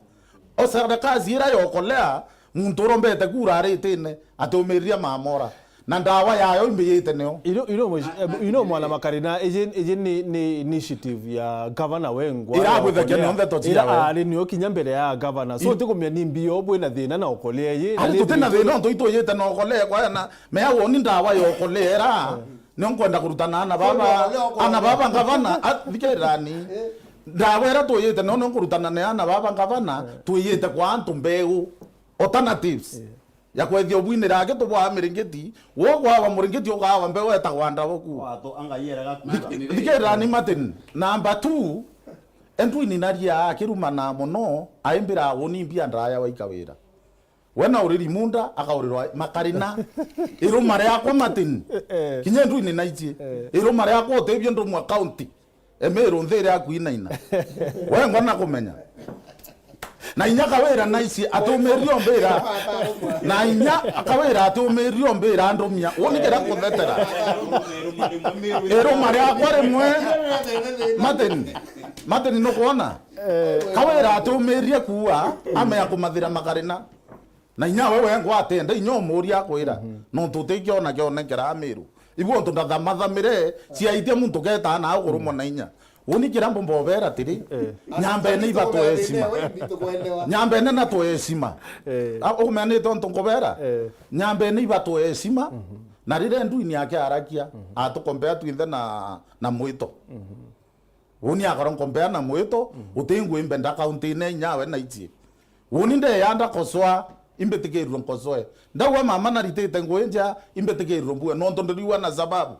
O sarakasi ira yokolea, muntu urombete kura aritine, atiumiriria mama ura. Na ndawa yayo imbiyite nio. Ino, ino mwish-, eh, ino mwana Makarina, iji, iji ni, ni initiative ya Gavana Wengwa. Irabwithagia nio ndeto cia we. Ari nio kinya mbere ya Gavana. So, I- tikumenya ni mbio bwina thina na ukolee yi. Ari tuti na thina, ntu ituyite na ukolee kwa na, mea woni ndawa ya ukolee ra. Nio nkwenda kurutana ana baba, ana baba Gavana, a, thikirirani. Ndawa ira tuyite nio, nio nkurutana ne ana baba Gavana, tuyite kwa antu mbeu. Alternatives. Ya kwethia ubwinira aki tubwaa miringiti, wo kwawa muringiti ukawa mbeu etagwa ndawa ku. Wato angaiyere gaku. Thikirirani Martin. Number two, Edwin Naria akirumana mono, aimbira uni mbia ndaya wa Ikawira. We na uriri munda, akaurirwa Makarina. Iruma riakwa Martin. Eh. Kinya Edwin naichie. Eh. Iruma riakwa utibio ndumwa county. Emiru nthi iria akuinaina. Wengwa na kumenya. Na inya Kawira naici atumirio mbira. Na inya Kawira atumirio mbira ndumia. Woni kira kuthetera. Iruma riakwa rimwe. Martin. Martin nukwona? Kawira atumirie kuua, amea kumathira Makarina. Na inya we wengwa atenda, inya umuria akwira, nontu utikiona kionekeraa Miru. Ibu ontu ndathamathamire, ciaitia muntu ketaa na ukurumwa na inya. Uni kira mbumba ubera atiri, nyambene ibatwe heshima. Nyambene na twe heshima. Eh. A, umenite ontu nkubera? Eh. Nyambene ibatwe heshima, na riria Edwin yake arakia, atukombea twinthe na, na mwito. Uni akorwo nkombea na mwito, uti ngwimbe nda kaunti-ini inya we na ichie. Uni ndeya ndakosoa, imbitikirirwe nkosoe. Ndauga mama naritite ngugi njea, imbitikirirwe mbue, nontu ndiriua na sababu.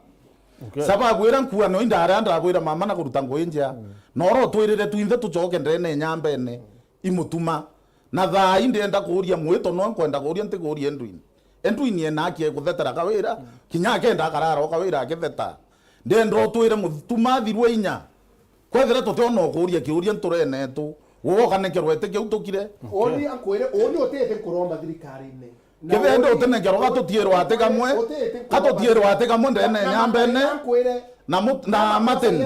Okay. Sababu ira nkua no indarea ndabwira mama na kuruta ngugi njea. Na oro twirire twinthe tucoke ndene nyambene, imutuma. Na thaa ii ndienda kuuria mwito, no nkwenda kuuria ntikuuria Edwin. Edwin ena haki ya kuthetera Kawira, kinya akenda akarara o Kawira akitheta. Ndenda utwire mutuma athirwe inya. Kwethira tutiona ukuuria kiuria nturene etu, woka nekerwa iti kiu tukire. Uni ankwire, uni utite nkuromba thirikari-ini. Kethira ndi utinenkerwa, gatutiirwa ati kamwe, gatutiirwa ati kamwe ndene nyambene, na mut-, na Martin.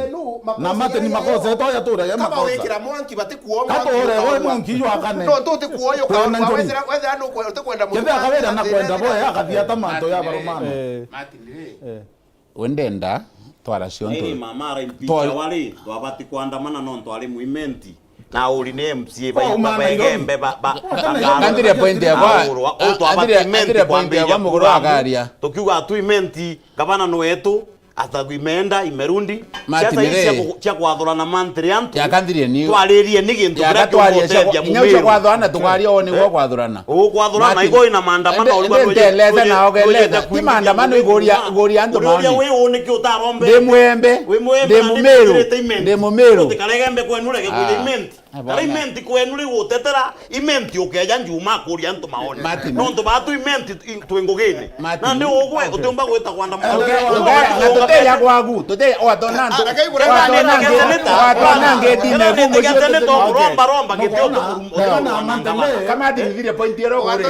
Na Martin makosa eto ya tura ya makosa. Kaba wikira mwanki bati kuo mwanki. Kato ore we mwanki yo akane. No, ntu uti kuo yo. Kwena njuri. Wethira, wethira ndu kwe-, uti kwenda. Kethira kawira na kwenda boya akathia ta manto ya baromano. Eh. Martin ri. Eh. We ndenda twara cionthe. Iri mama ara impeach wari, twabati kwandamana nontu ari mwimenti. Na uri ni M C A. Kwa baitu uma Nairobi. Baegembe ba, ba, ba, Ngandiria point yakwa. Aurwa, ah, utwa andiria, bati imenti andiria point kwambiriria yakwa, muguru kura. Agaria. Tukiuga tu imenti, gavana ni wetu, atagwi imeenda, imerundi. Martin, siasa ici cia ri. Ku-, cia kwathurana mantiri antu. Yaka nthirie ni. Twaririe ni gintu kiria kiumba utethia mumiru. Inya cia kwathurana tukaria o niguo kwathurana. Ugukwathura na igoi na maandamano. Ende, ende nteleze na ogeleza. Ti maandamano iguria, iguria antu maoni. Wi uniki utarombe. Ndi mwembe. Wi mwembe. Ndi mumiru. Ndi mumiru. Utikare Igembe kwenu rege kwitha imenti. Kara imenti kwenu ri gutetera, imenti ukeja njuma kuria antu maoni. Martin. Nontu batu imenti twi ngugine. Martin. Nandi ugwe utiumba gwita kwandamana. Okay, okay. Na tuteya gwagu, tuteya watona antu. Watona nge, watona nge dine. Romba, romba, gitio tu. Kama ndithire point ero gure.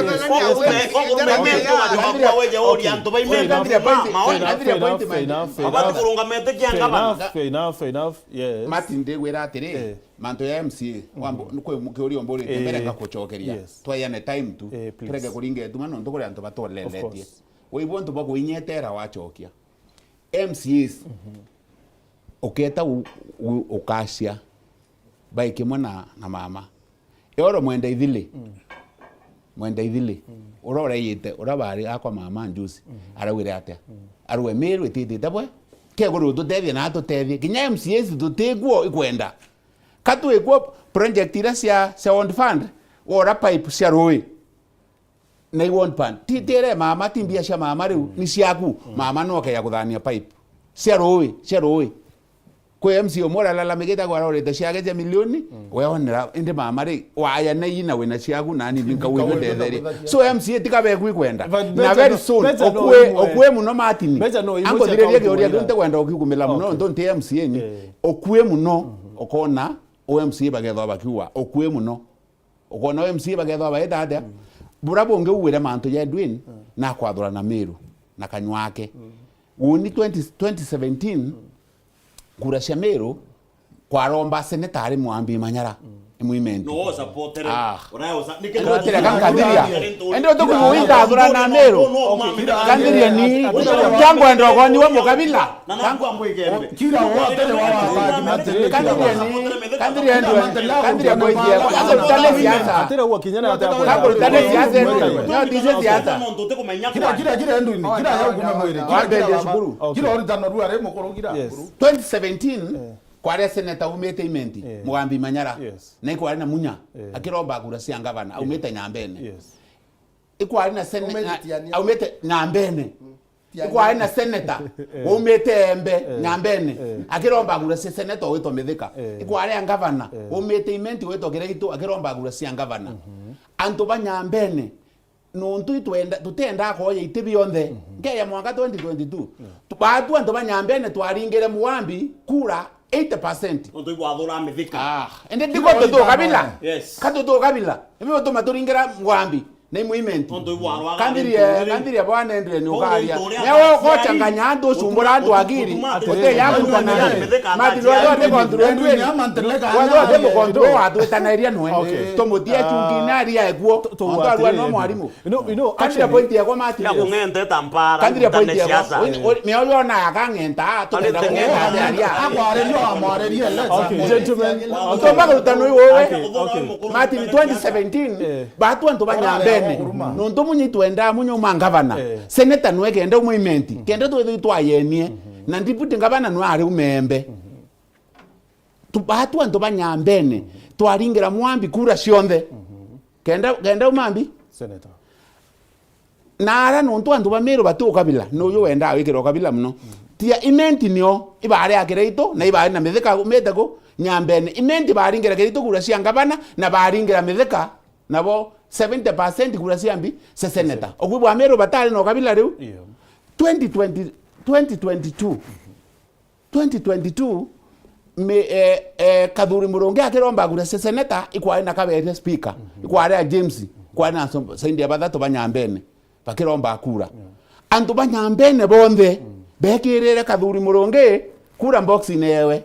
Abati kurungamete kia ngavana. Fair enough, fair enough, fair enough. Yes. Martin, ndigwira atiri, eh, mantu ya M C A, mm-hmm, wambo, kwi kiuria umburite, eh, mbere ngakucokeria. Yes. Tweyane time tu, eh, please, tureke kuringa ituma nontu kuri antu batoleretie. Of course. Waibu antu bakuinyetera wacokia. M C As, mm-hmm, uketa u-, u-, ukacia, bai kimwe na, na mama. Eoro Mwenda Ithili. Mm. Mwenda Ithili. Mm. Ura ureyite, ura bari akwa mama njusi. Mm. Araugire atia? Mm. Arue Miru ititite bwe. Keguru tutethie na tutethie. Kinya M C As tutikuo ikwenda. Ka twikuo project ira cia, cia World Fund, wora pipe cia rui. Na i World Fund. Ti, ti ere mama, ti mbia cia mama riu, ni ciaku. Mm. Mama no akeya kuthania pipe. Cia rui, cia rui. Kwi M C A umwe uralalamikite kwa arorete ciake cia milioni, mm, weonera, indi mama ri, waya na ii na wina ciaku, nani mbinka wina ndetherie. So M C A tiga beku ikwenda. Na very soon, okue, okue muno Martin. Ankuthiririe kiuria kiu ntikwenda ukiugumila muno, nontu nti M C A ni. Eh. Okue muno, mm-hmm, ukona o M C A bagethwa bakiuga, okue muno. Ukona o M C A bagethwa baita atia? Mm. Bura bungi ugwire mantu ja Edwin, mm, na kwathurana Miru na kanywa ake. Mm. Uni twenty, twenty seventeen, mm, kura cia Miru, kwaromba seneta ari Mwambi Manyara, mm, ni mwimenti. No supportere. Ah. Uraosa, nike supportere ka Nkathiria. Ende utuku muinda athurana Miru. Kanthiria ni, kangwenda ukoni wa mukabila. Na no kwa mbwikembe. Kira wote wa wa Martin. Kanthiria ni, kanthiria ndwe, kanthiria kwa ithia. Akurutane siasa. Atira uwa kinyana ata kwa. Akurutane siasa. No, ndise siasa. Kira, kira, kira ndu ni, kira ya ukume mwiri. Kira, kira baba. Kira uritano rua re mukuru kira. Yes. Twenty seventeen, eh, kwari senator umite Imenti, eh, Mugambi Manyara. Yes. Na ikwari na Munya, eh, akiromba kura cia ngavana, eh, aumite Nyambene. Yes. Ikwari na sene-, aumite na, Tiania. Aumite Nyambene. Mm. Tiania. Ikwari na senator, eh, waumite Embe, eh, Nyambene. Eh. Akiromba kura cia senator witwa Mithika. Eh. Ikwari a ngavana, eh, waumite Imenti witwa Kiraitu, akiromba kura cia ngavana. Mhm. Antu ba Nyambene, nontu itwenda, tutenda koya iti bionthe. Mhm. Nkeya mwaka twenty twenty-two. Yeah. Tu-, batu antu ba Nyambene twaringire Mugambi kura eighty percent. Nontu ibwathura Mithika. Ah, ende ndiko tutu kabila. Yes. Katutu kabila. Ibi utuma turingira Mugambi. Na imwimenti. Nontu ibwarwaga. Kanthirie, kanthirie bwana Endire ni ukaria. Neo gochanganya antu ucumbura antu akiri. Ute ya kurutana. Mati rwa rwa te kontu rwa ndwe. Rwa rwa te mukontu rwa watwetanaria nwe. Okay. Tumutie chungi ni aria ekuo. Ontu arua no mwarimu. You know, you know, kanthirie point yakwa Mati. Ya kung'enteta mpara. Kanthirie point yakwa. Mioyo na yakang'enta, tukenda kung'enta aria. Akwareria amwarerie. Okay, gentlemen. Ntomba kurutana uyu uwe. Okay, okay. Martin, twenty seventeen, eh, batu antu ba Nyambene. Nontu munyi twenda munyu ma ngavana. Eh. Seneta nwe kenda umwimenti. Mhm. Kenda twithwi twayenie. Mhm. Na deputy ngavana nwe ari umembe. Mhm. Tu-, batu antu ba Nyambene. Mhm. Twaringira Mwambi kura cionthe. Mhm. Kenda, kenda umambi? Senator. Na ara nontu antu ba Miru bati ukabila, nuju wendaa wikira ukabila muno. Mm. Tia Imenti nio ibari a Kiraitu, na ibari na Mithika umite ku Nyambene. Imenti baringira Kiraitu kura cia ngavana, na baringira Mithika, nabo seventy percent kura cia mbi, cia senator. Senator. Okwi bwa Miru batari na ukabila riu? Iyo. Twenty twenty, twenty twenty-two. Twenty twenty-two, mi-, eh, eh, Kathuri Murungi akiromba kura cia seneta, ikwari na Kaberia speaker, mhm, ikwari a James, ikwari na so-, saindi ya bathatu ba Nyambene, bakiromba kura. Yeah. Antu ba Nyambene bonthe, mm, bekirire Kathuri Murungi kura box-ini yewe.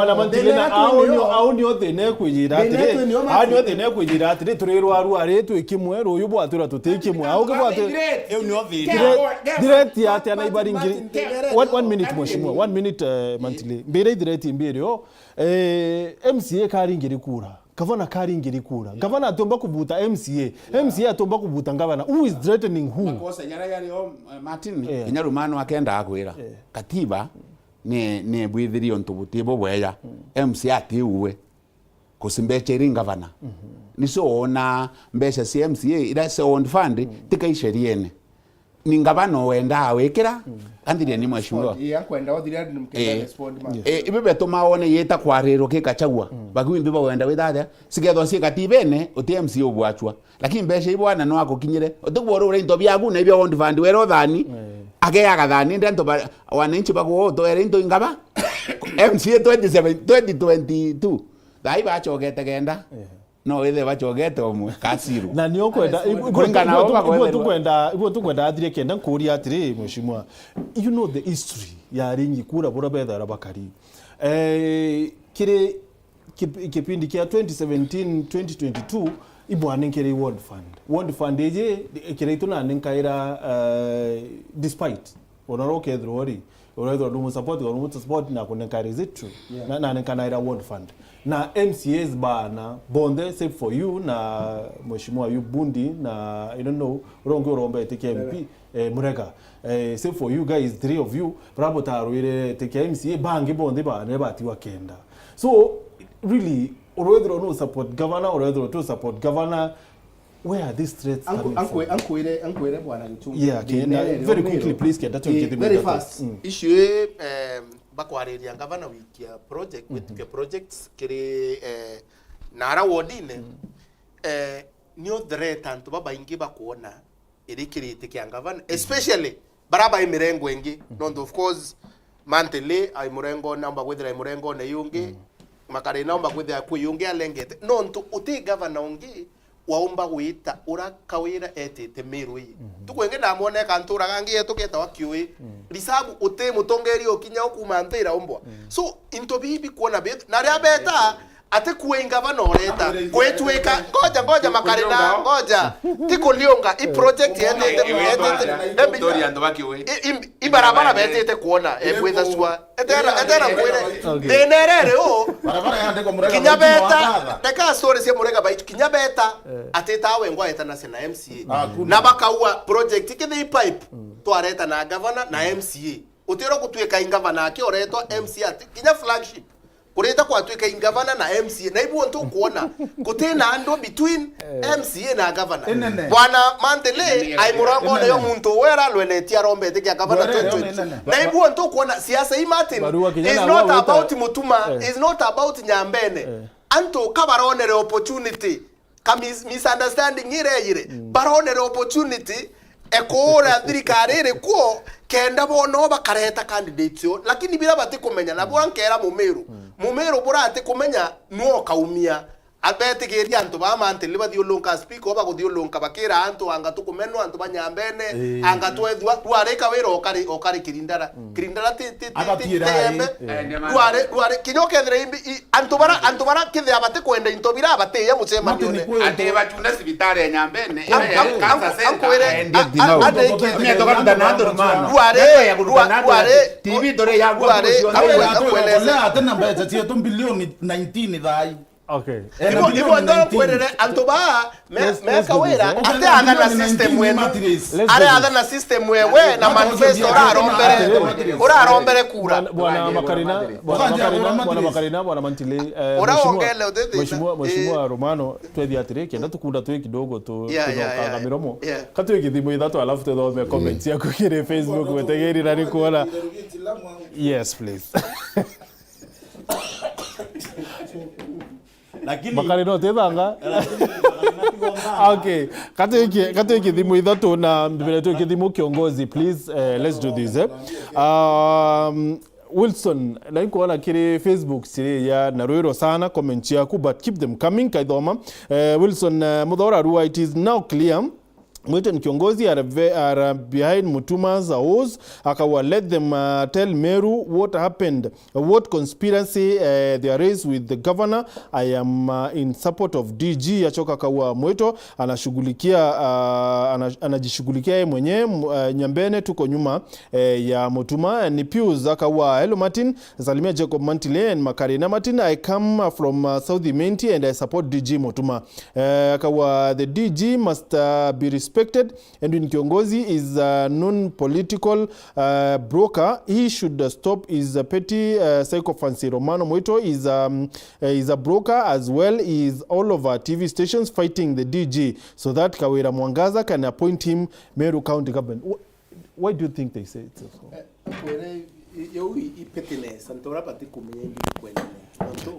Bwana Mantili, na au nio, au nio thina ekwijira atiri, au nio thina ekwijira atiri, turi rwaru ari twi kimwe, ruyu bwatwira tuti kimwe. Au ke bwatwira, eu nio thina. Direct, direct ya ati ana ibari ngiri. One, one minute, mheshimiwa, one minute, eh, Mantili. Mbira direct mbiri o, eh, M C A kari ngiri kura. Gavana kari ngiri kura. Gavana atiumba kuvuta M C A. M C A atiumba kuvuta gavana. Who is threatening who? Makosa nyara yari o, eh, Martin, yeah, kinya Rumano akenda akwira. Yeah. Katiba ni, ni bwithirie untu buti bubweya. Mm. M C A ati uwe. Kusi mbecha iri gavana. Mhm. Nicio wona mbecha cia M C A ira cia Ward Fund, mm, tika iceriene. Ni ngavana wendaa wikira, mm, anthirieni mheshimiwa. Ii, ankwenda uthire ni mkenda, eh, respond ma. Eh, ibi betuma wone yita kwarirwo ki Gachagua. Mm. Bagu imbi bagwenda withathia, cikethwa ci katibene, uti M C A ubwachwa. Lakini mbecha ibo bwana no akukinyire. Utigwa uri into biaku na ibia Ward Fund wera uthani. Eh. Ageaga thani, ndi antu ba, wananchi bagu utoere into ingaba. M C A twenty seven, twenty twenty-two. Thai bachogete kenda. Eh. No withe bachogete umwe, kasiru. Na ni ukwenda, ibu-, ibu-, kuringana na ibu-, uba ibu-, kwetherwa. Tukwenda, ibu tukwenda athire kenda nkuria atiri, mheshimiwa, you know the history ya aringi kura bura bethara bakari. Eh, kiri kip-, kipindi kia twenty seventeen, twenty twenty-two, ibwanenkere Ward Fund. Ward Fund iji, kira itu nanenkaira, eh, despite Ona ro kethirwa ri, urethirwa ndu mu support, kana mu support na kunenka, is it true? Yeah. Na, na nenkanaira Ward Fund. Na M C As bana, bonthe, Save for You, na Mheshimiwa Ayub Bundi, na, I don't know, uria ungi urombete kia M P, Murega. Eh, Murega. Eh, Save for You guys, three of you, bravo tarwire te kia M C A, bangi bonthe bana, batiwa kenda. So, really, urethirwa no support governor, urethirwa tu support governor, Where are these threats coming from? Ankwire, ankwire, ankwire bwana Gichungi. Yeah, okay, na very quickly, please, kenda tukithi very fast. Mm. Issue, eh, bakwariria gavana wiki ya project, mhm, gwitukia projects kiri, eh, na ara wodine, mm, eh, nio threat antu babaingi bakwona iri kiriti kia gavana, mm, especially bara bai mirengo ingi, mm, nontu of course, Mantili ai murengone, aumba kwithira ai murengone yungi, mm, Makarina aumba kwithira kwi yungi alengete. Nontu uti gavana ungi waumba gwita ura Kawira etite Miru ii. Mhm. Tuku ingi ndamwoneka nturaga ngi yetu getawa Kiui. Mm. Risabu uti mutongeri ukinya ukuma ntu iraumbwa. Mm. So, into bibi kuona bitu. Na ria beta, ati kuwa ingavana ureta. Kwitwika, ngoja, ngoja, Makarina, ngoja. Ti kuliunga, i project yetete, yetete, Victoria, antu ba Kiui. I, i, i barabara betite kuona, eh, kwitha sua. Etera, etera mwire. Okay. Thina irere u. Barabara yandikwa Murega kinya beta, ndeka story cia Murega baitu, kinya beta, eh, atita we ngwa etana na M C A. Ah, hakuna. Na bakaua project kithi pipe, mm, twareta na governor na M C A. Utiro gutuika ingavana aki oretwa M C A ati, kinya flagship. Kurita kwatuika ingavana na M C A. Na ibu ntu kuona, kutina andu between, eh, M C A na governor. Inene. Bwana Mantili, inene, ai murangone yo muntu we aralwenetie arombete kia governor twenty twenty. Inene. Na ibu ntu kuona siasa hii, Martin, is not about Mutuma, eh, is not about Nyambene. Eh. Antu ka baronere opportunity, ka mis-, misunderstanding ireyire, mm, baronere opportunity, ekuura thirikari iri kuo, kenda bono bakareta candidates o, lakini bira batikumenya, na bwa nkera Mumiru. Mm. Mumiru bura atikumenya, nuo kaumia. Abetigiria antu baa mantili bathiulunka speaker, baguthiulunka bakira antu, anga tukumenwa, antu ba Nyambene, anga twethua, rwarika wira ukari, ukari Kirindara. Kirindara ti, ti, ti, ti, ti embe. Rwari, rwari, kinya ukethira imbi, i, antu bara, antu bara kithia batikwenda into bira batiya mucemanione. Ati bachunda cibitari ya Nyambene, ira ya cancer center. Ankwire, a, a, a, Mia tukaruta na andu rumano. Rwari, rwari, T V tore ya gwa rwari, akweleza. Ate na mbeca cietu bilioni nineteen thai. Okay. Ibo, ibo ndoro kwerere antu ba me, meka wira, ate atha na system wenu. Are atha na system wewe na manifesto urarombere, urarombere kura. Bwana, bwana Makarina, bwana Makarina, bwana Makarina, bwana Mantili, eh, uraongele utete. Mheshimiwa, Mheshimiwa Romano, twethi atiri, kenda tukunda twi kidogo tu, yeah, yeah, yeah, miromo. Yeah. Katwiki thimu ithatu alafu tuthome comments yaku kiri Facebook, wetegeri na ni kuona. Yes, please. Lakini Makare no tethanga. Okay. Katwiki, katwiki thimu ithatu na mbere twiki thimu kiongozi, please, eh, let's do this, eh. Um, Wilson, na nkuona kiri Facebook siri ya na rwiro sana comment yaku, but keep them coming, kaithoma. Eh, Wilson, eh, Muthora Rua, it is now clear. Mwiteni Kiongozi are, ve- are behind Mutuma's woes. Akawa, let them, uh, tell Meru what happened, what conspiracy, uh, there is with the governor. I am, uh, in support of D G. Achoka akawa, Mwito anashughulikia, uh, ana, anajishughulikia yeye mwenyewe. M- uh, Nyambene tuko nyuma, eh, ya Mutuma. Ni Pius akawa, hello Martin, salimia Jacob Mantile and Makarina Martin. I come, uh, from, uh, South Imenti and I support D G Mutuma. Eh, akawa, the D G must, uh, be respected. Edwin Kiongozi is a known political, uh, broker. He should, uh, stop his, uh, petty, uh, sycophancy. Romano Mwito is, um, uh, is a broker as well. He is all over T V stations fighting the D G so that Kawira Mwangaza can appoint him Meru County Government. Wh- why do you think they say it so? Eh, kwere, i- yo i- i pettiness, antu bara bati kumenya imbi kwenene. Antu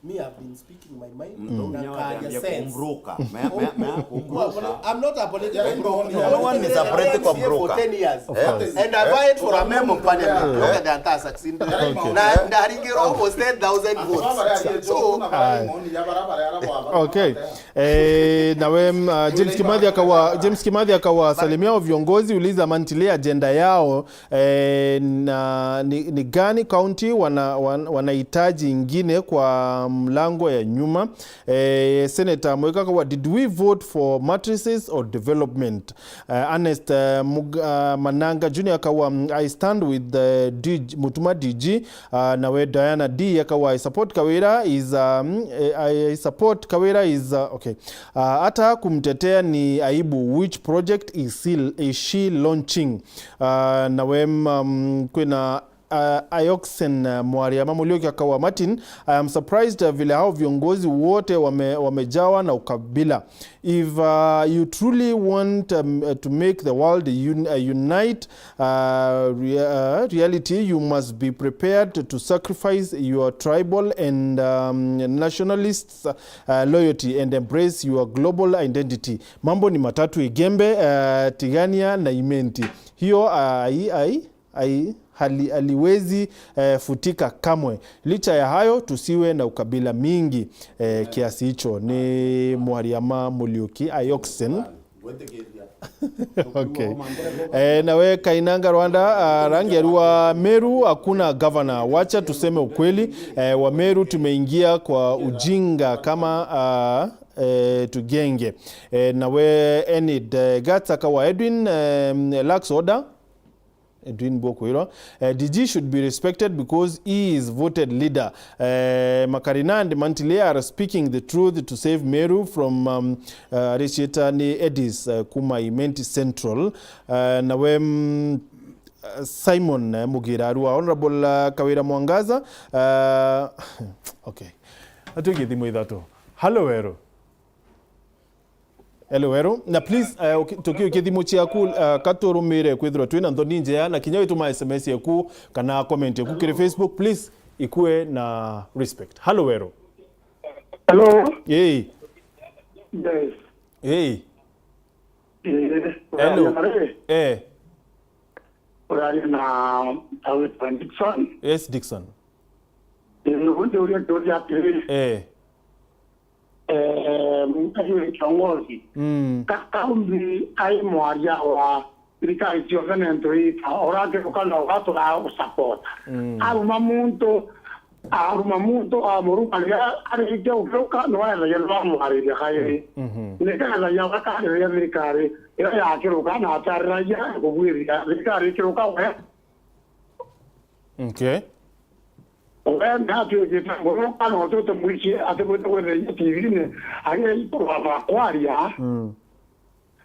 Me, I've been speaking my mind. Mm. Na karia sense. Kumruka. Me, me, me, kumruka. I'm not a political broker. No one is a political broker. For ten years. And I fight for a member of parliament. Look at the entire succeed. Na ndaringirwo almost ten thousand votes. So, okay. Eh, nawe, mm, uh, James Kimathi akawa, James Kimathi akawasalimia o viongozi, uliza Mantile agenda yao, eh, na ni, ni gani county wana, wan- wanahitaji ingine kwa mlango ya nyuma. Eh, Senator Mwika akawa, did we vote for mattresses or development? Eh, Ernest, eh, Mug- uh, Mananga Junior akawa, mm, I stand with the D G, Mutuma D G. Uh, nawe Diana D akawa, I support Kawira is, um, eh, I support Kawira is, uh, okay. Uh, hata kumtetea ni aibu. Which project is she, is she launching? Uh, nawe, um, kwina, uh, Ioxen, uh, Mwariama Mulioki akawa, Martin, I am surprised, uh, vile hao viongozi wote wame, wamejawa na ukabila. If, uh, you truly want, um, uh, to make the world un- uh, unite, uh, rea- uh, reality, you must be prepared to sacrifice your tribal and, um, nationalists, uh, loyalty and embrace your global identity. Mambo ni matatu: Igembe, uh, Tigania na Imenti. Hiyo, uh, ai, ai, ai, hali, haliwezi, eh, futika kamwe. Licha ya hayo, tusiwe na ukabila mingi, eh, kiasi hicho. Ni Mwariama Muliuki Ayoksen. Okay. Eh, nawe Kainanga Rwanda, ah, rangi ya Rua Meru hakuna governor. Wacha tuseme ukweli, eh, wa Meru tumeingia kwa ujinga kama, ah, eh, tugenge. Eh, nawe Enid, eh, Gats akawa Edwin, eh, Lax Order. Edwin Bokwirwa. Eh, D G should be respected because he is voted leader. Eh, Makarina and Mantile are speaking the truth to save Meru from, um, uh, Rishita ni Edis, uh, kuma Imenti Central. Uh, nawe, mm, uh, Simon, eh, Mugira Arua, Honorable, uh, Kawira Mwangaza. Uh, okay. Atwiki thimu ithatu. Hello, Weru. Hello, Weru. Na please, uh, uki- tukiukia thimu ciaku, uh, katurumire kwithirwa twina nthoni njea, na kinya wituma S M S yaku kana comment yaku kiri Facebook, please, ikue na respect. Hello, Weru. Hello. Hey. Yes. Hey. Eh, Hello. Uraria na, eh, uraria na David Dixon. Yes, Dixon. Eh, ndio ndio ndio atiri. Eh. Eh, Mheshimiwa kiongozi. Mm. Ka-, kaunti ai mwaria wa thirikari cionthe nento ita, urakiruka na ugatura usapota. Mm. Aruma muntu, aruma muntu, amuruma riria arikia gukiruka, niwe ethagia niwamwariria kairi. Mhm. Nikethagia we akaririria thirikari iria yakiruka na atariragia kubwiria thirikari ikiruka we. Okay. We ni atuikite nguruka na utute mwici atibwite kwithira T V-ini agiiturwa bakwaria. Mm.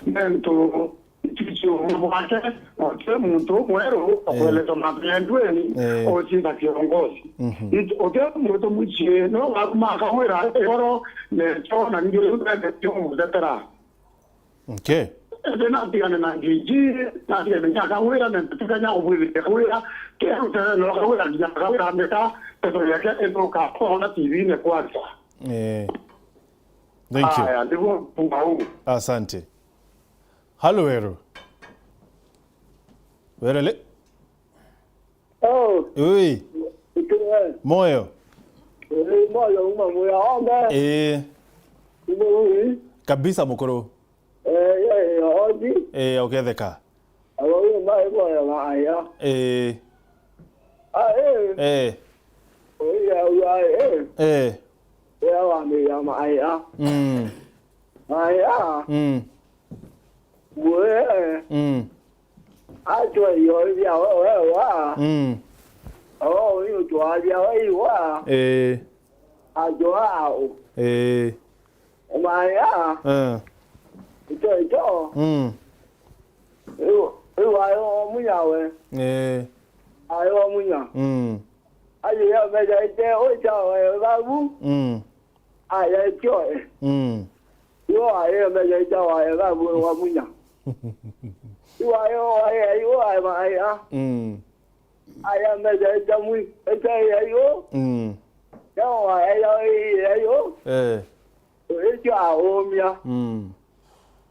Nontu icio bwake, na uti muntu umweru, eh, okweleza mantu ya ndweni, eh, ocinda kiongozi. Mhm. It-, uti muntu mwici, no waruma akawira igoro, necho, na ningi riu ndende kumutetera. Okay. Indi natigane na G G, natigane na Kawira, na ntitikanya kubwithia Kawira, kerutene no Kawira, nginya Kawira ambika, teto yake ithuka, ona T V-ini kwanza. Eh. Thank you. Aya, niguo mbau. Asante. Halo, Weru. Werele. Oh, ui, ituwe. Moyo. Eh, moyo uma moyo ombe. Eh. Ume ui. Kabisa, mukuru. Eh, ya, ya, oji. Eh, uketheka. Aba uyu mai moyo ma aya. Eh. Ah, eh. Eh. Oya, oya, eh. Eh. Ya wa me ya ma aya. Mm. Aya. Mm. Gwe. Mm. Atwa yo bia wewa. Mm. Oh, yo twa bia wewa. Eh. Ajo ao. Eh. Maya. Eh. Ito, ito. Mm. Yo, yo ayo munya we. Eh. Ayo munya. Mm. Ayo ya meja ite o cha we babu. Mm. Aya, ikio, eh. Mm. Yo, aye, meja ita wa ega, bwe wa munya. Yo, aye, o, aye, yo, aye, ma, aye, ah. Mm. Aya, meja ita mwi, ita, aye, yo. Mm. Yo, aye, yo, aye, yo. Eh. Ikio, a, omia. Mm.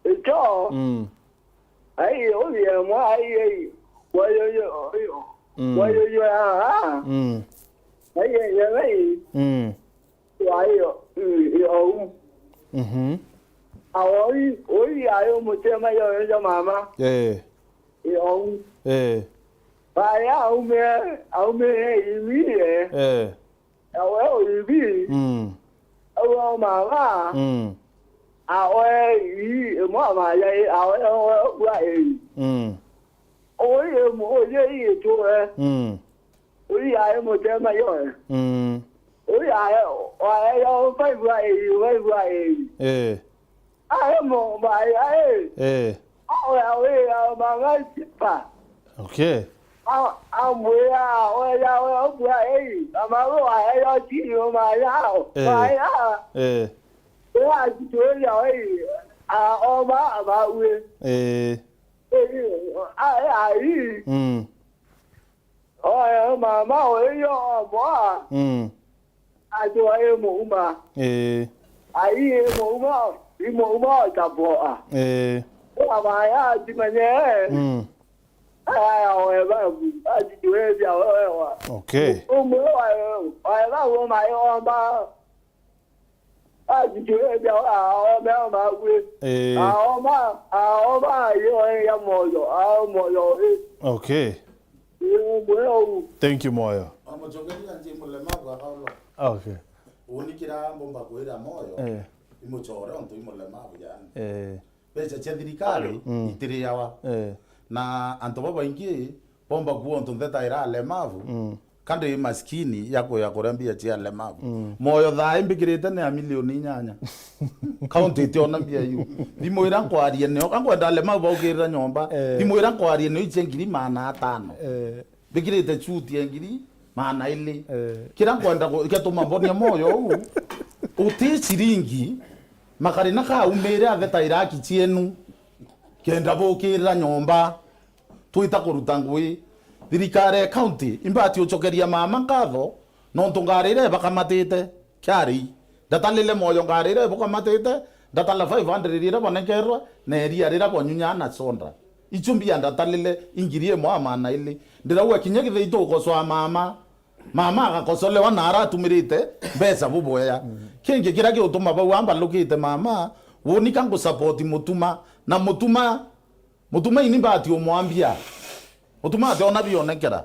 Ikio. Mm. Ai, oye, mwa, ai, ai. Wayo, yo, yo. Mm. Wayo, yo, ah, ah. Mm. Ai, ai, ai. Mm. Wa iyo, i, i, ou. Mhm. Awoi, oi ayo mutema yo yo mama. Eh. I ou. Eh. Baya aume, aume iwie. Eh. Awe oibi. Mm. Awe mama. Mm. Awe i, mama ya, awe, awe, awe, i. Mm. Oi, emu, oye, i, tu, eh. Mm. Ui ae mutema yoe. Mm. Ui ae, ae yo five a eri, five a eri. Eh. Ae mo, ba, ae. Eh. Awe, awe, awe, mama, sipa. Okay. A, amwira, oya, oya, obua, ei. Amaro, ae yo tiri, o, ma, ya, o. Eh. Ma, ya. Eh. Oya, titoria, ei. A, o, ma, ma, ue. Eh. Ei, ae, ai. Mm. Oe, mama, oyo, oboa. Mm. Ajo, e, muuma. Eh. Ai, e, muuma, i, muuma, otaboa. Eh. Oa, maya, timenye. Mm. Aya, oe, babu, ati, tuwezi, oe, wa. Okay. Umwe, wa, wa, babu, mayo, omba. Athikiriria aome aoma agwi. Ii. Aoma, aoma yo ya moyo, ao moyo, ii. Okay. Ii, umwe ou. Thank you, Moyo. Amucokeria nji mulemavu akaolwa. Okay. Unikira mbomba kwira Moyo. Eh. Imucore ontu i mulemavu yani. Eh. Mbeca cia thirikari, mm, itiriawa. Eh. Na antu babaingi bomba kuua ontu ntheta ira alemavu, mm, kandi maskini ya kuya kuria mbia cia alemavu. Mm. Moyo thaa ii mbikirite ni ya milioni inyanya. Kaunti itiona mbia iu. Thimu ira nkwaria nio, ka nkwenda alemavu baukirira nyomba. Eh. Thimu ira nkwaria nio icia ngiri maana atano. Eh. Mbikirite chuti ya ngiri maana ili. Eh. Kira nkwenda ku-, kiatuma mbonia Moyo uu, uti ciringi, makari na kaumire atheta iraki cienu, kenda bukirira nyomba, twita kuruta ngui. Thirikari ya county imbati ucokeria mama nkatho, nontu ngari iria ibakamatite kiari. Ndatalile Moyo ngari iria ibukamatite, ndatala five hundred iria bonekerwe, na iria riria bwanyunya na soda. Icio mbia ndatalile ingiri imwe a maana ili. Ndirauga kinya kithei tugukosoa mama, Mama agakosolewa na aratumirite mbeca bubwea. Kingi kiria giutuma bau ambalukite mama, woni ka ngusupport Mutuma, na Mutuma, Mutuma ini mbati umwambia. Mutuma ationa bionekera.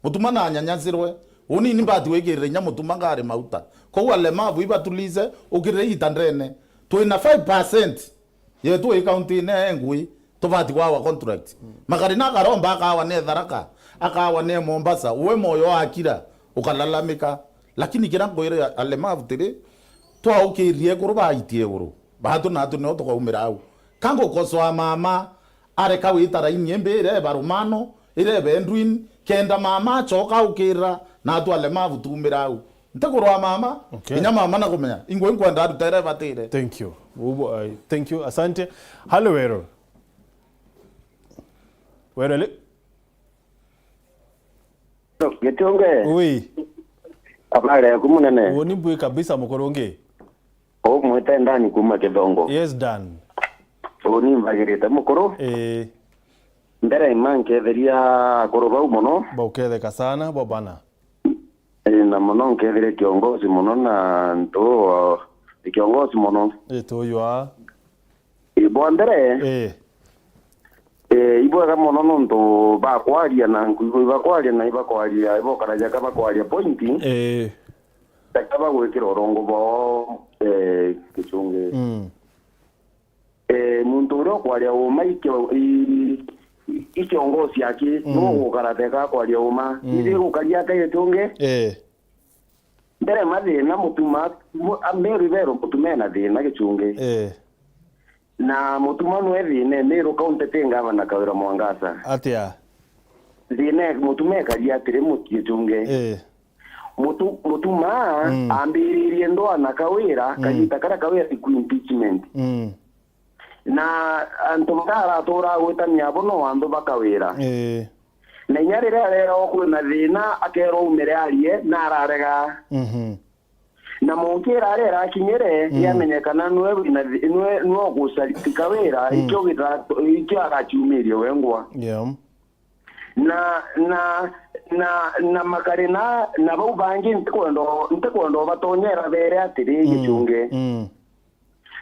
Mutuma na anyanyasirwe. Uni ini mbati wikirire inya Mutuma ngari mauta. Kou alemavu ibatulize, ukirire ita ndene. Twina five percent yetu i county-ini ya Engui, tubati kwawa contract. Makari na akaromba akawa ne Tharaka, akawa ne Mombasa, uwe moyo akira, ukalalamika. Lakini kira nkwire alemavu tiri, twaukirie iguru, baitie iguru. Batu natu nio tukaumira au. Ka ngukosoa mama, areka wita raini imbi ireba rumano, ireba Edwin, kenda mama acoka aukirira, natu alemavu tumira au. Ntikurwa mama, Okay. Kinya mama na kumenya. Ingwe nkwenda aruta iria ibatire. Thank you. Ubo, ai, thank you. Asante. Halo, Wero. Wero, le? Gitunge. Ui. Habari yaku munene? Uuni mbui kabisa, mukurungi. Umwite Ndani kuma Kithongo. Yes, Dan. Uuni mbagirite mukuru. Eh. Mbere ima nketheria akuru bau muno. Bauketheka sana, bo bana. Ii, na mono nkeethire kiongozi mono na ntu o, ni kiongozi mono. Ii, tuyua. Ii, bwa mbere, Ii. Ii, ibwega mono nontu bakwaria na nkuigua ibakwaria na ibakwaria, ibokaraja ka bakwaria point. Ii. Taka bagwikira urongo bwao, eh, Gichungi. Mm. Eh, muntu uria ukwaria uma ikio-, i-, i-, i kiongozi aki, Mm. nugukara theka akwaria uma. Mm. Ithe gukaria ata Gichungi? Eh. Mbere mathina Mutuma, mu-, a-, Meru Ibero Mutuma ena thina Gichungi. Eh. Na Mutuma nwe thina, Meru County ti ngavana Kawira Mwangaza. Atia? Thina, Mutuma ekaria atiri muti Gichungi. Eh. Mutu-, Mutuma Mm. ambiririe ndwaa na Kawira, Mm. kagita karia Kawira iku impeachment. Mm. Na antu baria aratura agwitania abo no anthu ba Kawira. Ii. Na inya riria arerwa kwina thina, akerwa aumire arie, na ararega. Mhm. Na monkira aria irakinyire, Mm. yamenyekana nwe wina thi-, nwe, nwe ugucariti Kawira, Mm. ikio githa-, ikio agaciumiria wengwa. Yeah. Na, na, na, na makari na, na bau bangi ntikwenda, ntikwenda ubatonyera bere atiri, Mm, Gichungi. Mm.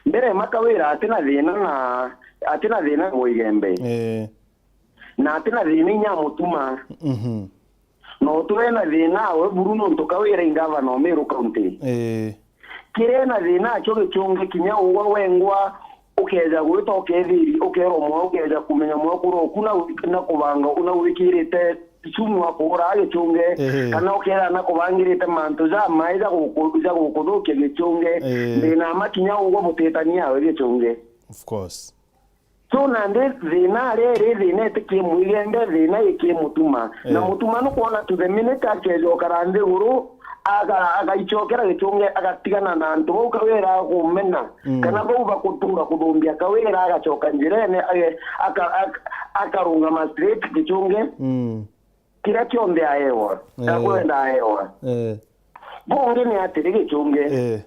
Mbere ma Kawira atina thina na, atina thina na Mwigembe. Eh. Na atina thina inya Mutuma. Mhm. No tuwe na thina we buru nontu Kawira i ngavana o Meru County. Eh. Kire na thina acio Gichungi kinya ugwa wengwa ukeja gwita ukethiri, ukerwa mwe ukeja kumenya mwe kura oku na, na kubanga una wikirite sumu wa kuura Gichungi, Ehe. kana ukera na kubangirite mantu ja mai ja guku-, ja gukuthukia Gichungi. Eh. Thina ma kinya ugwa butitania we Gichungi. Of course. So, nandi thina aria iri, thina iti ki Mwigembe, thina i ki Mutuma. Na Eh. Mutuma nukwona to the minute akeja ukara nthiguru, aga-, agaicokera Gichungi, agatigana na antu bau Kawira agumena, Mm. kana bau bakutura kuthumbia Kawira, agacoka njirene, age-, aka-, aka-, akarungama straight Gichungi. Mm. Kiria kionthe aewa, Eh. akwenda aewa. Eh. Bungi ni atiri Gichungi. Eh.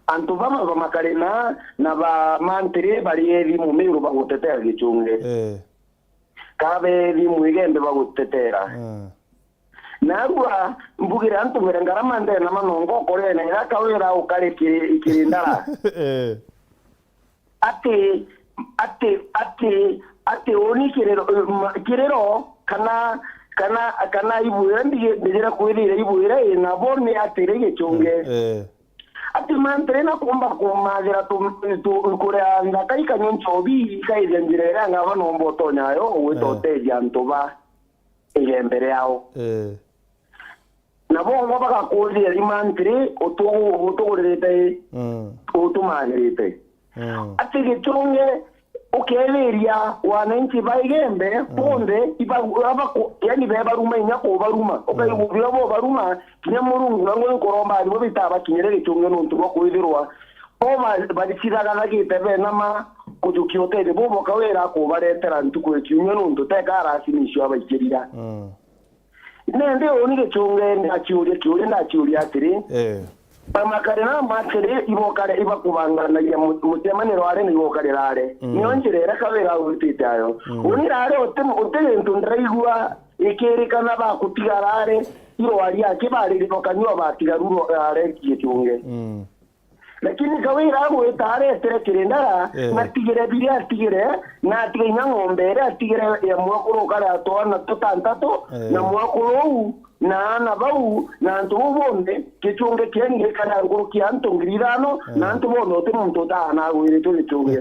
Antu baba ba Makarina na ba Mantiri bari ethi Mumiru bagutetera Gichungi. Eh. Ka bethi Mwigembe bagutetera. Eh. Narua mbugire antu mbere ngarama ndena manongo ukorene, ira Kawira ukari kiri, kiri ndara. Eh. Ati, ati, ati, ati uni kiriro, ma-, kiriro, kana, kana, kana ibwira mbigi-, mbijira kwithira ibwira ina bo ni atiri Gichungi. Eh. Ati Mantiri na kumba kumathira tu, tu, kuria nthaka ikanywa nchobi, ikaithia njira iria ngavana omba utonya yo, gwita Eh. utethia antu ba igembe riao. Eh. Na bongwa bagakuria ri Mantiri, utu-, utuguririte i? Mm. Utumagirite? Mm. Ati Gichungi, ukethiria wananchi ba Igembe, Mm. bonthe, iba-, abaku-, yani bebaruma inya kubaruma. Ukaigua Mm. bia bobaruma, kinya Murungu na ngui nkuromba aribo bitabakinyire Gichungi nontu bwa kwithirwa bo ba-, baricithagathagite benama kujukia utethio bubo Kawira akubaretera ntuku ya kiumia nontu teka arasimisio abaikirira. Mm. Nende uni Gichungi ndaciuria kiuria, ndaciuria atiri, Eh. Bamakare na Mantiri ibokare ibakubanganagia mu-, mucemaniro ari na ibokarira ari. Mm. Nio njira iria Kawira agwitite ayo. Mm. Uni rari uti, uti gintu ndiraigua ikirikana bakutiga rari, irwari aki barire bakanyua batigaru arentie Gichunge. Mm. Lakini Kawira agwita aretire Kirindara, eh, na atigire biria atigire, na atiga inya ng'ombe iria atigire ya mwekuru ukari a twana tutantatu, eh, na mwekuru uu, na aana bau, na antu bau bonthe, Gichunge kiengire kana nkuruki ya antu ngiri ithano, na, eh, antu bonthe uti muntu utaana agwiritwe Gichunge.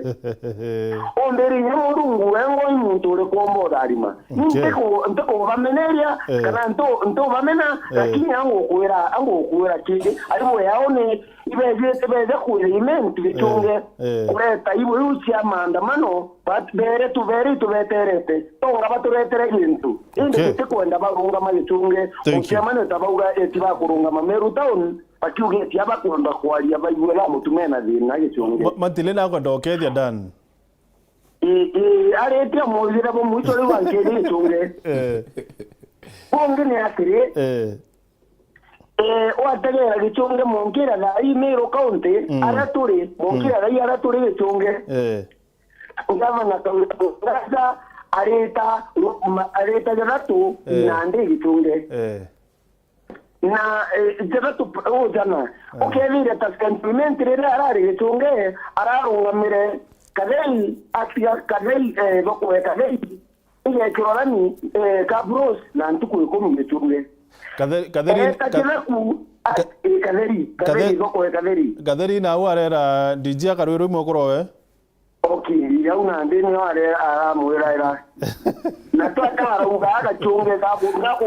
Umbiri inya Murungu wengwa i muntu uriku umba utharima. Ni, okay, ntiku-, ntikubameneria, eh, kana ntu-, ntubamena, eh, lakini angukwira, angukwira kingi, aibu yao ni ibejite beja kwira imenti Gichunge, eh, eh, kureta ibu iu cia maandamano, but bere tu, bere itubeterete, tonga baturetere gintu. Indi, okay, tutikwenda barungama Gichunge, thank you, ukiamane ta bauga eti bakurungama Meru Town, bakiuga eti abakwenda kwaria baigwe na mutumia na thina Gichunge. Ma-, Matile nakwenda ukethia Dan. Ii, ii, aritie muthire bumwito riu ankirie Gichunge. Eh. Bungi ni atiri, eh, eh, wategeera Gichunge, monkira thaa ii Meru County, mm, aria turi, monkira, mm, thaa ii aria turi Gichunge. Eh. Gavana Kawira Mwangaza arita, ma-, arita jathatu, eh, nandi Gichunge. Eh. Na, eh, jathatu p-, ujana. Ah. Ukethire ta sentiment riria arari Gichunge, ararungamire Katheri, atiga Katheri, eh, bakwe Katheri, igekirwa rami, eh, Kabros, na ntuku ikumi Gichunge. Katheri, Katheri, eh, ta Ka-, Kithaku, a-, Ka-, eh, Katheri, Katheri, Kathe-, bakwe Katheri. Katheri nau arera D J akarwirwa imwe kurowe. Okiri au nandi nio are aramwira ira. Na twaka arauga agachunge gaku, gaku,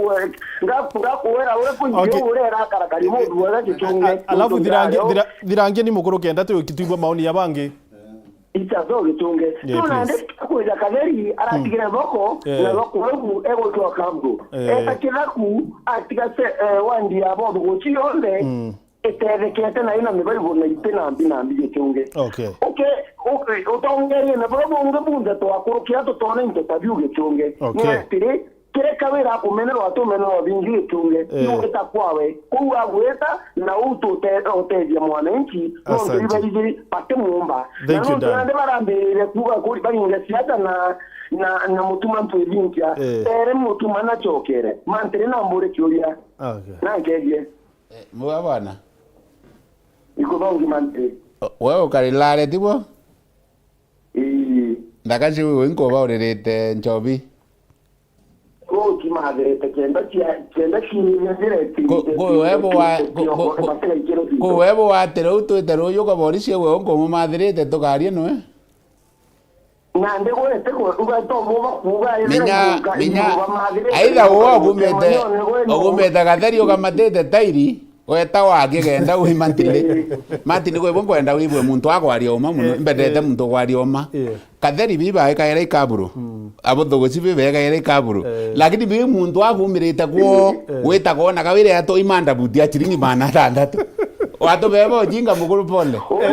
gaku, gakwira uri kuingi, okay, urera akarakari mundu wega gichunge. A-, a-, alafu thirangi, thira-, thirangi ni mukuru kenda tu kituigwa maoni ya bangi. Icha zo gichunge. Yeah, tu nandi please. Kwija Katheri aratigire, mm, thoko, yeah, na thoko au egutwa Kabro. Yeah. Eta Kithaku atiga se, eh, wandi ya bobo guchi yonthe. Mm. Itethekete na ina mibaibo na iti na mbi na mbi gichunge. Okay. Uke-, uke-, utongerie na buria bungi bunthe twakurukira tutona into ta biu gichunge. Okay. Ni atiri, kiri Kawira akumenerwa atumenerwa bingi gichunge. Eh. Igwita kwawe. Kuu agwita na uu tute-, utethia mwananchi, nontu, asante, ibaiji batimuumba. Thank you, nandi barambiriire kuuga kuri bainga siasa na, na, na mutuma ntwithinkia. Eh. Ere mutuma nachokere. Mantiri nambure kiuria. Okay. Nankethie. Eh, mwa bwana. Ikuthongi mantri. O, we ukari Lare, tiguo? Ii. Ndaka ciu inkubauriritie nchobi. Kuu kimathirite kenda cia, kenda cinyithia njira iti-, ku-, ku-, iti-, webo wa-, iti-, ku-, ku-, ku-, ku-, basira ikiro ku-, citũ. Webo watire u twite ruyu kaborisi we unkumathirite tukarie nwe? Nandi gwete kuuga to muba kuuga iri. Menya, uguka, menya, inyuba mathire aitha kuuga wo ugumite, manyone gwenu. Ugumite Katheri ukamatite tairi, weta wake genda wi Mantili. Mantili, kwi bo nkwenda wibwe muntu akwaria uma muno, eh, mbendete, eh, muntu kwaria uma. Eh. Katheri biba ikaira ikaburu. Mm. Abo thogoci biba ikaira ikaburu. Eh. Lakini bi muntu akumirite kwo, eh, wita kwona Kawira ato imanda buti ya chiringi magana atandatu. Watu beba ujinga mukuru pole. Uni,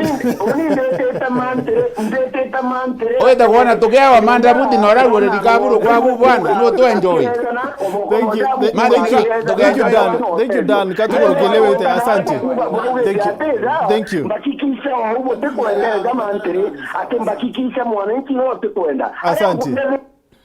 uni ndetete mantere, ndetete mantere. Oye, ta kuona tukiawa manda buti na uragure likaburu kwaku bwana, no tu enjoy. Thank you, th-, thank you, thank you, Dan. Thank you, Dan. Katukurukilewete. Asante. Thank you. Thank you. Mbakikisha wa ubo tikwenda mantere, ati mbakikisha mwananchi no tikwenda. Asante.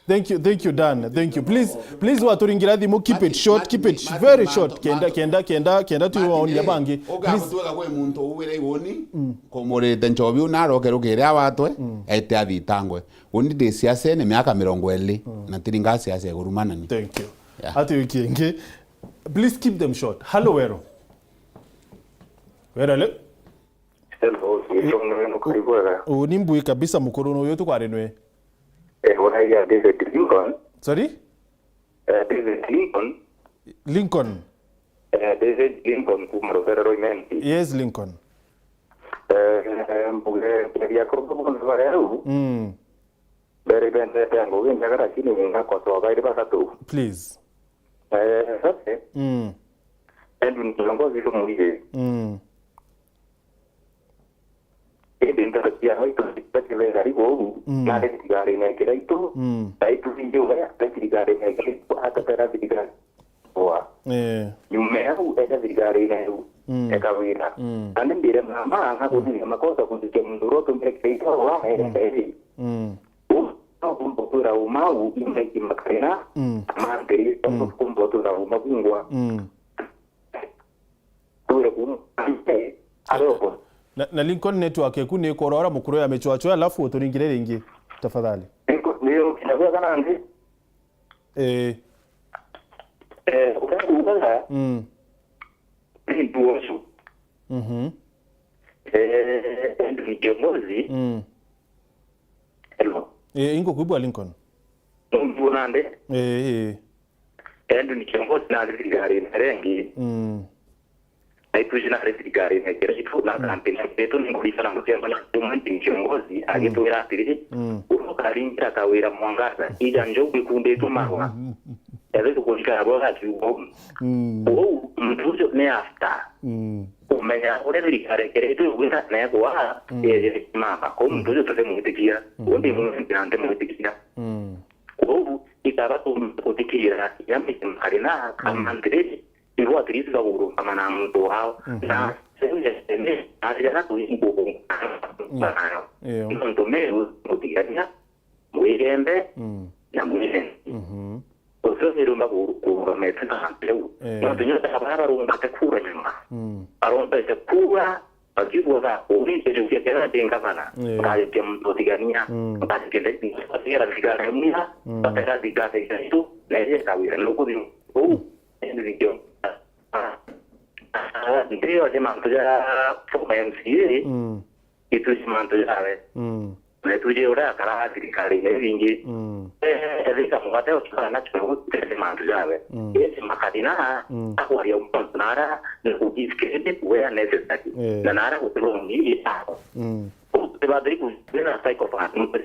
Thank you, thank you, Dan. Thank you. Please, please, waturingira thimu, keep it short, keep it very short. Kenda, kenda, kenda, kenda tu maoni ya bangi. Please. Ukamutwega kwi muntu uwira iuni, mm, kumurite nchobi una aroke rukiri awatwe, mm, ete athitangwe. Uni ndi siasene miaka mirongo iri, mm, na tiringa siasa ya kurumanani. Thank you. Yeah. Ati wiki ingi. Please keep them short. Hello, Wero. Wero, hello. Hello, Gichunge, nukari bwega? Uu ni mbui kabisa, mukuru nuyu tukwari nwe. Eh, uraiya David Lincoln. Sorry? Eh, David Lincoln. Lincoln. Eh, David Lincoln kuma rubere rwa Imenti. Yes, Lincoln. Eh, mbuge, mbuge ya kuruka mundu wa reu. Mm. Bere bendete ngugi njega, lakini ngakosoa bairi batatu. Please. Eh, sasa. Mm. Edwin Kilongozi tumurie. Mm. Indi nteto cia waitu citirari uu, mm, nari thirikarine kiraitu, mm, na itu bingi uria ari thirikarine kiraitu, atetera thirikari wa. Eh. Nyuma yau, eja thirikarine iu, mm, eka wira. Mm. Nandi mbire mama, akuthiria makosa kuthikia muntu uria utumire kiraitu wa, mm, ere, mm. Uu no kumba kwira uma u, imwe ikimakarira, mm, amantiri, mm, tondu kumba utura uma bungwa. Mm. Kule kuma. Alo. Na, na Lincoln, network eku ni kurora mukuru ya michwacho, alafu uturingire ringi, tafadhali. Niko, ndio, kinakuwa kana ndi. Eh. Eh, ukakuwa. Mm. Ni mtu wosu. Mhm. Eh, ndio kiongozi. Mm. Hello. Eh, ingo kwibwa Lincoln. Mtu nande. Eh, eh. Endu ni kiongozi na thirikari na rengi. Mm. Na itu jina re thirikari na kira itu na Mm. kampeni yetu ni kulisa na mtemba na mtu ni kiongozi Mm. agitwira atiri. Mm. Uno karingira kawira mwangaza. Ija njogu ikunditwe marwa. Ebe tukulika abo gati ugo. Mm. Uu mtu ucio ni after. Mm. Kumenya uria thirikari ekeretwe gwika na ekwa Mm. yeye mama. Kwa Mm. mtu ucio tutemwitikia. Mm. Undi mtu ntemwitikia. Mm. Kwou, ikaba tu-, kuthikirira kiria maithe maari na Mm. kama ntiriri, ibo at least bagurungama na muntu wao. Mhm. Na seme, seme, na riria tuingu Yeah. nayo. Yeah. Nontu Meru mutigania, mwirembe, Mm. na mwirembe. Mhm. Ucio nirumba ku-, kurungamete na antu riu. Yeah. Nontu nyote abara barumbate kura nyuma. Mm. Barumbete kura, Akiuga, "Ugikijukia kethira ndi ngavana, Yeah. ngajukia muntu utigania, Mm. ngajukia ndaiti, ngatigera thirikari ya muya, Mm. ngatega thirikari ya itu, na iria ikawira ni ukuthi uu, indi nikio, ah, ah, ndio je mantu ja former M C A, Mm. itu je mantu jawe." Mm. Na ituje uria akara thirikari-ini iu ingi. Mm. Eh, ethika mugate utikara na kio gutete mantu jawe. Mm. Indi makathina, Mm. akwaria mantu nara, na ku give credit where necessary. Eh. Na nara gutirungi ako. Mm. Utibathiri kuthina psychopath. Mtu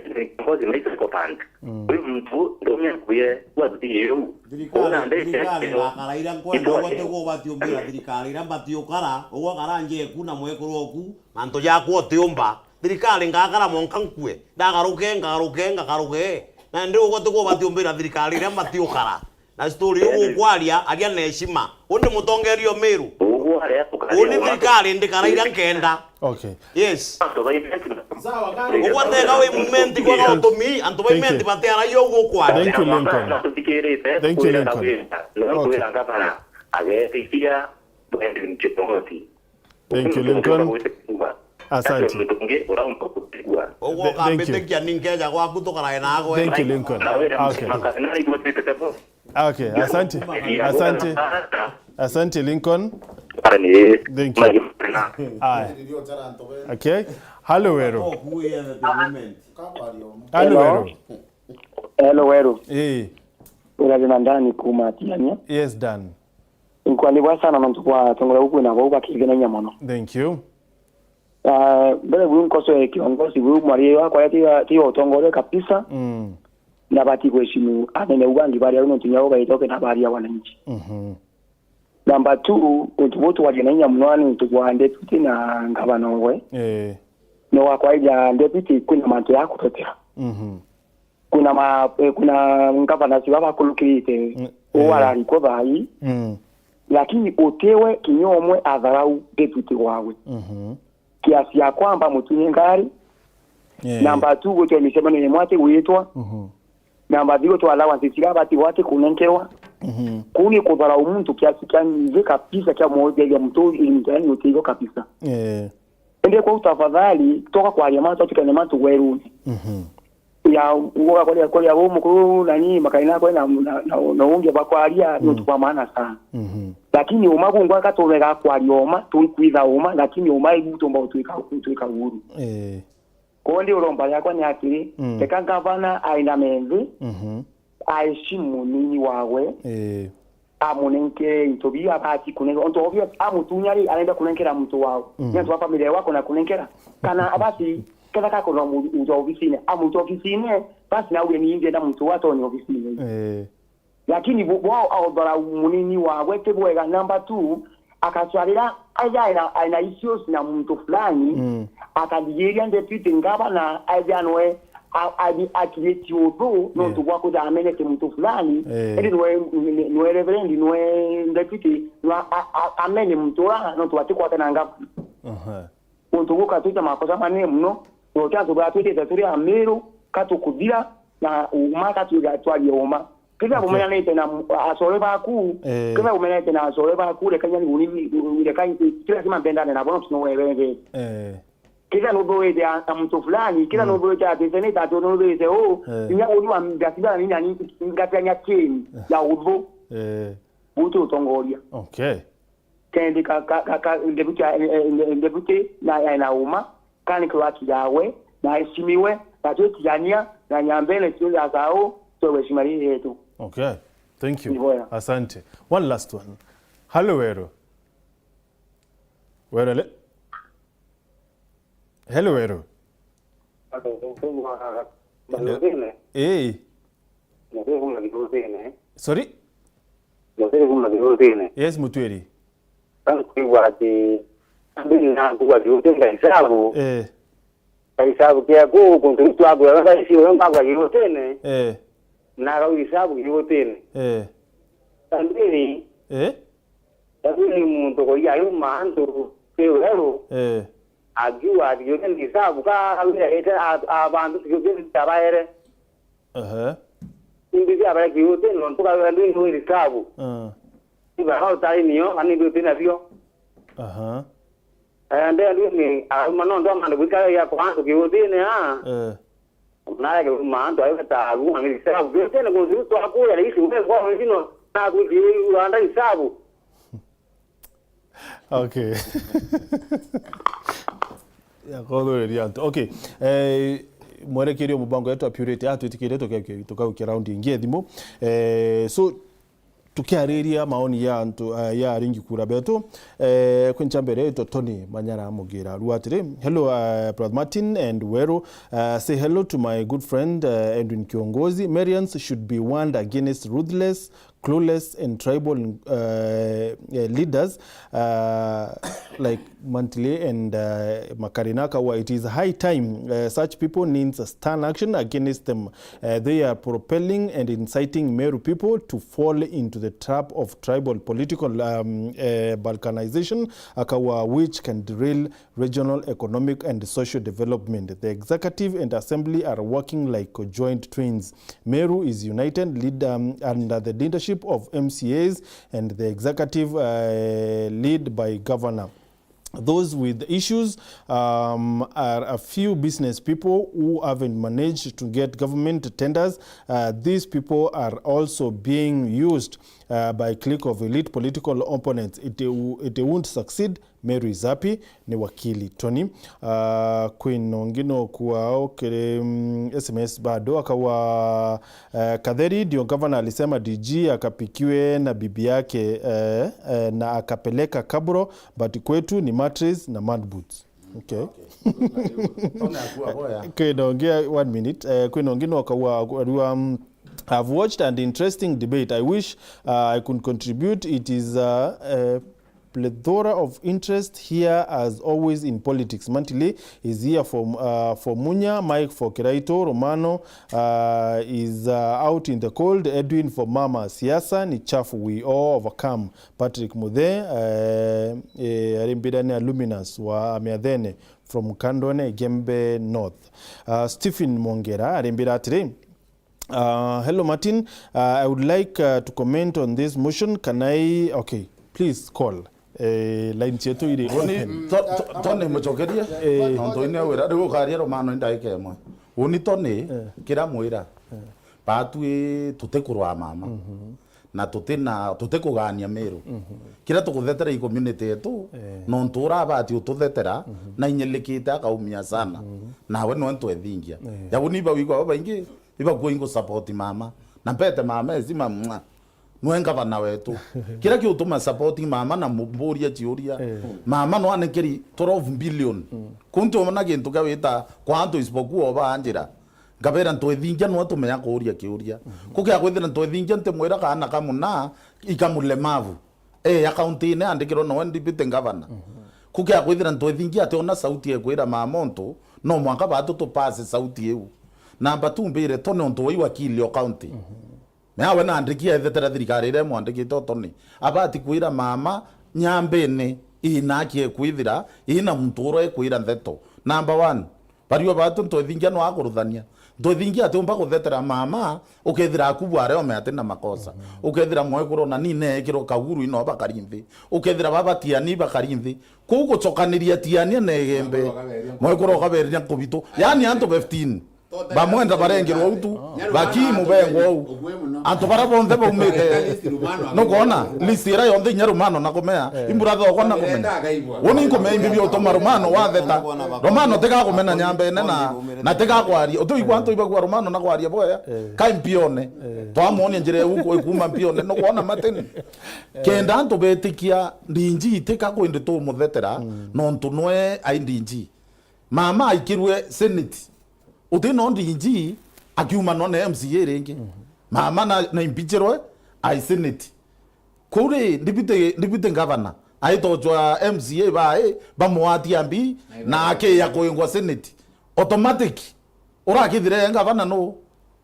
ni psychopath. Mm. Uyu muntu ndumia kuye kwa thiri yu. Thirikari, Una ndete thirikari kio. Ndakaraira nkwenda Itwa- gwote gwo batiumbira thirikari iria mbatiukara, ugwo kara njeku na mwekuru oku, mantu jakwa utiumba. Thirikari ngakara mwanka nkue. Ndagaruke, ngagaruke, ngagaruke. Na ndi ugwo tiguo batiumbira thirikari iria mbatiukara. Na story yu gukwaria, aria na heshima. Undi mutongeria o Meru. Ugwo aria tukari Uni wa- thirikari ndikara iria nkenda. Okay. Yes. Antu baingi. Sawa, kari. Ugwo ndega wi mumenti kwega utumi, antu ba Thank you. imenti batiara yo gukwaria. Thank you, Lincoln. Na tuthikirite, Thank you, kwira Lincoln. Kawira. No Okay. kwira ngavana, agetikia, bwendi nchitongoti. Thank you, Lincoln. Asante. Ugwo Th-, thank you. ukambitikia ninkeja gwaku tukarae nagwe. Thank you, Lincoln. Okay. Okay, asante. Asante. Asante, Lincoln. Thank you. Aya. Okay. Hello, Weru. Hello, Hello. Weru. Hello, Weru. Eh. Urathi na Ndani kuma Tiania. Yes, Dan. Nkwani bwa sana nontu bwa tongoria gukwina bau bakithinagia mono. Thank you. Ah, mbere buu nkosoe kiongozi buu mwari wakwa ti, ti utongoria kabisa. Mm. Na bati kuheshimu anene u bangi bari au nontu nyao baitoke na bari ya wananchi. Mhm. Number two, untu buu twaria na inya mono ni untu bwa deputy na ngavana owe. Eh. No wakwaija deputy kwina mantu ya kutetera. Mhm. Kuna ma, eh, kuna ngavana ciba bakulukirite Mm, u eh. ararikwa thaai, Mm. lakini utiwe kinya umwe atharau deputy wawe. Mhm. Kiasi ya kwamba mutunye ngari, Eh. Number two, gutwe micemanio imwe ati gwitwa. Mhm. Number three, gutwe allowances iria abati gwati kunenkerwa. Mhm. Kuu ni kutharau muntu kiasi kia nthi kabisa kia muthethia muntu uu, yani utigo kabisa. Eh. Indi kwou tafadhali, toka kwaria mantu, atukane mantu gwerune. Mhm. Ya, ngoga kuria, kuria bu mukuru nani, makaina kwe na, na, na, na ungi bakwaria, Mm. ni untu bwa maana sana. Mhm. Lakini uma bungwa katumega kwaria uma, tuikwitha uma, lakini uma ibu tumba utwika, utwika uru. Eh. Kwou ndi uromba yakwa ni atiri, Mm. reka ngavana ainame nthi, Mhm. aheshimu munini wawe, Eh. amunenkere into biu abati kunenka. Ontu obio amutunya ri, arenda kunenkera muntu wao. Mm. Ni antu ba family yao akona kunenkera. Kana abati, ketha kakona mu-, muntu wa ofisine, amuta ofisine, basi nauge ni ndienda muntu wa tonye ofisine. Eh. Lakini bo-, bwao aothora munini wawe ti bwega. Number two, akacwarira aja aina, aina issues na muntu fulani, Mm. akathigiria deputy ngavana aja noe a-, athi-, akiriti uthu nontu Yeah. bwa kuthamenete muntu fulani, Eh. indi nwe, nwe reverend, nwe deputy, nwe a-, a-, amene muntu ura nontu atikwata na ngavana. Aha. Untu guka twita makosa manene muno, no kia antu batwitite turi Amiru, katukuthira, na uma katwiga twarie uma. Kethira bumenanite na mu-, acore baku, eh, kethira bumenanite na acore baku, rekania ni uni, reka, ti lazima mbendane nabo, no tuno wewe. Eh. Kethira nuthurite a, a muntu fulani, kethira nuthurite ati seneta, ati nuthurite u, eh, inya uni wa ngatigana ni nani ngatigania chini ya uthu. Eh. Buti utongoria. Okay. Kendi ka, ka, ka, ka, ndebuti, eh, eh, ndebuti na, eh, na uma, kani kwa haki yawe, na aheshimiwe, na twetigania, na nyambene cionthe akao, twewe heshima riri yetu. Okay. Thank you. Ni bwega. Asante. One last one. Hello, Weru. Weru le? Hello, Weru. Hello. Mutwiri kuma Giutine. Ii. Mutwiri kuma Giutine. Sorry? Mutwiri kuma Giutine. Yes, Mutwiri. Kandi kwigua ati, ambi na kugwa Giutine nga isabu. Eh. Nga isabu kia ku, kuntu ni twaku ya ba isi, uyo ngagwa Giutine. Eh. Na ga isabu Giutine. Eh. Kandi ni, eh? Kandi ni muntu ko ya yo mantu, ke weru. Eh. Akiuga ati, "Yo ni isabu ka, ka wira ite a, a bantu, yo ni tabaere." Ehe. Imbi bia bare Giutine, nontu ka wira ndwini wiri tabu. Ah. Iba no tai niyo, ani ndu tina bio. Aha. Eh, nde ndwini, a, ma no ndo amande gwika ya kwa antu Giutine, ah. Eh. Na ya kuma antu ayo tabu, ani tabu. Giutine kuntu twakuya, na isi, wewe kwa mzino, na kuji, anda isabu. Okay. Ya kuthureria antu. Okay. Eh, mwerekerio mubango yetu apurite, ah, twitikirie tuke-, tukaukia round ingi ya thimu. Eh, so, tukiariria maoni ya antu, eh, ya aringi kura betu, eh, kwi ncha mbere yetu Tony Manyara Mugira. Rua atiri, "Hello, uh, Brother Martin and Weru. Uh, say hello to my good friend, uh, Edwin Kiongozi. Merians should be warned against ruthless, clueless and tribal, uh, uh, leaders, uh, like Mantile and, uh, Makarina Kawa. It is high time, uh, such people needs a stern action against them. Uh, they are propelling and inciting Meru people to fall into the trap of tribal political, um, uh, balkanization, Akawa, which can derail regional economic and social development. The executive and assembly are working like joint twins. Meru is united, lead, um, under the leadership of M C As and the executive, uh, led by governor. Those with issues, um, are a few business people who haven't managed to get government tenders. Uh, these people are also being used, uh, by clique of elite political opponents. It, it won't succeed. Meru is happy." Ni wakili Tony. Ah, kwina ungi no kuao kiri, mm, S M S bado akawa, eh, Katheri ndio gavana alisema D G akapikiwe na bibi yake, eh, eh, na akapeleka kaburo, but kwetu ni mattress na mud boots. Okay. Okay. Tony akua boya. Kwina ungi, one minute. Eh, kwina ungi no akawa, arua, mm, I've watched an interesting debate. I wish, uh, I could contribute. It is, uh, a plethora of interest here, as always in politics. Mantili is here for, uh, for Munya, Mike for Kiraito, Romano, uh, is, uh, out in the cold, Edwin for Mama, siasa ni chafu, we all overcome. Patrick Muthe, uh, eh, arimbira ni alumnus wa Amiathene from Kandone, Gembe North. Uh, Stephen Mongera arimbira atiri, Uh, hello, Martin. Uh, I would like, uh, to comment on this motion. Can I? Okay, please call. Eh, line cietu iri open. To-, to-, Tony mucokerie. Eh. Nontu ine wira, riu ukaria Romano ndagika imwe. Uni Tony, eh, kira mwira. Eh. Batwi tutikurwa mama. Mhm. Na tutina, tutikugania Meru. Mhm. Kira tukuthetera i community yetu, eh, nontu urabati ututhetera, mhm, na inyelikite akaumia sana. Mhm. Nawe nwe ntwethingia. Eh. Yagu ni iba wigwa babaingi, iba kuo ingu support mama. Na mpete mama ezima mwa. Nwe ngavana wetu. Kira kiutuma support mama na mburia ciuria. Eh. Mama no anekeri twelve billion. Mm. Kuntu ona gintu kia wita kwa antu isipokuwa oba anjira. Ngabera ntwethingia nwe tumenya kuuria kiuria. Mhm. Kukia kwithira ntwethingia ntimwira kaana kamuna ikamulemavu. Eh, akaunti ine andikirwo nowe deputy governor. Mhm. Kukia kwithira ntwethingia ati ona sauti ekwira mama untu, no mwanka batu tupase sauti iu. Namba two mbire Tony untu wai wakili o county. Mhm. Nawe naandiki ethetera thirikari iria imwandikite o Tony. Abati kwira mama nyambene ina aki ekwithira, ina muntu ura ekwira ntheto. Number one, Bariu batu ntwethingia no akuruthania. Ntwethingia ati umba kuthetera mama, ukethira aku bware ome ati na makosa. Ukethira mwekuru na nine ekirwo kaguru ino bakari nthi. Ukethira baba tiani bakari nthi. Kuu gucokaniria tiania na igembe. Mwekuru ukaberia nkubitu. Yani antu fifteen. Bamwenda barengerwa utu, bakimu bengwa u. Antu bara bonthe baumite. Nukwona list ira yonthe inya Rumano na kumea, imbura thokwa na kumena. Woni nkumea imbi bia utuma Rumano watheta. Rumano tigakumena nyambene na, na tigakwaria. Utuigua antu ibagua Rumano na kwaria boya. Kai mpione. Twamuonia njira iu ku-, ikuma mpione. Nukwona mateni. Kenda antu betikia D G tika kwindi tumuthetera, nontu nwe ai D G. Mama aikirwe Senate. Uti no D G akiuma no na M C A ringi. Mama na, na impeachirwe ai Senate. Kuu ri, deputy, deputy governor, aitocwa M C A bae, bamwatia mbi, na akiya kuingwa Senate. Automatic. Urakithire governor no?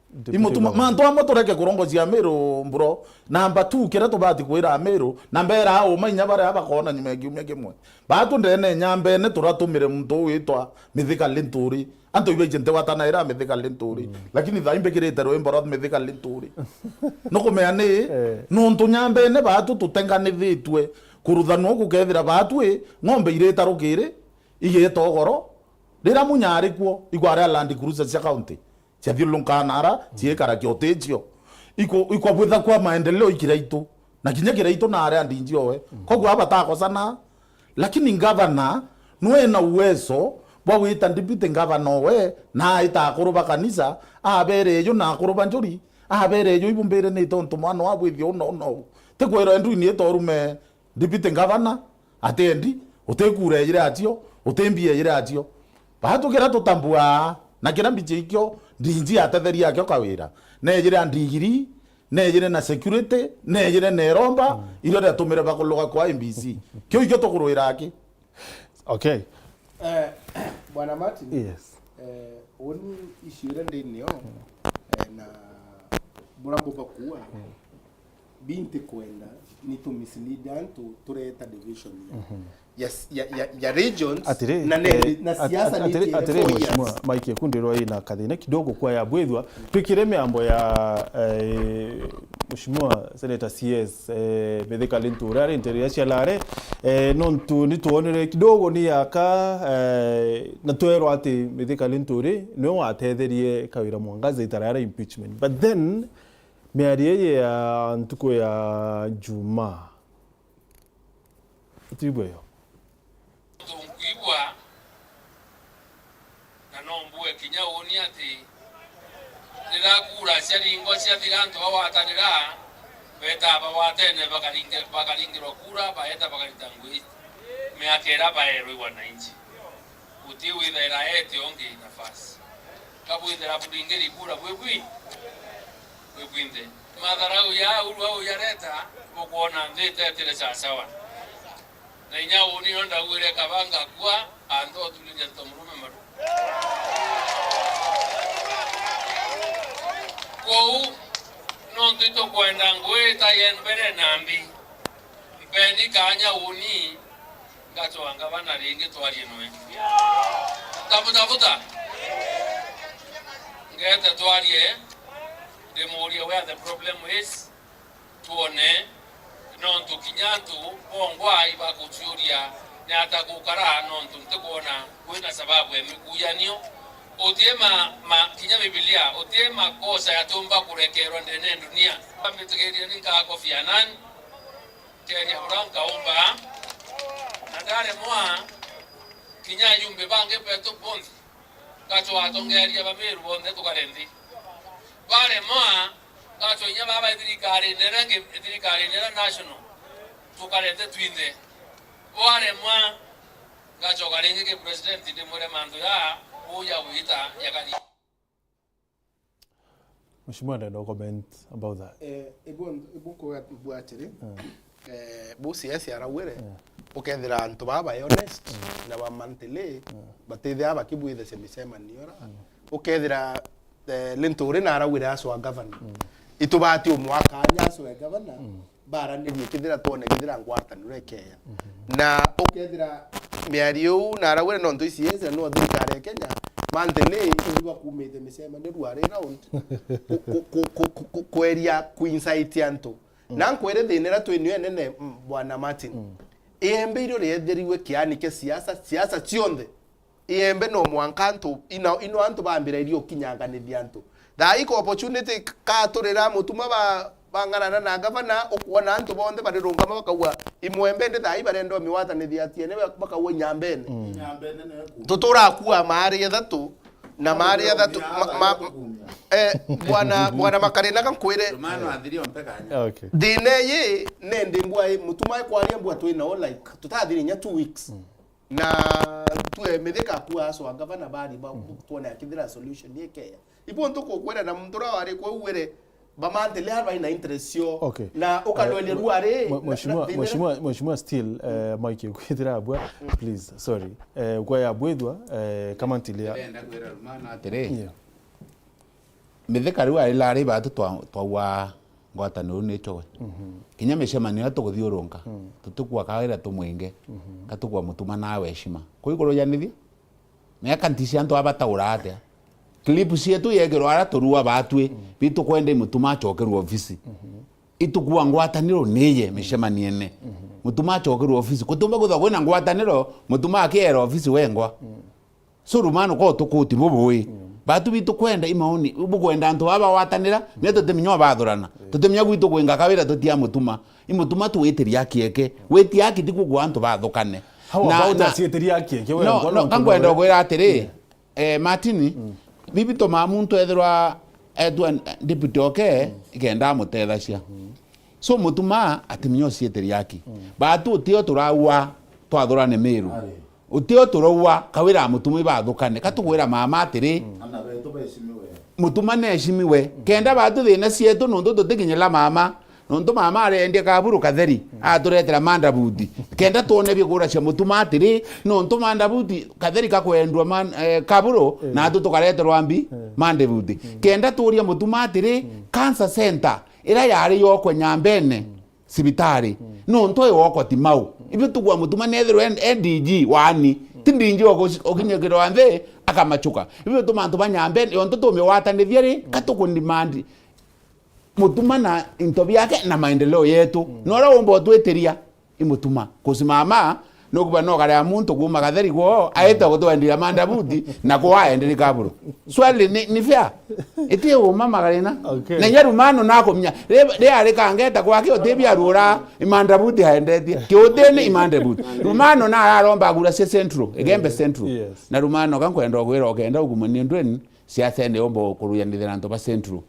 Deputy Imutuma, governor. Mantu amwe tureke kurongocia Meru, bro. Number two, kiria tubati kwira Meru, na mbera uma inya baria bakona nyuma ya kiumia kimwe. Batu ndene nyambene turatumire muntu witwa Mithika Linturi. Antu ibaije ntegwatana ira Mithika Linturi. Lakini thaa imbikirite rwimbo rwa Mithika Linturi. Nukumea ni, nontu nyambene batu tutenganithitue. Kuruthanwa gukethira batu i, ng'ombe irita rukiri, igeta ugoro. Rira munya ari kuo, igwara Land Cruiser cia county. Ciathiurunkaa nara, ciikara kioticio. Iko-, ikobwitha kwa maendeleo ikiraitu. Na kinya kiraitu nare andinji owe. Koguo aba batakosana. Lakini ngavana nwe ena uwezo bwa gwita deputy ngavana owe, na aita akuru ba kanisa, abere ejo na akuru ba njuri, abere ejo ibumbire ni tontu mwana wa bwithio uno uno. Tikwirwa endu ni itorume Deputy Governor, atendi, uti kura ejire atio, uti mbia ejire atio. Batu kiria tutambua, na kiria mbichi ikio, D G atetheria akio kawira. Nejire a ndigiri, nejire na security, nejire na iromba, irio riatumire bakuluga kwa I E B C. Kio ikio tukurwira aki. Okay. Eh, Bwana Martin, yes. Eh, uni issue iria ndi nio, eh, na bura mbuba kuua, binti kwenda ni tu mislead antu tureta division ya, ya, ya, ya, ya regions. Atiri, na ne-, eh, na at-, siasa at-, ni atiri, atiri, mheshimiwa Mike, kundirwa ina kathina kidogo kwa ya bwithwa. Twikire miambo ya, eh, mheshimiwa Senator C S, eh, Mithika Linturi ari nteria cia Lare, eh, nontu ni twonere kidogo ni yaka, eh, na twerwa ati Mithika Linturi niwe watetherie Kawira Mwangaza itara ya impeachment. But then, miario ii ya ntuku ya Jumaa, utibwe yo. Tunkwigua, na no mbue kinya uuni ati riria kura ciaringwa ciathira, antu bagwatanira, betaa bagwatene, bakaringi-, bakaringirwa kura, baeta bakarita ngui miaka iria baerwe i wananchi. Guti withaira aete ungi nafasi. Kabwithira buringiri kura bwi bwi-, bwi bwinthe. Matharau ya uru au yareta, bukwona nthi itetire sawasawa. Na inya uuni no ndauire kaba ngakua, antho otuliria nto murume maru. Kwou, nontu itukwenda ngui itaye mbere na mbi, mpeni kanya uuni, ngacwa ngavana ringi twarie nwe. Tamutabuta. Ngete twarie, ndimurie where the problem is. Twone, nontu kinya antu bongwa ibakuciuria ni ata gukara, nontu ntikwona kwina sababu ya mikuyanio. Utie ma, ma, kinya Bibilia, utie makosa yatiumba kurekerwa ndene ya dunia. Mbitigirie ni nkaa Kofi Annan, nkeria bura nkaumba, na ndaremwa, kinya ajumbe bangi betu bonthe, ngacwa atongeria ba Meru bonthe tukare nthi. Baremwa, ngacwa inya baba ithirikari nene ngi-, ithirikari nene national, tukare nthi twinthe. Baremwa, ngacoka ringi ki president ndimwire mantu ya uya wita yakari. Mheshimiwa, ndenda comment about that. Eh, ibu, ibu kuga bu atiri, eh, bu C S arauire, ukethira antu baa ba honest na ba monthly, batithia bakibwithacia micemanio ra. Ukethira, eh, Linturi na arauire acwa governor. Itubati umwaka anya acwe governor. Baranirie kethira twone kethira ngwataniro ikeya. Na ukethira miario iu na arauire nontu ici ezi no thirikari ya Kenya, Mantele, inyuba kumite micemanio rwari round. Ku-, ku-, ku-, ku-, ku-, ku-, kweria kuincite antu. Na nkwire thina iria twinio enene, mm, Bwana Martin. Iembe irio rietheriwe kiani kia siasa, siasa cionthe. Iembe no mwanka antu, ino, ino antu bambirairie ukinyanganithia antu. Thaa iko opportunity katurira mutuma ba, bang'anana na gavana, ukwona antu bonthe barirungama bakauga, "Imwembe ndi thaa ii barenda umiwatanithia atiene," bakauga, "Inyambene." Inyambene ne ku- Tuturakua maari ethatu, na maari ethatu, ma, ma, eh, bwana, bwana Makarina, ka nkwire, Mano athiri ompe kanya. Okay. Thina iyi nendi mbwa, mutuma kwaria mbwa twinao, like, tutathiri nya two weeks. Na tue mithika kuaso a gavana bari ba, tuone akithira solution ikeya. Ibo ntukukwira na muntu uria wari kwou wire bamantele ara baina interest cio. Okay. Na ukalwelia rwari, mwe-, na, mheshimiwa, na, mheshimiwa, mheshimiwa still, eh, Mike, kwithira abwa, please, sorry. Eh, kwa ya bwithwa, eh, kama ntilia. Ndenda kwira Rumana atiri. Yeah. Mithika riu ari lari batu twa-, twaua ngwataniro ni chowe. Kinya micemanio iria tuguthiurunka, tutikua kawira tumwinge, ka tukua mutuma nawe heshima. Kwi kurujanithia? Miaka nti cia antu aba bataura atia? Clip cietu yekirwa ara turua batwi, bitu kwenda mutuma acokerwe ofisi. Itukua ngwataniro niye micemaniene. Mutuma acokerwe ofisi. Kutumba kwithwa kwina ngwataniro, mutuma akiera ofisi wengwa. So, Rumano, ko tukuti bubui. Batu bitu kwenda imaoni, bukwenda antu baba bawatanira, ni tutimenya bathurana. Tutimenya gwitu kwinga kawira tutia mutuma. I mutuma twitiria kieke. Witia aki tiku kwa antu bathukane. How about na, asietiria kieke? We no, ngwa no, no, kankwenda kwira atiri, eh, Martin, bibi toma muntu ethirwa etwa deputy oke, ikenda amutethacia. So, mutuma atimenya ucietiria aki. Batu utio turaua twathurane Miru. Utio turaua, kawira mutuma ibathukane. Ka tukwira mama atiri, ana betu baheshimiwe. Mutuma neheshimiwe. Kenda batu thina cietu nontu tutikinyira mama. Nontu mama arendia kaburu katheri, aturetera mandabuti. Kenda twone bia kuracia mutuma atiri, nontu mandabuti katheri kakwendwa man-, eh, kaburu, na atu tukareterwa mbi, mandabuti. Kenda turia mutuma atiri, cancer center, ira yari yokwe Nyambene, cibitari. Nontu e wokwa ti mau. Ibio tugwa mutuma nethirwe en-, e D G wani. Ti D G oku-, okinyikirwa nthi akamachuka. Ibio tuma antu ba Nyambene, yontu tumiwatanithia ri, ka tukundimandi mutuma na into biake na maendeleo yetu. Na uria umba utwitiria i mutuma. Kusimama, nukuba no karea muntu kuuma Gatheri kwoo, aite gutwendia mandabuti, na kwoo aenderi kaburu. Swali ni, ni fair? Iti uma Magarina. Okay. Na inya Rumano nakumenya. Ri, ri ari kangeta kwake uti biaruura, i mandabuti aendetie. Kiutini i mandabuti. Rumano na araromba agura cia Central, Igembe Central. Yes. Na Rumano, ka nkwenda ugwira ukenda ugumania ndweni, siasa ene yomba kurujanithia na antu ba Central.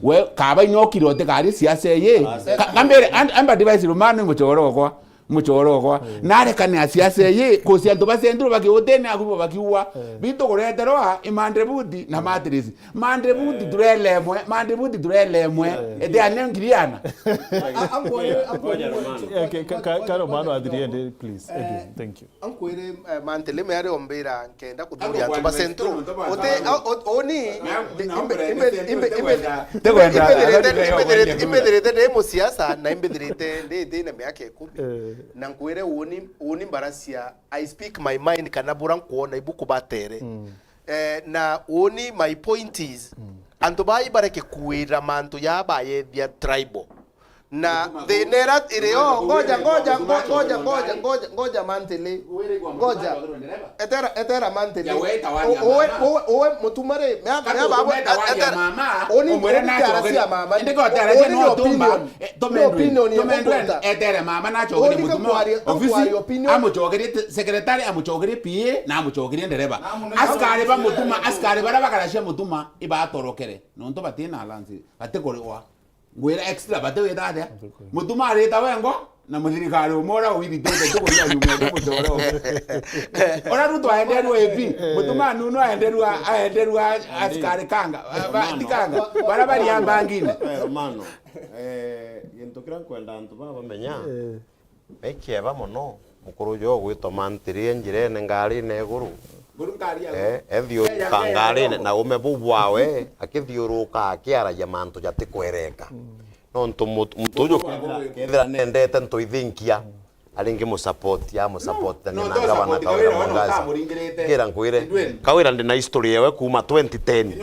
We, kaba inya ukire utikari siasa iyi. Ka, kambere, and, and advice Rumano i muchoro okwa. Muchoro okwa. Narekane a siasa iyi, kusi antu ba Central bakiutene akubo bakiua. Bitu kureterwa i mandabuti na matresi. Mandabuti turelemwe, mandabuti turelemwe. Ete ane ngiriana. Ngoja Romano. Yeah, ka, ka, ka, ka Romano athiriende, please. Edwin, thank you. Ankwire, eh, Mantele me ari ombira nkenda kuthuria antu ba Central. Uti, o-, o-, oni, imbithirite, imbithirite ndi musiasa na imbithirite ndi, ndi na miaka ikumi. Na nkwire uni, uni mbaracia, I speak my mind kana bura nkwona ibu kubatere. Eh, na uni my point is, antu bai bareke kuira mantu ya bayethia tribal. Na thina ira iri o, ngoja, ngoja, ngo-, ngoja, ngoja, ngoja, ngoja, Mantele. Ngoja. Etera, etera Mantele. Uwe, uwe, uwe mutuma ri, mea, mea babu, etera. Oni, oni tiara cia mama. Oni ni opinion. Ni opinion ya mutuma. Etere mama na chogere mutuma. Ofisi, amuchogerie secretary, amuchogerie P A, na amuchogerie ndereba. Askari ba mutuma, askari bara bakaracia mutuma, ibatorokere. Nontu batina alliance, batikuriwa. Ngwira extra, bati wita atia? Mutuma arita wengwa, na muthirikari umwe uria uwithitite tukuria nyuma ya muchoro. Ora Ruto aenderua A P, mutuma Nuno aenderua, aenderua askari kanga, ba-, ba-, ti kanga, bara bari ambangine. Eh, Romano, eh, gintu kiria nkwenda antu baba bamenya, ni kieba mono mukuru uju ugwitwa Mantiri e njirene ngarine iguru. Eh, ethiuruka ngarine na ume buu bwawe, akithiuruka akiaragia mantu jatikwereka. Nontu mut-, muntu uju kethira, kethira nendete ntu ithinkia, Aringi musupport, ya musupport na ngavana Kawira Mwangaza. Kira nkwire, Kawira ndi na history yewe kuma twenty ten.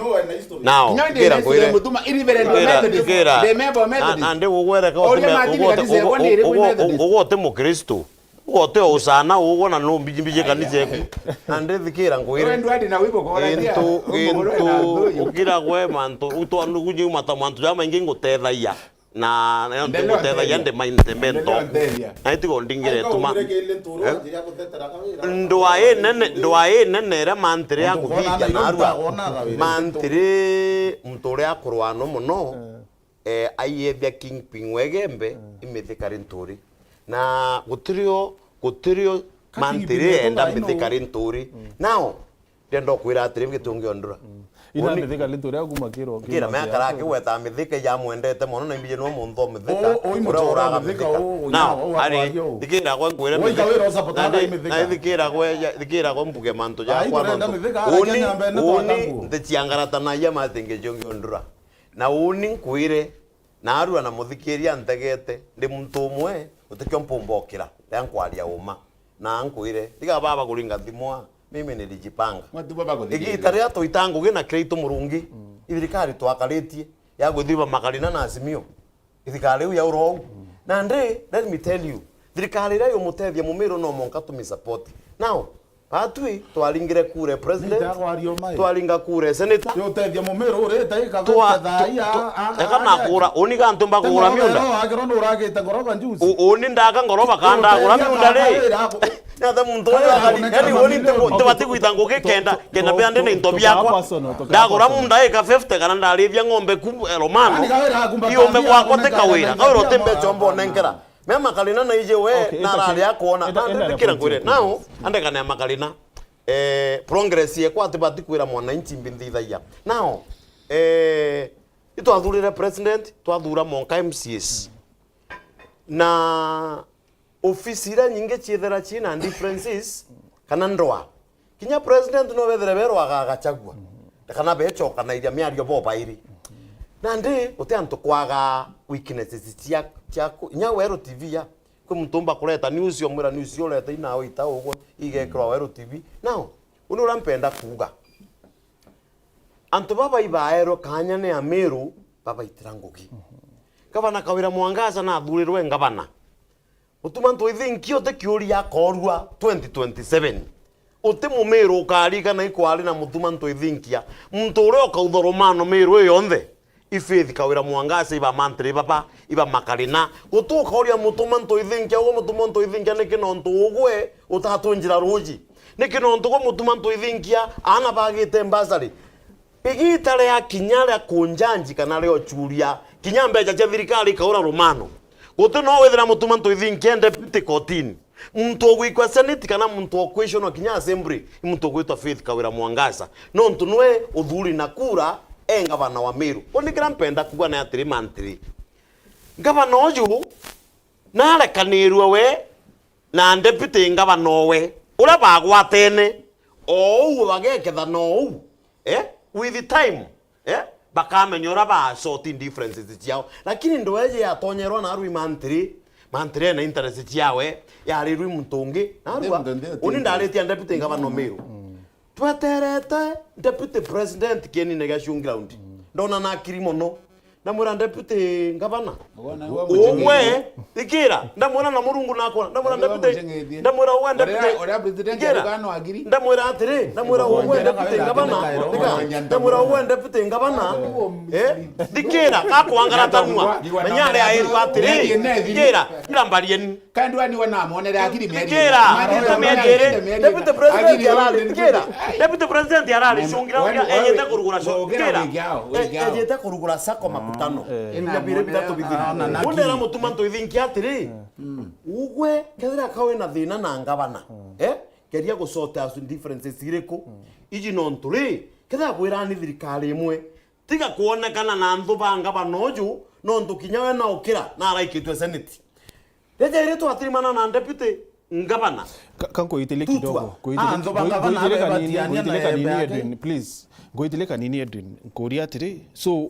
Nao, kira nkwire, kira, kira, na, na ndi ugwere ka uti me-, ugote, ugo-, ugo-, ugote mukristo. Ugote o usana ugo na no mbiji mbiji kanisa eku. Na ndi thikira nkwire. Into, into, ukira gwe mantu, utwa nugunye umata mantu jama ingi ngutethagia. Na, na nontu ngutethagia ndi mainte mento. Na itigo ndingire tuma. Ndwa inene, ndwa inene iria mantiri ya kuthithia narua. Mantiri muntu uria akurwana muno, eh, aiethia Kingpin Wegembe, imithikari nturi. Na gutirio, gutirio mantiri enda mithikari nturi. Nao, ndenda kwira atiri, gitungi ondura. Ina mithika ni turia kuma kiro, kira miaka rake gweta mithika ya mwendete mono na imbije no muntu o mithika. Uyu uria muchora uraga mithika mithika. Nao, ari, thikira gwe ngwire mithika. Wika wira usapotaga mithika. Na thikira gwe, thikira gwe mbuge mantu ja kwa mantu. Uni, uni, ntichiangaratanagia matingi jongi ondura. Na uni nkwire, narua na muthikiria ntegete, ndi muntu umwe, utikio mpumbokira, ria nkwaria uma. Na nkwire, tiga baba kuringa thimwa, mimi nilijipanga. Igita riria twaita ngugi na Kiraitu Murungi, ithirikari twakaritie, ya gwithiba Makarina na Azimio. Ithirikari iu ya urou. Na ndi, let me tell you, thirikari iria yumutethia mumiru no monka tumi support. Now, Batwi, twaringire kura e president, twaringa kura e senator. Yotethia mumiru urite ikavete thaa iya, eka nakura, uni gantu mbagura miunda. Akirwo nuragite ngoroba juzi. Uni ndaka ngoroba kanda agura miunda ri. Natha muntu uyu akari, yani uni ntibati gwita ngugi kenda, kenda bea ndi na into biakwa. Ndagura munda ika fifty kana ndarithia ng'ombe ku, eh, Romano. Iume gwakwa ti Kawira, Kawira uti mbecha umbonenkera. Me Makarina na ije we, okay, na arari akwona. Enda, enda, enda, nkwire. Now, andekane ya Makarina. Eh, progress yekwa atibati kwira mwananchi mbi nthithagia. Now, eh, itwathurire president, twathura monka M C As. Na ofisi iria nyingi ciithira ciina differences, kana ndwa. Kinya president no wethire berwaga Gachagua. Kana bechokanairia miario bo bairi. Nandi, guti antu kwaga weaknesses cia, cia ku-, inya Weru T V ya. Kwi muntu umba kureta news, omwira news urete ina oita ugwe, igekirwa Weru T V. Now, uni uria mpenda kuuga. Antu baba ibaerwe kanya ni Amiru, babaitira ngugi. Gavana Kawira Mwangaza nathurirwe ngavana. Mutuma Ntoithinkia uti kiuria akorua twenty twenty-seven. Uti Mumiru ukarigana ikwari na Mutuma Ntoithinkia. Muntu uria ukautha rumano Miru ii yonthe. I Faith Kawira Mwangaza, iba mantri baba, iba Makarina. Gutuka uria Mutuma Ntoithinkia, uguo Mutuma Ntoithinkia niki nontu ugwe utatwinjira ruji. Niki nontu gwe Mutuma Ntoithinkia, aana bagite mbasari. Igita ria kinya ria kunjanji kana ria uchuria, kinya mbecha cia thirikari ikaura rumano. Guti no withira Mutuma Ntoithinkia e deputy kotini. Muntu ugwikwa senate kana muntu ukwishonwa kinya assembly, i muntu ugwitwa Faith Kawira Mwangaza. Nontu nwe uthuri na kura e ngavana wa Meru. Uuni kiria mpenda kuuga ni atiri, mantiri. Ngavana uju narekanirue we na deputy ngavana owe, uria bagwatene, o uu bagekethana o uu, eh, with time, eh, bakamenya uria ba sort differences ciao. Lakini ndweje yatonyerwa narua i mantiri, mantiri ena interest ciawe, yarirwe i muntu ungi. Narua, uni ndaritie deputy ngavana o Meru. Tweterete deputy president kienine gia showground. Ndona nakiri mono. Ndamwira, "Deputy Ngavana, ugwe, ikira." Ndamwira, "Na Murungu nakwa." Ndamwira, "Deputy." Ndamwira, "Ugwe, deputy." Ikira. Ndamwira atiri, ndamwira, "Ugwe, deputy Ngavana." Ndamwira, "Ugwe, deputy Ngavana." Eh? Ndikira, gakwangaratanua. Menya aria airwa atiri, ikira, kira mbarieni. Kandi wani we namonere akiri mieri. Tikira, mieri iri. Deputy President arari, tikira. Deputy President arari, shungira uria ejete kurugura sho. Tikira. Ejete kurugura sako makutano. Ina biri bitatu bithiri. Unde na Mutuma Ntoithinkia atiri. Ugwe, kethira kawe na thina na ngavana. Eh? Keria gusota differences iriku? Iji nontu ri, kethira bwirani thirikari imwe. Tiga kwonekana na nthu ba ngavana uju, nontu kinya we na ukira na araikitwe senate. Riria iri twatirimana na deputy ngavana. Ka, ka nkuitilie kidogo. Nkuitilie kanini, nkuitilie kanini, Edwin, please. Nkuitilie kanini, Edwin. Nkuria atiri, so,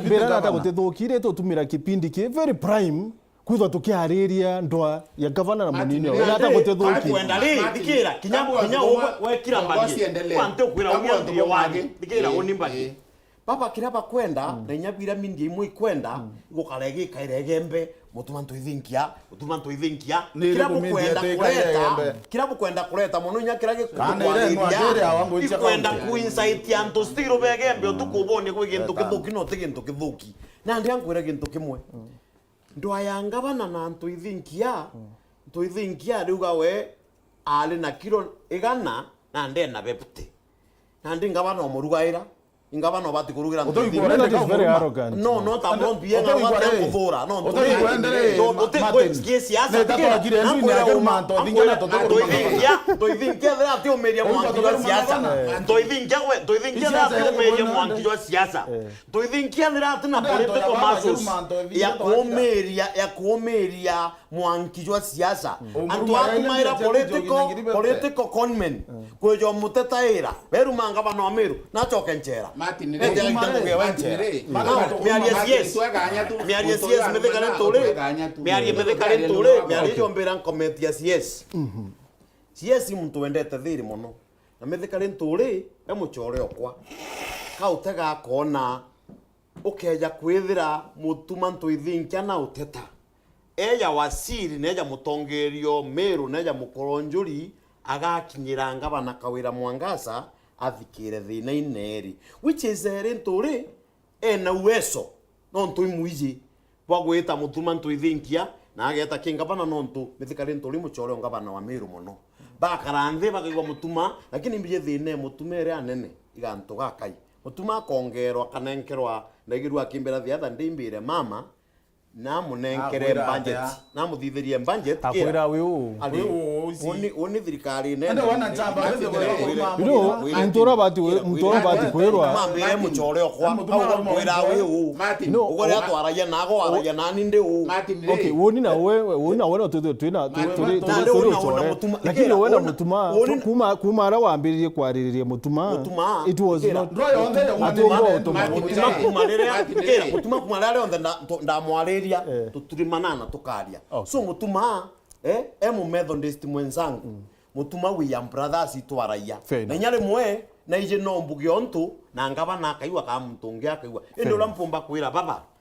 mbira nata gavana. Gutithukirie tutumira kipindi ki very prime, kwithwa tukiariria ndwa ya gavana na munini. Martin, we nata gutithukirie. Kwenda ri, Martin, thikira, kinya, kinya we, we kira mbagi. Wantu kwira uria ndio wani. Thikira, eh, uni mbagi. Eh. Baba, kiria bakwenda, mm, na inya biria mindia imwe ikwenda, mm, igukara igikaira igembe, mutuma ntwithinkia, mutuma ntwithinkia. Ni kiria iriku mindia bukwenda ikaira kureta, igembe? Kiria bukwenda kureta, mono inya kiria gikugwariria, ikwenda kuincite antu still begembe, utuku ubone gwi gintu kithuki, no ti gintu kithuki. Nandi ankwire gintu kimwe. Mm. Ndwa ya ngavana na ntwithinkia, mm, ntwithinkia ariuga we ari na kiro igana na ndena bebute. Nandi ngavana umurugaira. Ingavana ubati kurugira ntwithinkia. That is very arrogant. No, no, ta mrondu yena ubati kuthura. No, uti kwendere, no, uti Martin, kwe siasa, neta twakire ndu ni akeru mantu, thingia na tutukuru. Ntwithinkia, ntwithinkia thira ati umiria mwanki jwa siasa. Ntwithinkia we, ntwithinkia thira ati umiria mwanki jwa siasa. Ntwithinkia thira ati na political muscles ya kuumiria, ya kuumiria mwanki jwa siasa. Mm. Antu atumaira political, political conmen. Mm. Kweja mutetaira. Beruma ngavana wa Meru, nachoke nchera. Martin, ri. Ete agite ngugi ewe nchera. Martin, ri. No, miaria C S. Miaria C S mithikare nturi. Miaria mithikare nturi. Miaria jombira nkometia C S. Mhm. C S muntu wendete thiri mono. Na mithikare nturi, e muchore okwa. Kautega akona ukeja kwithira mutuma ntwithinkia na uteta. Eja wasiri, neja mutongeria o Meru, neja mukoronjuri, agakinyira ngavana Kawira Mwangaza, athikire thina ineri. Which is, eh, ri nturi, ena uwezo, nontu imwiji, bwa gwita mutuma ntwithinkia, na ageta ki ngavana nontu mithika ri nturi muchore o ngavana wa Meru mono. Bakara nthi bakaigua mutuma, lakini mbiji thina e mutuma iri anene, igantu gakai. Mutuma akongerwa akanenkerwa, ndaigirua akimbira the other day mbire mama, namunenkere budget. Namuthithirie budget. Akwira wi uu. Wi uu, uu ici. Uni, uni thirikari nene. Ende wana nchamba, wende kwira. You know, muntu uria ubati, muntu uria ubati kwirwa. Mambire muchore okwa. Au kwira wi uu. Martin. No, ugore atwaragia nago, waragia nani ndi uu. Martin, okay, ri. Woni na we, woni na we no tu, tu, twina, tu, turi, turi, turi uchore. Lakini we na mutuma, kuma, kuma ara wambiririe kwaririria mutuma, it was not. Ndwa yonthe ya mutuma. Mutuma kuma riria, mutuma kuma riria rionthe ndamwariria, tuturimana na tukaria. Okay. So mutuma, eh, e mu Methodist mwenzangu. Mm. Mutuma we are brothers itwaragia. Fair enough. Na inya rimwe, na ije no mbuge ontu, na ngavana akaigua, kana muntu ungi akaigua. Fair enough. Indi uria mpumba kwira baba,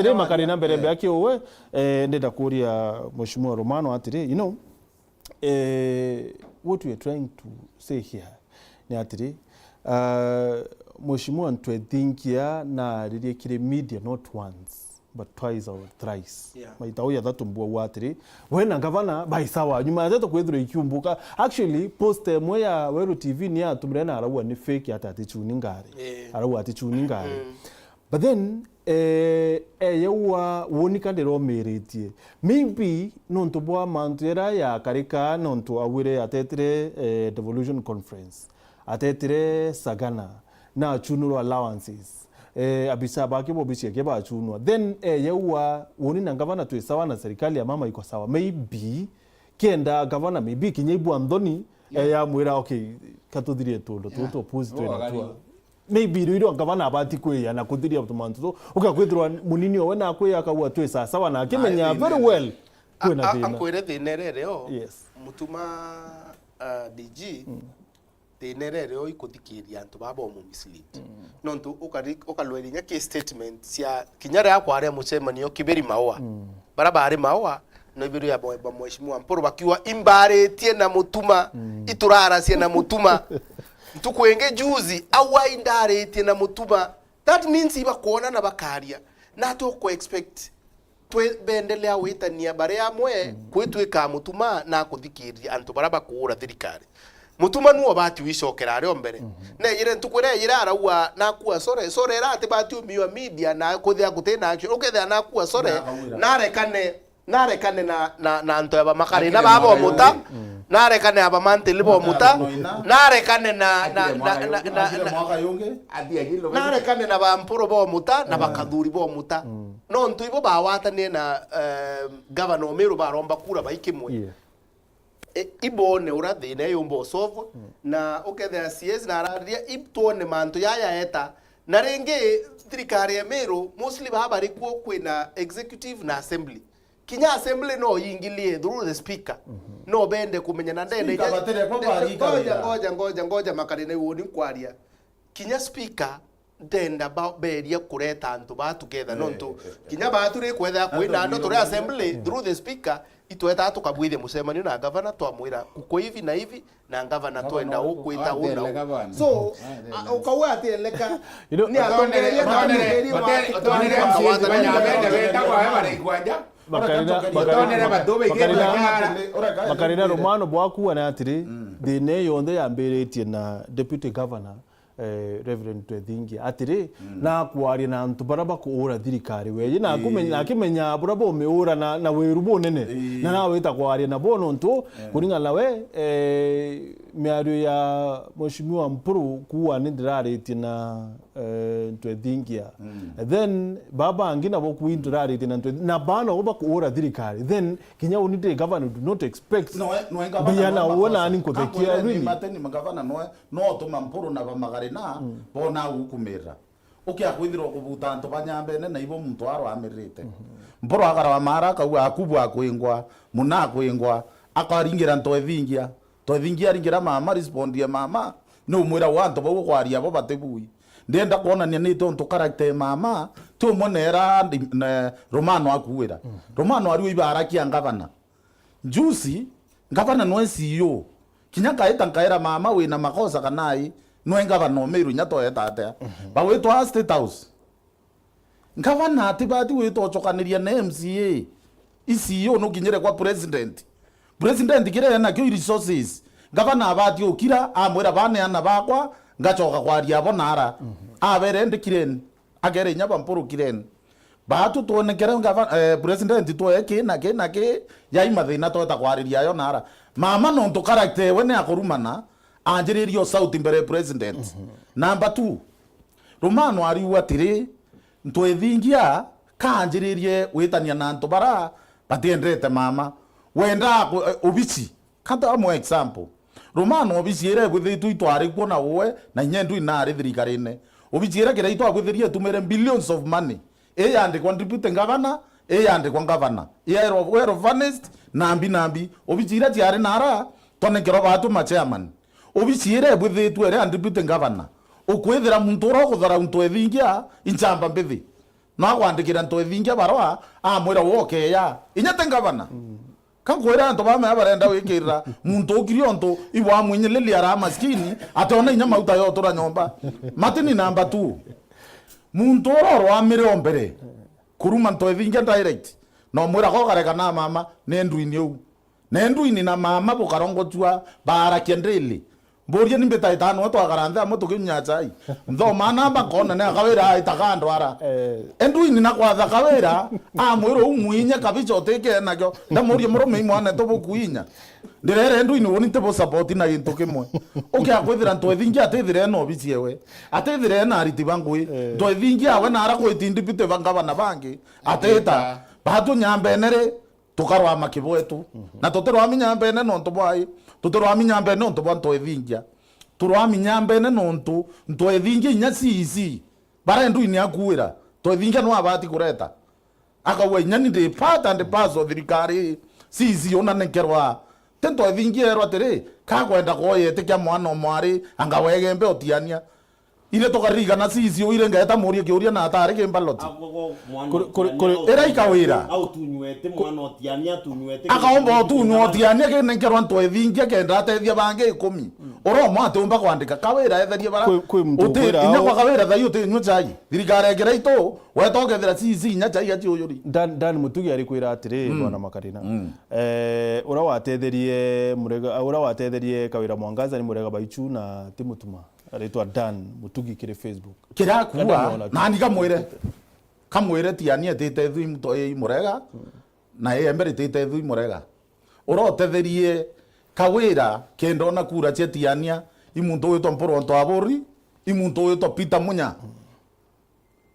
atiri, makari na mbere mbea kiuwe, eh, ndenda kuria Mheshimiwa Romano atiri, you know, eh, what we are trying to say here ni atiri, uh, Mheshimiwa Ntwethinkia naaririe kiri media not once but twice or thrice. Yeah. Maita uu jathatu mbua atiri, we na ngavana bai sawa. Nyuma ya ndeto kwithirwa ikiumbuka. Actually, post imwe ya Weru T V ni yatumire na arauga ni fake ati atichuni ngari. Eh. Arauga atichuni ngari. Mm. But then, eh, eyeua woni ka ndiromiritie. Maybe nontu bwa mantu jaria yakarika nontu augire atetire, eh, devolution conference. Atetire Sagana, na achunurwa allowances. Eh, abisa bake bobici ake bachunwa. Then, eh, yeua, woni na ngavana twi sawa na serikali ya mama iko sawa. Maybe, kenda ngavana, maybe, kinya ibua nthoni, eh, yamwira, "Okay, katuthirie tundu tutu, puzi twina tua." Maybe, irio irio ngavana abati kwiya na kuthiria tumantu tu. Ukakwithirwa munini owe na kwiya akauga twi sawa sawa na akimenya very well kwina thina. Ankwire thina iria irio. Yes. Mutuma, uh, D G, thina iria irio ikuthikiria antu baa bomu mislead. Mm. Nontu ukari-, ukalweria inya ki statement cia kinya riria kwaria mucemanio Kibiri Maua. Mm. Bara bari Maua, no ibiri ya mwe-, ba Mheshimiwa Mpuru bakiuga, "Imbaritie na Mutuma, mm, ituraracia na Mutuma." Ntuku ingi juzi, aua indaritie na Mutuma. That means ibakwona na bakaria. Na tuku expect twe-, bendelea gwitania bari amwe, mm, kwitwika Mutuma na kuthikiria antu bara bakuura thirikari. Mutuma nu obati wicokera ari o mbere. Mhm. Nejire ntuku iria ejire arauga, "Nakua sore." Sore ira atibati umiwa media na kuthia guti na action. Ukethia nakua sore, narekane, narekane na, na, na antu aba makari na baba omuta, mm, narekane aba mantili bomuta, narekane na, na, na, na, na, narekane na ba Mpuru bomuta, na bakathuri bomuta. Mm. Nontu ibo bawatanire na, eh, gavana o Meru baromba kura bai kimwe. Yeah. E, ibone ura thina yumba usovwa, na ukethira C S na arariria, itwone mantu yaya eta. Na ringi, thirikari ya Meru, mostly baba bari kuo kwina executive na assembly. Kinya assembly no yingilie through the speaker. No bende kumenya na ndende. Speaker batere kwa bari ngoja, kabira. Ngoja, ngoja, ngoja, Makarina, uuni nkwaria. Kinya speaker ndenda ba-, beria kureta antu ba together, nontu kinya batu ri kwetha kwina ando turi assembly through the speaker, itweta tukabwithia mucemanio na gavana, twamwira kukwe hivi na hivi, na gavana twenda ukwita una u. So, a, ukauga ati eleka. You know, ni atongereria na atongereria wa Makarina, Romano bwakuwa na atiri, thina iyo yonthe yambiritie na deputy governor, eh, Reverend Twethingia, atiri, nakwaria na antu bara bakuura thirikari weji, na akumenya, na akimenya bura bumiura na, na wiru bunene. Na nawita kwaria nabo nontu, kuringana na we, eh, miario ya Mheshimiwa Mpuru kuwa ni ndiraritie na, eh, Twethingia. Then, baba bangi nabo kuwa ndiraritie na Ntwe-, na bana bo bakuura thirikari. Then, kinya uni ndi governor do not expect. Noe, noe gavana, noe makosa. Bia na uwe nani nkuthekia, really? Mateni magavana noe, no tuma Mpuru na bamagari na, bona gukumirira. Ukia kwithirwa kubuta antu ba Nyambene na ibo muntu arwamirite. Mpuru akarwa mara akauga, "Akubu akwingwa, muna akwingwa," akaringira Ntwethingia. Ntwethingia aringira mama, respondie mama, ni umwira wa antu bau ukwaria abo batibui. Ndienda kwonania ni tontu character ya mama, ti umwe nera ndi-, ne, Romano akuwira. Romano ariu ibarakia ngavana. Juzi, ngavana nwe C E O. Kinya nkaita nkaira mama wina makosa kana ai, nwe ngavana o Meru inya toeta atia. Bagwitwa State House. Ngavana atibati gwita ucokaniria na M C A. I C E O nukinyire kwa president. President kiria enakio i resources. Ngavana abati ukira, amwira, "Baneana bakwa, ngacoka kwaria abo nara." Abere, "Ndikireni." Akere inya ba Mpuru, "Kireni." Baatu twonekere ngava-, eh, president twoe ki na ki na ki, yai mathina tweta kwariria ayo nara. Mama nontu character ewe ni akurumana, anjiririe o shout mbere ya president. Number two, Romano ariuga atiri, Ntwethingia kanjiririe gwitania na antu bara batiendete mama. Wenda ku-, eh, Obichi. Kata amwe example. Romano Obichi ira ibwithitwe itwari kuo na uwe, na inya ndui nari thirikarine. Obichi ira kiria itwabwithirie itumire billions of money. Iyandikwa deputy governor, iyandikwa governor. Iyerwa well furnished, nambi nambi. Obichi ira ciari nara, tonenkerwa baatu ma chairman. Obichi ira ibwithitwe iri ya deputy governor. Ukwithira muntu ura ukutharau Ntwethingia, inchamba mbithi. No akwandikira Ntwethingia barua, amwira wokeya. Inya ti governor. Ka nkwira antu bamea barenda gwikirira muntu ukiri ontu ibwamwinyililia ara maskini, ationa inya mauta ya utura nyomba. Matini number two. Muntu ura urwamire o mbere, kuruma Ntwethingia direct, na umwira ko kareka na mama, ni ndwini uu. Ni ndwini na mama bukarongocua, baarakia ndili. Mburie ni mbita itano twakara nthi amwe tukinyua chai. Nthoma namba nkona ni akawira aitaga andwara. Eh. Endu ini na kwatha kawira, amwira umwinye kabicha utike nakio. Ndamurie murume imwana tubukuinya. Ndirere endu ini woni tibu support na gintu kimwe. Ukia kwithira Ntwethingia atithire ena obici ewe. Atithire ena ariti bangui. Eh. Ntwethingia awe na ara kwiti ndibite banga bana bangi. Atita. Batu nyambene ri. Tukarwama kibwetu. Mhm. Na tutirwami nyambene nontu bwai, tutirwami nyambene nontu bwa Ntwethingia. Turwami nyambene nontu Ntwethingia inya C E C, bara endu ini akuira, Ntwethingia no abati kureta. Akauga, "Inya ni ndi part and parcel thirikari, C E C una nenkerwa." Ti Ntwethingia erwa atiri, "Kakwenda kwoya itikia mwana o mwari, anga wegembe utiania." Ire tukaririkana C E C ire ngeta murie kiuria na atari ki ballot. Kuri, kuri, kuri, ira ikawira. Au tunywete mwana otiania, tunywete. Akaomba otunywa otiania kinenkerwa Ntwethingia kenda atethia bangi ikumi. Mm. Uromwa atiumba kwandika kawira etherie bara. Kwi, kwi muntu uti, ukwira inya au kwa kawira thai utinywa chai. Thirikari ekira itu, weta ukethira C E C inya chai achiuyuri. Dan, Dan Mutugi ari kwira atiri, mm, Bwana Makarina. Mm. Eh, ura watetherie Murega, ura watetherie Kawira Mwangaza ni Murega Baichu na ti Mutuma. Aritwa Dan Mutugi kiri Facebook. Kiria akuuga, nani kamwire? Kamwire tiani etite thu i Murega, na i Embe ritite thu i Murega. Ura utetherie Kawira kenda ona kura cia tiania, i muntu witwa Mpuru Onto Aburi, i muntu witwa Peter Munya.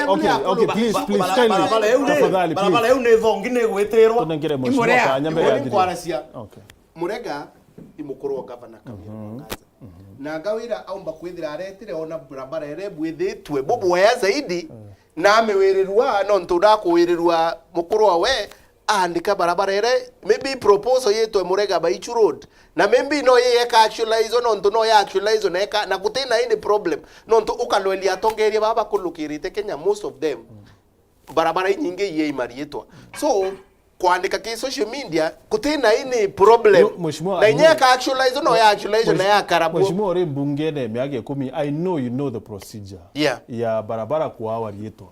Ari, okay, okay, please, please, kindly. Barabara iu ni, tafadhali, barabara please, iu ni thongi ni igwitirwa. Tunengere mheshimiwa Imurega. Kanya mbere ya Ni nkwaracia. Okay. Murega ni mukuru wa gavana Kawira Mwangaza. Na Kawira aumba kwithira aretire ona barabara ere bwithitwe bubwea zaidi, na amiwirirwa nontu ndakuwirirwa mukuru wawe aandika barabara ere, maybe proposal yitwe Murega Baichu Road, na maybe no ye yeka actualize nontu no ya actualize na eka, na gutina any problem nontu ukalwelia atongeria baba bakulukirite Kenya, most of them barabara inyingi iye imariitwa. So kwandika ki social media kutina any problem. Yo, mheshimiwa, na inya I know, ka actualize no ya actualize na ya karabu. Mheshimiwa, uri mbungene miaka ikumi, I know you know the procedure, yeah, ya barabara kuawa riitwa.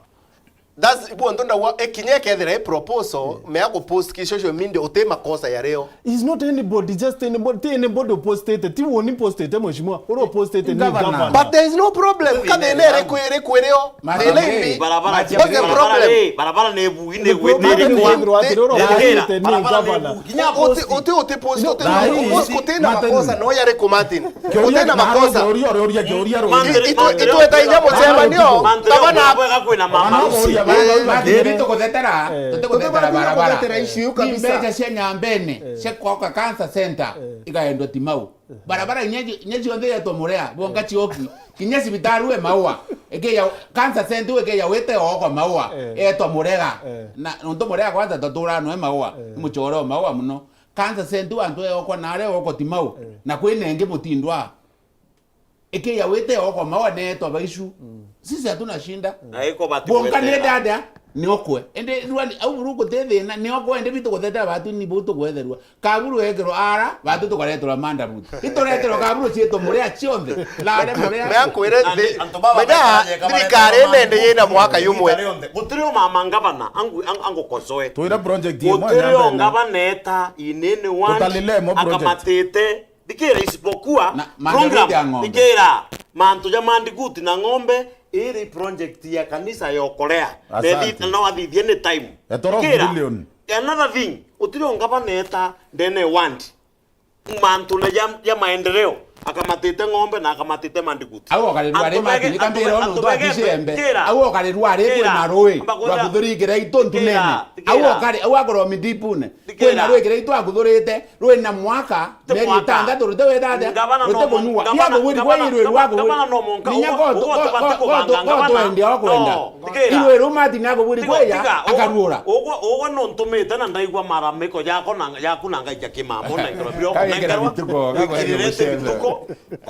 That's, ibu onto ndauga, ikinya ikethira i proposal, mea ku post ki social media, uti makosa yario. Is not anybody, just anybody, ti anybody upostete, ti woni postete, mheshimiwa, ura upostete ni governor. But there is no problem, ka thina iri kwi-, iri kwirio, thina imbi. Barabara, what's the problem? Barabara ni bu, ni gwitire kwa. Barabara ni bu. Kinya uti, uti, uti post, uti post, uti na makosa, no yari ku Martin. Uti na makosa. Itweta inya mucemanio, gavana. Kwina mama usi. Martin, tuguthetera, tuguthetera barabara. Ni mbeca cia Nyambene, cia kwaka cancer center, ikaendwa Timau. Barabara inya cionthe yetwa Murea, bonga cioki. Kinya cibitari we Maua. Ikiya cancer center, ikiya wite oko Maua, etwa Murega. Na nontu Murega kwanza taturaa nwe Maua, ni mucore o Maua muno. Cancer center antu eokwa nare oko Timau. Na kwina ingi mutindwa. Ikiya wite oko Maua neetwa Baicu. Sisi hatuna shinda. Na iko bati. Bonka ni dada, ni okwe. Ende rwani, au buru kuti thina, ni okwe, ende bitu guthetera batu ni bu tugwetherwa. Kaburu ekirwa ara, batu tukareterwa Manda Road. Itureterwa kaburu cietu Murea cionthe. Lare Murea. Mea nkwire, menya thirikari nende yina mwaka yumwe. Gutiri o mama ngavana, angu-, ang-, angukosoe. Twira project imwe. Gutiri o ngavana eta inene one akamatite. Thikira, isipokuwa program, thikira, mantu ja mandiguti na ng'ombe, iri project ya kanisa ya okolea. Nethi-, no athithie ni time. Thikira, another thing, utiri o ngavana eta ndene ward. Mantu na ja, ja maendeleo, akamatite ng'ombe na akamatite mandiguti. Au okarirua ari Martin, kambira ono ntwakicembe. Au okarirua ari kwina rui rwa kuthuri ikira itu ntunene. Au okari, au akorwo midipune. Kwina rwikire itu akuthurite, rwina mwaka, mieri itantatu, rute withathia, rute kunyua. Ia kugwiri gwe irwe rwa kugwiri. Ninya go twendia okwenda. Irwe ru Martin akugwiri gwe ya, akarura. Ugwe, ugwe nuntumite na ndaigua maramiko jako na, yaku na ngai ja kimamo na ngero biro kunengerwa. Wikirite bituko.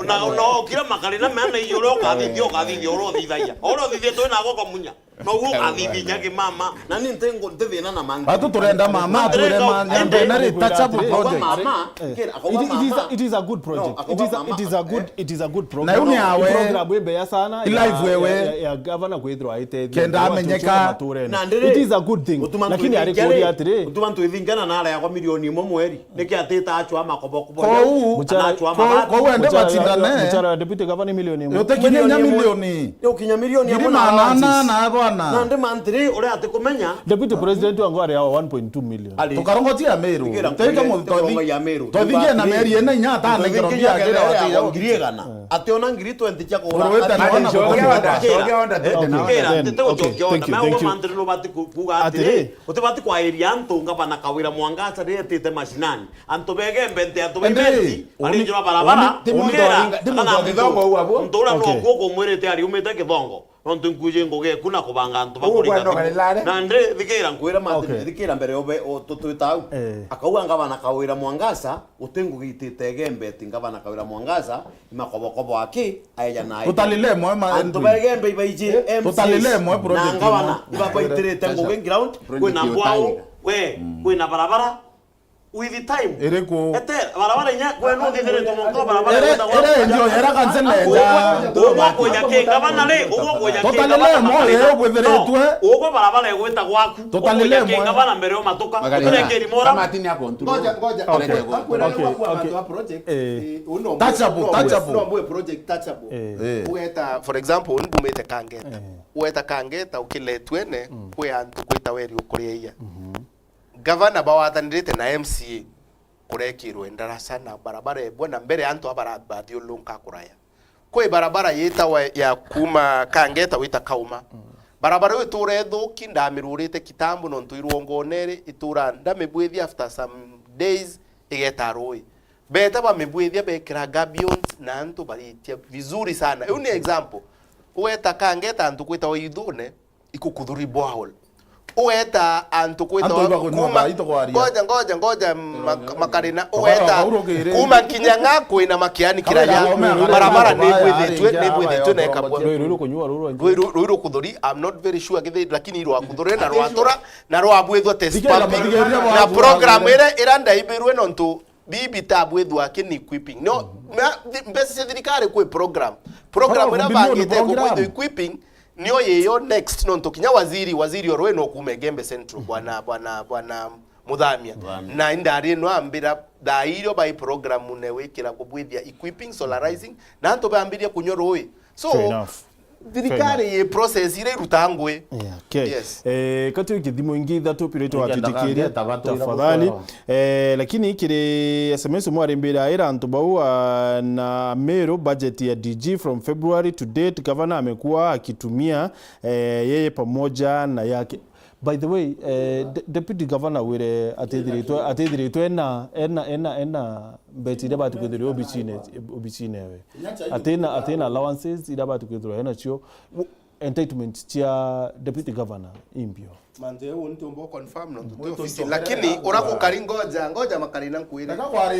Na, na okira makarina mena iyo uria ukathithia, ukathithia uria uthithagia. Uria uthithia twi nago kwa munya. No ukathithinya kimama, na ni nti ngu-, nti thina na mangi. Batu turenda mama, atwire ma-, nyambe na ri touchable project. Mama, kira, akauga mama. It is a, it is a good project. It is a, it is a good, it is a good program. Na yu ni awe. Program imbeya sana. I live wewe. Ya, ya, ya governor kwithirwa aitethia. Kenda amenyeka. Na ndiri. It is a good thing. Lakini ari kuria atiri. Utuma ntu ithingana na ara yakwa milioni imwe mweri. Niki atita achwa makobokobo? Kou, kana achwa kou, mabati? Kou ende bachindane. Muchara ya deputy governor milioni imwe. Yote kinya milioni imwe. Milioni imwe. Yo kinya milioni imwe na allowances. Ngiri magana ana na bwana. Na ndi mantiri, uria atikumenya. Deputy president wangu ari awa one point two million. Tukarongotia Meru. Teke mu-, twathi-, twathingia na mieri ina inya atano, ngiri igana. Ati ona ngiri twenty cia kugura. Ati ona ngiri twenty. Okay, thank you, thank you. Mantiri no bati ku-, kuga atiri, utibati kwairia antu ngavana Kawira Mwangaza riria etite mashinani. Antu begembe nti, antu baimenti, barinjirwa barabara, ti muntu wa kithongo uu abo. Muntu uria nokuo kumwirite ariumite kithongo. Nontu nkuji ngugi eku na kubanga antu bakuringa thimu. Na ndi, thikira nkwire Martin, thikira mbere ube, tutwita au. Akauga ngavana Kawira Mwangaza, guti ngugi itite Igembe ati ngavana Kawira Mwangaza, imakobokobo aki, aeja na aeja. Tutalile imwe ma-, antu ba Igembe ibaiji M C As, tutalile imwe project na ngavana, imwe. Ibabaitirite ngugi ground, kwina mbwao, we, kwina barabara, with time. Iriku? Ete, barabara inya, kwenu thithiritwe monka barabara. Ere, ere, ndio, era kansela ya. Ugwa kuja ki ngavana ri, ugwa kuja ki ngavana. Totalele mo, ere, ubwithiritwe. Ugwa barabara igwita gwaku. Totalele mo. Ugwa kuja ki ngavana mbere o matuka. Utire kiri mora. Kamati ni akontu. Ngoja, ngoja. Okay. Akwira ni kwa kwa project. Eh, uno. Touchable, touchable. No, mwe project touchable. Eh. Ugeta, for example, ni bumite Kangeta. Ugeta Kangeta ukiletwene, kwi antu kwita weri ukuria iya. Gavana bawatanirite na M C A kurekirwe ndaraca na barabara ebwe na mbere antu abara bathiurunka kuraya. Kwi barabara yitawa ya kuma Kangeta wita Kauma. Barabara iyo itura ithuki, ndamirurite kitambo nontu irwongonere, itura ndamibwithia after some days igeta rui. Beta bamibwithia bekira gabions na antu baritia vizuri sana. Iu ni example. Weta Kangeta antu kwitawa ithune, ikukuthuri borehole. Ueta antu kwitawa antu ibakunywa kuma, bai tukwaria. Ngoja, ngoja, ngoja, mak-, makarina. Ueta kuma kinya nga kwina makiani kiraya. Barabara ni bwithitwe, ni bwithitwe na ekabwa. Rui rukunywa ruru. Rui rukuthuri, I'm not very sure githiri, lakini irwa kuthuri na rwatura, na rwabwithwa test pumping. Na program ira, ira ndaibirwe nontu bibi tabwithwa kini equipping. No, mbeca cia thirikari kwi program. Program ira bangite kubwithwa equipping, Nio yiyo next, nontu kinya waziri, waziri o rwi no kuuma Igembe Central, bwana, bwana, bwana Muthamia. Muthamia. Na indari no ambira thaa irio bai program ne wikira kubwithia equipping, solarizing, na antu bambirie kunywa rui. So, Fair enough. Thirikari i process ira irutaa ngui. Yeah, okay. Yes. Eh, kati kithimo ingi ithatu pirite watwitikiria, tafadhali. Eh, lakini kiri S M S umwe arimbira ira antu bau, ah, na Meru budget ya D G from February to date, governor amekuwa akitumia, eh, yeye pamoja na yake. By the way, eh, de-, deputy governor wire atithiritwe, atithiritwe ena, ena, ena, ena mbeti iria bati kwithirwa obicine, obicine ewe. Atina, atina allowances iria bati kwithirwa enacio. Entitlement cia deputy governor imbio. Manze, uu ntiumba confirm no tuti ofisi, lakini urakukari ngoja, ngoja makari na nkwire.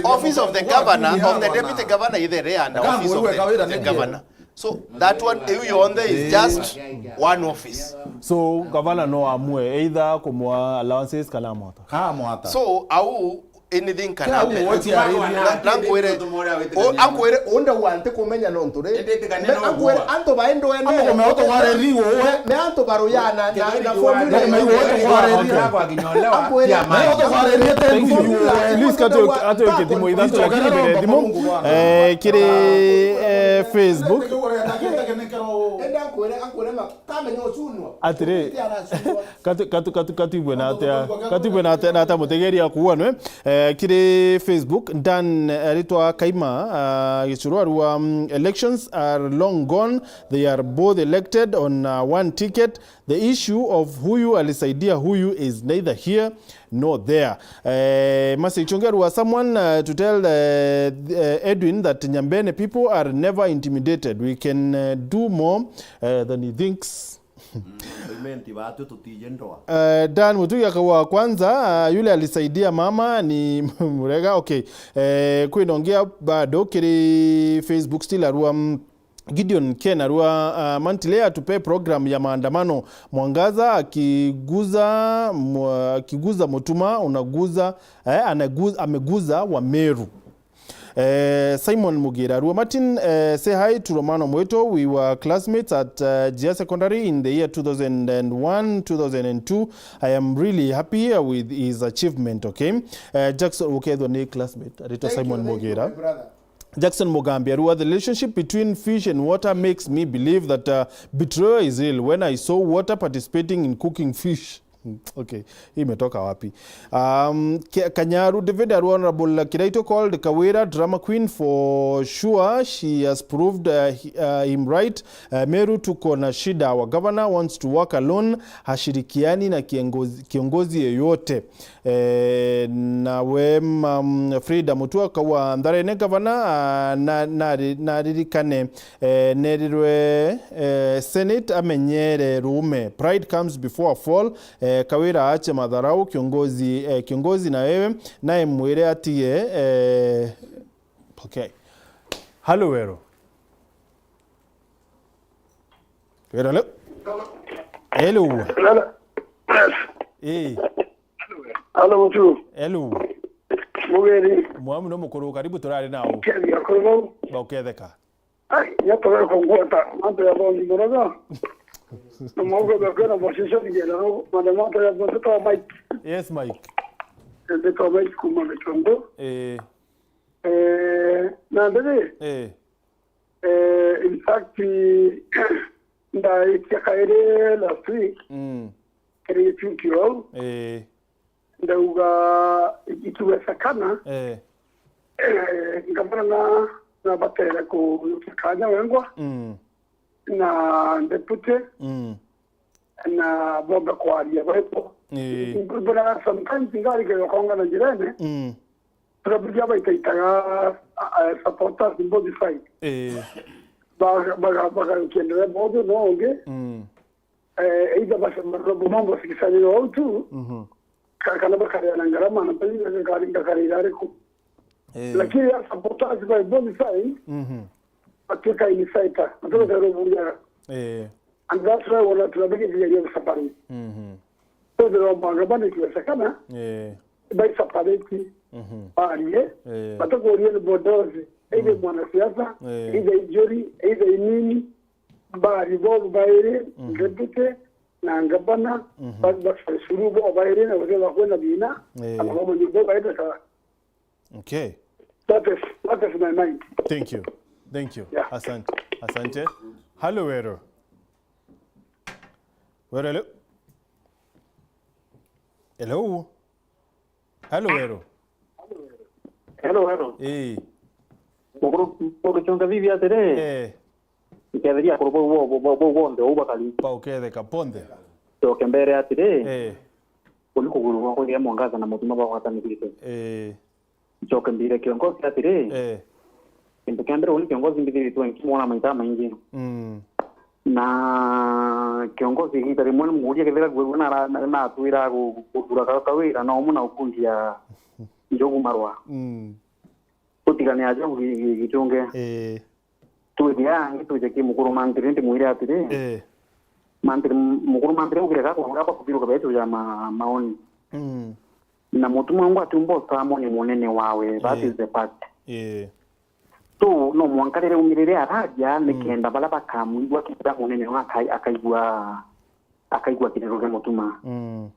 Office of the governor, of the deputy governor is there under office of the, the governor. So that one, iu yonthe is just one office. So governor no amue either kumwa allowances kana amwata. Kamwata. So au anything can happen. Na, na nkwire, o, ankwire, unda wa nti kumenya nontu ri. Ankwire, antu ba ndwene. Me, me antu baruyana na, na formula. Ankwire. Please, katu, katu kithimo ithatu, lakini mbere thimu. Eh, kiri, eh, Facebook. Enda ankwire, ankwire ma, kamenya ucunwa. Atiri. Katu, katu, katu, katwibwe na atia, katwibwe na atia, na atia mutegeri akuwa nwe. Eh, kiri Facebook, Dan, eh, aritwa Kaima, ah, Gichuru arua, mm, elections are long gone. They are both elected on, uh, one ticket. The issue of huyu alisaidia huyu is neither here nor there. Eh, message onge arua someone, uh, to tell, uh, th-, uh, Edwin that Nyambene people are never intimidated. We can, uh, do more, uh, than he thinks. Mm, amen, ti batu tutije ndoa. Eh, Dan Mutugi akawa kwanza, ah, yule alisaidia mama ni Murega. Okay. Eh, kwina ungi bado kiri Facebook still arua, mm, Gideon Ken arua, ah, Mantile atupe program ya maandamano. Mwangaza akiguza mu-, akiguza Mutuma, unaguza, eh, anagu-, ameguza wa Meru. Eh, Simon Mugira arua, Martin, eh, say hi to Romano Mweto. We were classmates at, uh, Jia Secondary in the year two thousand and one, two thousand and two. I am really happy, uh, with his achievement, okay? Eh, Jackson, ukethwa ni classmate, aritwa Simon Mugira. Jackson Mugambi arua, the relationship between fish and water makes me believe that, uh, betrayal is real. When I saw water participating in cooking fish, okay, hii imetoka wapi? Um, Ke-, Kanyaru David arua, Honorable Kiraitu called Kawira drama queen for sure. She has proved, uh, hi-, uh, him right. Uh, Meru tuko na shida. Our governor wants to work alone. Hashirikiani na kiongozi, kiongozi yeyote. Eh, nawe, mm, Frida Mutua akawa Ntharene gavana, ah, na, nari-, naririkane, eh, nerirwe, eh, Senate amenyere ruume. Pride comes before a fall. Eh, Kawira aache madharau, kiongozi, eh, kiongozi na wewe, naye mwire atige, eh, okay. Halo Wero. Wero, halo. Hello. Hello. Yes. Eh. Halo, Mutu. Hello. Mugeni. Mwamu no mukuru, karibu turari nao. Kethia kuru. Ba uketheka. Ai, ya tore kungwata, mantu ya bondi muraga. Na maugo ya kwena position ngena no, manda mantu ya bondi to Mike. Yes, Mike. Ndito Mike kuma Michongo. Eh. Eh, na ndiri. Eh. Eh, in fact, ndaikia kairi last week. Mm. Kiri gituki au. Eh. Ndauga ikiwezekana, eh, eh, ngavana na, na batere kujukia kanya wengwa, mm, na deputy, mm, na bombe kwaria baipo. Eh. Mbona sometimes ngari ke konga na jirene, mm, turaburia baitaitaga, ah, ah, supporters both side. Eh. Baga, baga, baga kiendelea both no ungi. Mm. Eh, either base mambo mambo sikisani no tu. Mhm. Ka-, kana bakaria na ngarama na pali na kari, na kari iriku. Eh. Lakini ya supporters by both side, mhm, batuika insider, batuika, mm, kuria. Eh. And that's why wana tunabiki kigeria safari. Mhm. So the wrong banga bani kiwezekana. Eh. By separate. Mhm. Barie. Eh. Batakuria ni bodozi. Either, mm, mwanasiasa, eh, either ijuri, either inini. bari bobo bairi, mhm, deputy na ngavana, mhm, ba, ba, curu bo bairi na guthiga kwina thina, eh, na magomonyo bo bairi sawa. Okay. That is, that is my mind. Thank you. Thank you. Yeah. Asante. Asante. Hello, Wero. Wero, hello. Hello. Hello, Wero. Hello, Wero. Eh. Mukuru, mukuru chonga vivi atiri? Eh. Nketheria akuru bau bo, bo, bo, bo, bonthe, uu bakari. Bauketheka bonthe. Ncoke mbere atiri, eh, uni kuguru gwa kugia mwangaza na mutuma bagwatanirite. Eh. Ncoke mbire kiongozi atiri, eh, kintu kia mbere, uni kiongozi mbithiritwe nkimwona maita maingi. Mm. Na kiongozi igita rimwe ni muria kethira gwegua na, na, natwira gu-, guthura ka, kawira na umwe na ukundia njogu marwa. Mm. Tutigane aja gi-, gi-, gichunge. Eh. Twithia angi twije ki mukuru mantiri, ndimwire atiri, eh, mantiri, mukuru mantiri ugire gakwa bakuthiruka betu ja ma-, maoni. Mm. Na mutuma wangu atiumba utamoni munene wawe, that, eh, is the fact. Eh. So, no mwanka riria umirire araria, mm, nikenda baria bakamwigua kenda munene wa akai-, akaigua, akaigua kiriro kia mutuma. Mm.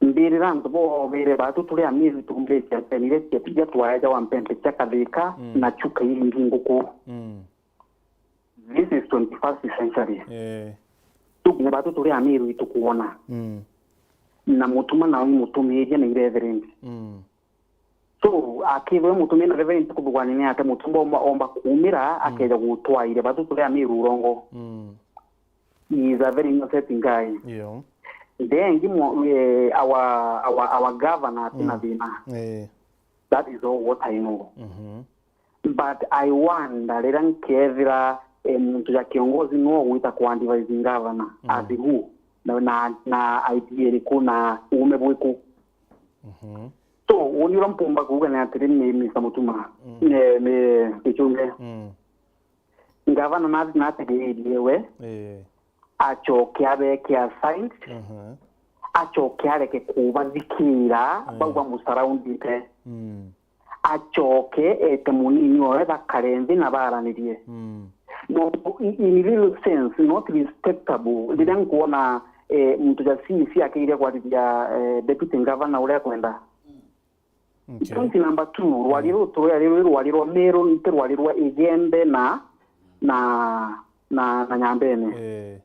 Mbirira antu bobere batu turi Amiru itumbite mpeni iria cia, iria twaeja wa mpempe cia kathika, mm, na chuka iringi nguku. Mm. This is twenty-first century. Eh. Tukinya batu turi Amiru itukuona. Mm. Na mutuma nao imutumiria na ireverend. Mm. So, akithwe mutumia na reverend kuthugania ni ate mutumba omba, omba kuumira, mm, akeja gutwaire batu turi Amiru urongo. Mm. He is a very innocent guy. Yeah. Then, ngi mo-, eh, our, our, our governor atina, mm, thina. Eh. That is all what I know. Mhm. But I wonder, riria nkethira, eh, muntu ja kiongozi no gwita ku advise governor, mm, as who? Na, na, na idea iriku na uume bwiku? Mhm. So, uni uria mpumba kuuga ni atiri, ni Mister Mutuma, mm, ni, ni Gichunge. Mm. Ngavana na, nategeirie we, eh, acoke abeke assigned, mhm, acoke areke kubathikira, mm, bau bamusurroundite. Mm. Acoke ete munini owe bakare nthi na baranirie. Mm. No, in, in real sense, not respectable. Riria nkuona, eh, muntu ja C E C akeire kwarithia, eh, deputy governor uria akwenda. Okay. Point number two, rwari, mm, rutu rwari rwi rwari rwa Meru, nti rwari rwa Igembe na, na, na, na Nyambene. Eh.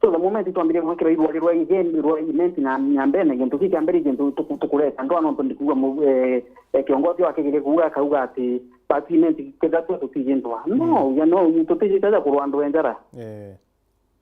So, the moment twambirie gwikira irwari rwa Igembe, rwa Imenti na Nyambene, gintu kii kia mbere, gintu tuku-, tukureta ndwa, nontu ndikuuga mu-, eh, eh, kiongozi wake kiri kuuga, akauga ati, "But Imenti, kethira twe tutiji ndwa." No, mm, ya no, tutiji taja kurwa andu enjara. Eh.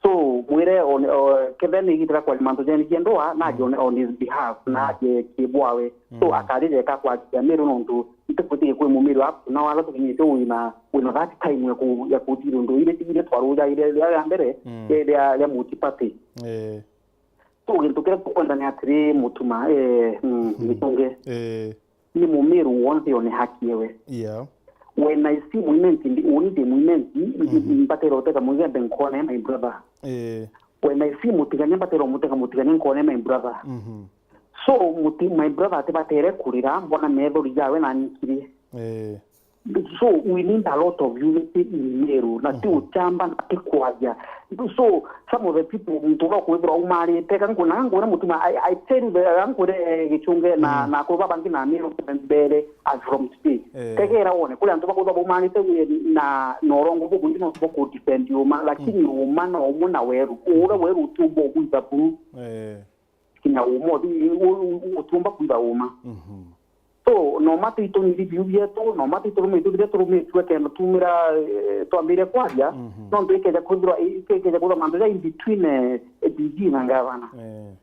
So, mwire on, o, kethira ni igitira kwaria mantu jeni cia ndwa, naje, mm, on, on his behalf, mm, naje kibwawe. So, mm, akarire ka kwaria Meru nontu ntikwitikia kwi Mumiru up to now, ala tukinyite wina, wina that time ya ku-, ya kuthira undu ile tigire twaruja ile ya, ya mbere, mm, ya, ya, ya multi party. Eh. So, gintu kiria tukwenda ni atiri, Mutuma, eh, mm, mm, Gichunge. Eh. Ni Mumiru wonthe one haki ewe. Yeah. When I see Muimenti, ndi, uni ndi Muimenti, mm-hmm, mbatera utega Muigembe nkone my brother. Eh. When I see Mutigania, mbatera umutega Mutigania nkone my brother. Mm-hmm. So, muti-, my brother atibatere kurira, mbona methori jawe na nyikiri. Eh. So, we need a lot of unity in Meru, na ti, mhm, uchamba, na ti kwaria. So, some of the people, muntu uria ukwithirwa aumarite, ka nkuna, ka nkuna Mutuma, I, I tell you, ka nkure, eh, Gichunge na, mm, na akuru baba bangi na Meru mbere as from today. Eh. Tegera wone, kuri antu bakwithirwa baumarite, eh, na, na urongo bubwingi no bo ku defend uma, lakini, mm, uma no umwe na weru. Uria weru utiumba ugwitha buru. Eh. Kinya uma uthi-, u-, u-, utiumba kwitha uma. Mhm. So, no mate itunyiri biu bietu, no mate iturume itu biria turumitue kenda tumira, eh, twambire kwaria, mhm, nontu ikeja kwithirwa, i-, ikeja kwithirwa mantu ja in between, eh, D G na ngavana. Eh.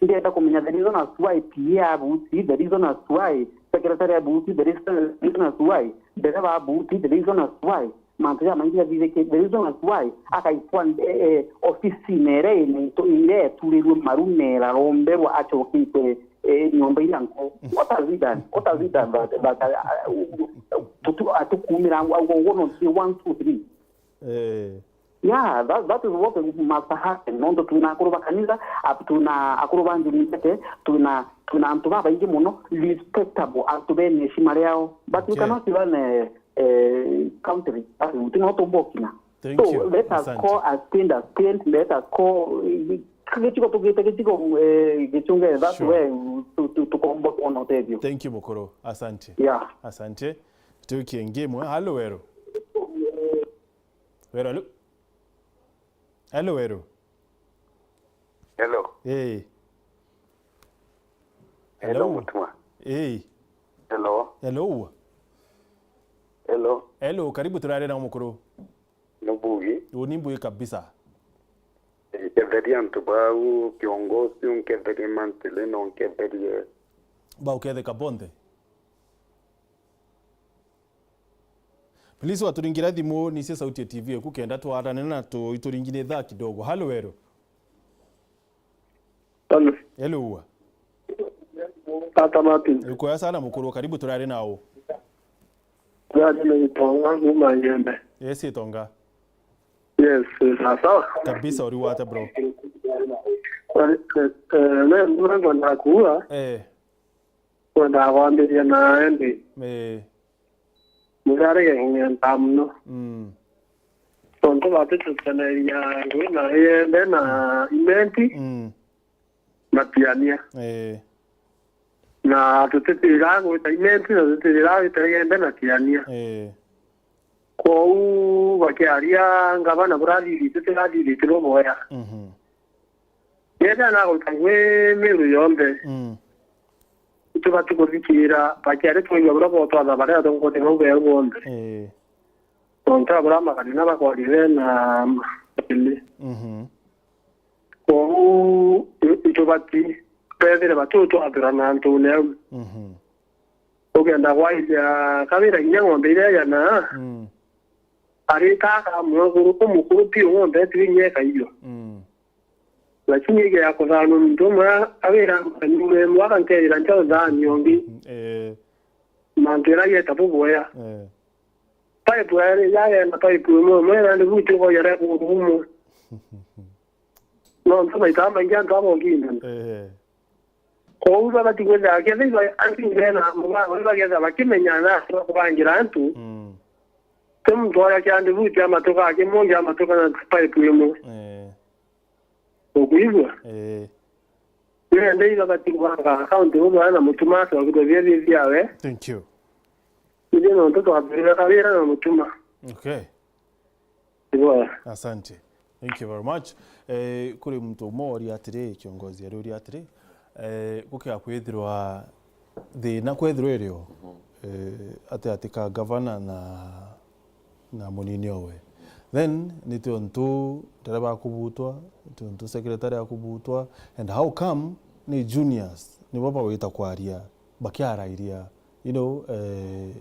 Ndienda kumenya the reason as to why P A abuti, the reason as to why secretary abuti, the reason, the reason as to why ndereba abuti, the reason as to why mantu jamaingi jathithikite. The reason as to why agaikwa, eh, eh, ofisine iria ina into, iria eturirwe maru na iraromberwa acokite, eh, nyomba iria nkuu. What has he done? What has he done that, that, uh, tutu-, atukumira au, au, au, no, one, two, three. Eh. Yeah, that, that is what must happen. Nontu twina akuru ba kanitha, ap-, twina akuru ba njuri njeke, twina, twina antu babaingi mono, respectable, antu bena heshima riao. But you, okay, cannot run a, a country that way. Ti no tumbokina. Thank you. Let us call a spade a spade, let us call, eh, gicigo tugite gicigo, eh, gicunge, that's where tu-, tu-, tukomba kuona utethio. Thank you, mukuru. Asante. Yeah. Asante. Tukie ngi imwe. Halo, Weru. Weru, halo. Hello, Weru. Hello. Hey. Hello, Mutuma. Hey. Hello. Hello. Hello. Hello, karibu turare na mukuru. Nubugi. Uni mbugi kabisa. Nketheria antu bau, kiongozi, nketherie mantile, no nketherie. Ba uketheka bonthe. Please, waturingira thimu, nicie sauti ya T V eku kenda twarane na tu-, ituringine thaa kidogo. Halo, Weru. Halo. Hello, ua. Tata Martin. Ukoya sana mukuru, karibu turare nao. Turare na Itonga, kuma Yembe. Yes, Itonga. Yes, eh, sawa sawa. Kabisa, uri wate, bro. Eh, eh, eh, ne, ne, ngwenda kuuga. Eh. Ngwendaa kwambiria na endi. Ii. Muria ari geng'entaa mono. Mm. Tontu batituteneria ngui na iende na imenti. Mm. Na tiania. Ii. Na tutitira gwita imenti na tutitira gwita iende na tiania. Ii. Kwou bakiaria ngavana burathithite tirathithite buboya. Mhm. Yethira naguta ngui Meru yonthe. Mm. Itubati kuthikira, bakiari twigua buria botwatha baria atongoria bau beu bonthe. Ii. Tontu aburia makanina bakwarire na mbili. Mhm. Kwou i-, itubati twethire batutwathura na antune au. Mhm. Ugenda kwaithia kabira kinya ng'ombe iria yana, mm, arita akamwekuru, umukuru piu ng'ombe etiga inya ikaiywa. Mm. Lakini igia ya kuthanwa muntu umwe awira nyumba imwe akankerira nja uthani ungi. Mm, eh. Mantu ira yeta buboya. Eh. Pipe yari yagenda pipe imwe imwe ira ndi buti ukoyere kundu umwe. Nontu maita maingi antu abokindana. Eh. Kwou babati kwithira kethira iba antu bena mubango, ibagetha bakimenya na antu bakubangira antu. Mm. Ti muntu aria kiandibuti amatuka akimungi amatuka na pipe imwe. Eh. Ukuigua? Eh. Nende iba bati kubanga account ubu bwana Mutuma acokithwe bia bia biawe. Thank you. Indi nontu twambirire kawira na Mutuma. Okay. Iboya. Asante. Thank you very much. Eh, kuri muntu umwe oria atiri, kiongozi ari uria atiri, eh, gukiga kwithirwa thina kwethirwa irio, mhm, eh, ati ati ka gavana na, na munini owe. Then, ni tiontu ndereba akubutwa, ni tiontu secretary akubutwa, and how come ni juniors nibo bagwita kwaria, bakiarairia, you know, eh,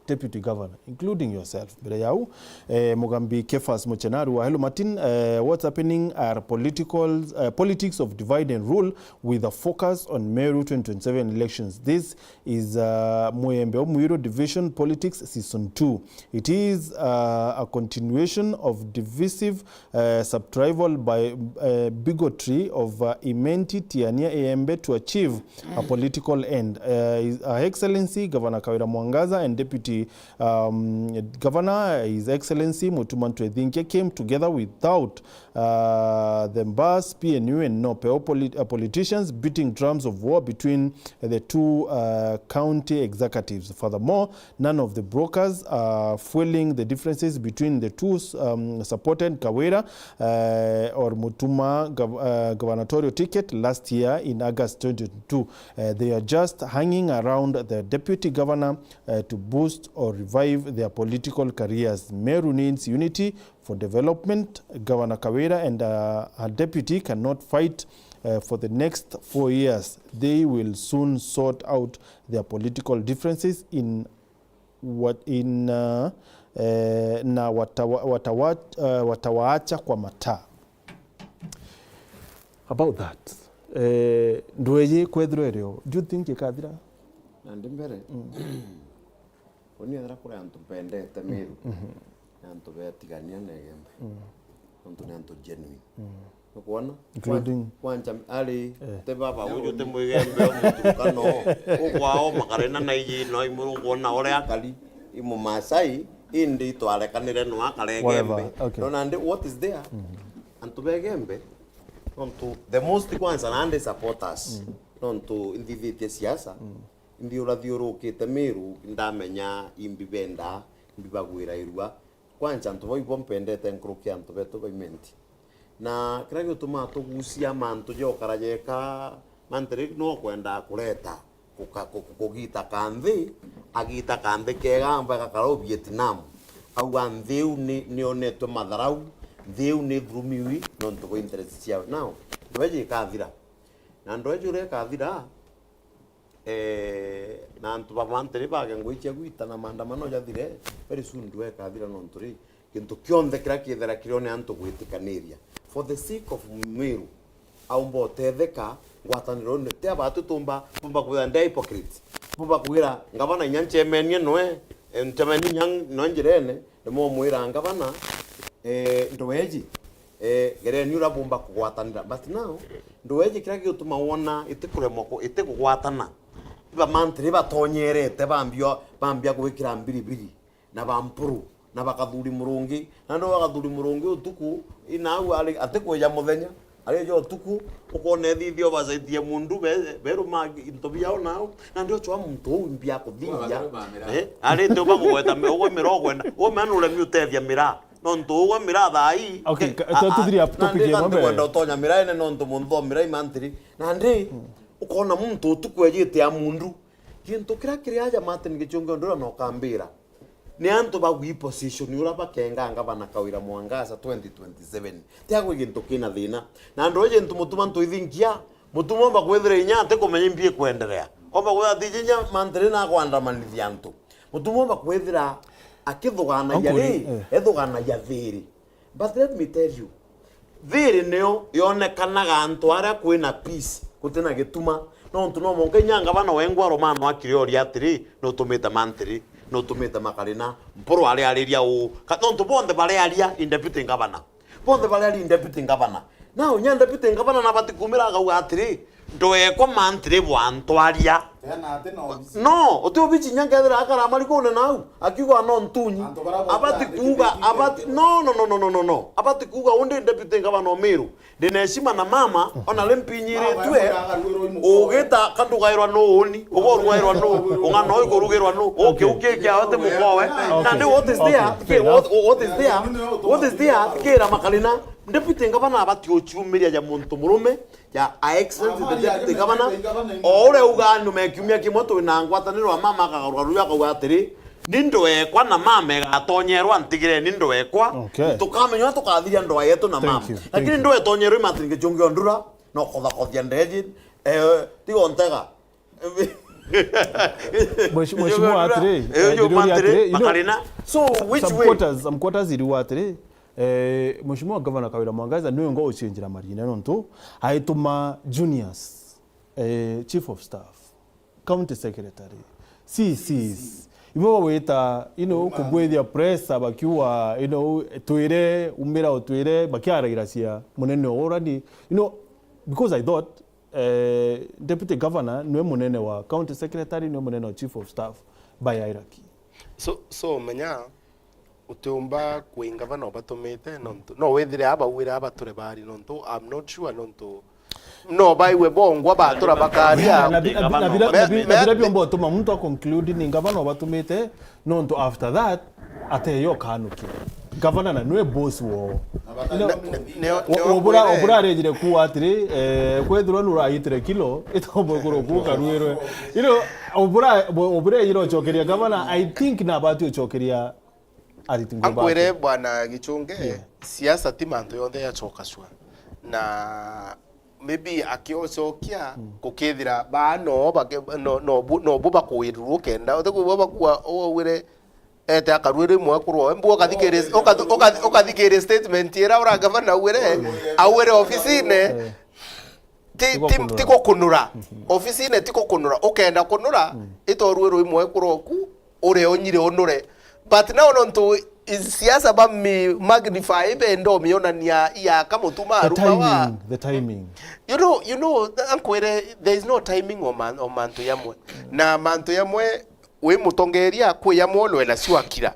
Deputy Governor, including yourself. Mbere yau, eh, Mugambi Kefas Muchenaru wa Hello Martin, eh, what's happening are political, eh, politics of divide and rule with a focus on Meru twenty twenty-seven elections. This is, uh, Muyembe Omwiru Division Politics Season two. It is, uh, a continuation of divisive uh, subtrival by, uh, bigotry of, uh, Imenti Tiania Iembe to achieve a political end. Uh, His, Her Excellency Governor Kawira Mwangaza and Deputy, um, Governor, His Excellency Mutuma Ntwethinkia, came together without, uh, the Mbas, P N U and NOPEO polit-, uh, politicians beating drums of war between the two, uh, county executives. Furthermore, none of the brokers are fueling the differences between the two, um, supported Kawira, uh, or Mutuma gov-, uh, gubernatorial ticket last year in August twenty twenty-two. Uh, they are just hanging around the deputy governor, uh, to boost or revive their political careers. Meru needs unity for development. Governor Kawira and, uh, her deputy cannot fight, uh, for the next four years. They will soon sort out their political differences in what, in, uh, eh, na watawa-, watawa-, eh, watawaacha kwa mataa. About that, eh, ndweji kwethirwa irio, do you think ikathira? Nandi mbere, mm, uni ethira kuri antu mpendete Meru, mm-hmm, ni antu betigania na Igembe. Mm. Nontu ni antu genuine. Mm. Nukwona? Including kwanja ari, eh, te baba uju, te Mwigembe, o Muturukana o. Ukwao makarena na iji no imuru kwona uria akari, i Mumasai, Indi itwarekanire no akaregembe. Whatever, okay. No nandi what is there? Antu begembe, nontu the most kwanza nandi supporters. Nontu inthithitie siasa, inthiurathiurukite Miru, ndamenya imbi benda, imbi bagwira irua. Kwanza antu bau ibo mpendete nkuruki antu betu ba Imenti. Na kiria gitumaa tugucia mantu jokara jeka, Mantiri no kwenda kureta kuka-, ku-, ku-, kugita kanthi, agita kanthi kega amba gakara u Vietnam. Auga nthi iu ni, nionetwe matharau, nthi iu ni thurumiwi nontu bwa interest ciawe. Now, ndweji ikathira. Na ndweji uria ikathira, eh, na antu ba Mantiri bage ngui cia gwita na maandamano jathire, very soon ndwe ikathira nontu ri, gintu kionthe kiria kithera kirione antu gwitikaniria. For the sake of Miru, aumba utetheka ngwataniro ino. Ti abatu tumba, tumba kwira ndi hypocrite. Tumba kwira, "Ngavana, inya ncemenie noe, eh, ncemenie inya noe njirene, ndimwomwira, 'Ngavana, eh, ndweji, eh, gereni uria bumba kugwatanira.'" But now, ndweji kiria gigutuma wona itikuremwa ku-, itikugwatana, iba Mantiri batonyerete, bambio-, bambia gwikira mbiribiri na ba Mpuru, na ba Kathuri Murungi. Na ndo wa Kathuri Murungi utuku, inau ari, atikwija muthenya, ari jo utuku, ukona ethithio bacaitie mundu, be-, beruma into biao nao, na ndio chwa muntu uu mbia kuthingia. Eh, ari ndio bagweta mi-, ugwe mira ugwenda, ugwe mea nuremi utethia mira. Nontu ugwe mira thaa ii, Okay, eh, ka-, a-, tu-, a-, tuthiria na topic ndi imwe mbere. Kwenda utonya mira ene nontu muntu o mira i Mantiri. Na ndi, ukona muntu utuku ejite a mundu. Gintu kiria kiri aja Martin Gichungi Ondura na ukambira. Ni antu bagwi position uria bakenga ngavana Kawira Mwangaza twenty twenty-seven. Ti agwi gintu kina thina. Na andu iji ntu mutuma ntu ithingia, mutuma omba kwithira inya ati kumenya imbi ikwenderea. Omba kwithira ati inya Mantiri na akwandamanithia antu. Mutuma omba kwithira akithuganagia Uncle, ri, eh. Ethuganagia thiri. But let me tell you, thiri niyo yonekanaga antu aria kwina peace, gutina gituma. Nontu no mwanka inya ngavana wengwa Romano akirioria atiri, "Nutumite Mantiri, nutumite Makarina, Mpuru ariariria uu?" Ka-, nontu bonthe barearia in deputy ngavana. Bonthe barearia in deputy ngavana. Now, nya deputy ngavana nabati kumira akauga atiri, "Ndwekwa Mantiri bwantwaria." Tena ati na obici. No, uti obici nya nkethira akara marigune nau, akiuga no ntunyi. Antu bara bo Abati kuga, abati, no, no, no. Abati kuga, undi deputy ngavana Omiru. Ndina heshima na mama, ona ri mpinyiritue, ugita kandugairwa nu uni, ugorugairwa nu, ung'ana uyu kurugirwa nu, ukiu ki kia ati mukowe. Okay. Nandi what is there? Okay, fair enough. What, what is there? What is there? Kira Makarina, deputy ngavana abati uciumiria ja muntu murume, ja a excellent deputy governor, o uria uga nyuma ya kiumia kimwe twina ngwataniro wa mama akagarura ruyu akauga atiri, "Ni ndu ekwa na mama igatonyerwa ntigire ni ndu ekwa." Okay. Tukamenya uria tukathiria ndoa yetu na mama. Thank you, thank you. Lakini ndu etonyerwa i Martin Gichungi Ondura, no kothakothia ndeji, eh, tigo ntega. Mheshimiwa, atiri, eh, eh, uyu ndiriuria Mantiri, atiri, you know, Makarina. So, which some way? Quarters, some quarters iriuga atiri, eh, Mheshimiwa Governor Kawira Mwangaza niwe ngo ucinjira marina nontu aituma juniors, eh, chief of staff, county secretary, C Cs, ibo bagwita, you know, kugwithia pressure bakiuga, you know, "Twire, umira utwire," bakiaragira cia munene o urani, you know, because I thought, eh, deputy governor niwe munene wa county secretary, niwe munene wa chief of staff by hierarchy. So, so menya, utiumba kwi ngavana ubatumite, nontu no withire abauire abature bari, nontu I'm not sure, nontu no baiwe bongwa batura bakaria. Na bi-, na bi-, na bira, na bi-, na bira biomba utuma muntu a conclude ni ngavana ubatumite, nontu after that, ateyo kanukia. Ngavana na nwe boss wo. Nio, nio, nio obura, obura arejire kuwa atiri, eh, kwethirwa nurayitire kilo, itombo kuru ku karwirwe. Ino, obura, obura ejire ucokeria ngavana, I think na abati ucokeria Ariti nguo bake. Ankwire, Bwana Gichunge, yeah, siasa ti mantu yonthe yacokacua. Na maybe akiocokia, mm, gukethira baa no bake-, no, no bu, no bu bakuwirirwo kenda. Uti kwigua bakua, owire ete akarwira imwe kurwa. Mbu ukathikiri-, ukathi-, ukathi-, ukathikiri statement ira ura gavana augire, augire ofisine. Eh. Ti, ti, ti gukunura. Ti gukunura. Mhm. Ofisine ti gukunura. Ukenda kunura, mm, itorue rwi mwe kuroku, uria unyire unure. But now nontu i-, siasa ba mi-, magnify benda umionania iaka mutuma aruma wa. The timing, the timing. You know, you know, ankwire, there is no timing o man-, o mantu yamwe. Mm. Na mantu yamwe, wi mutongeria, kwi yamwe unwena ciwakira.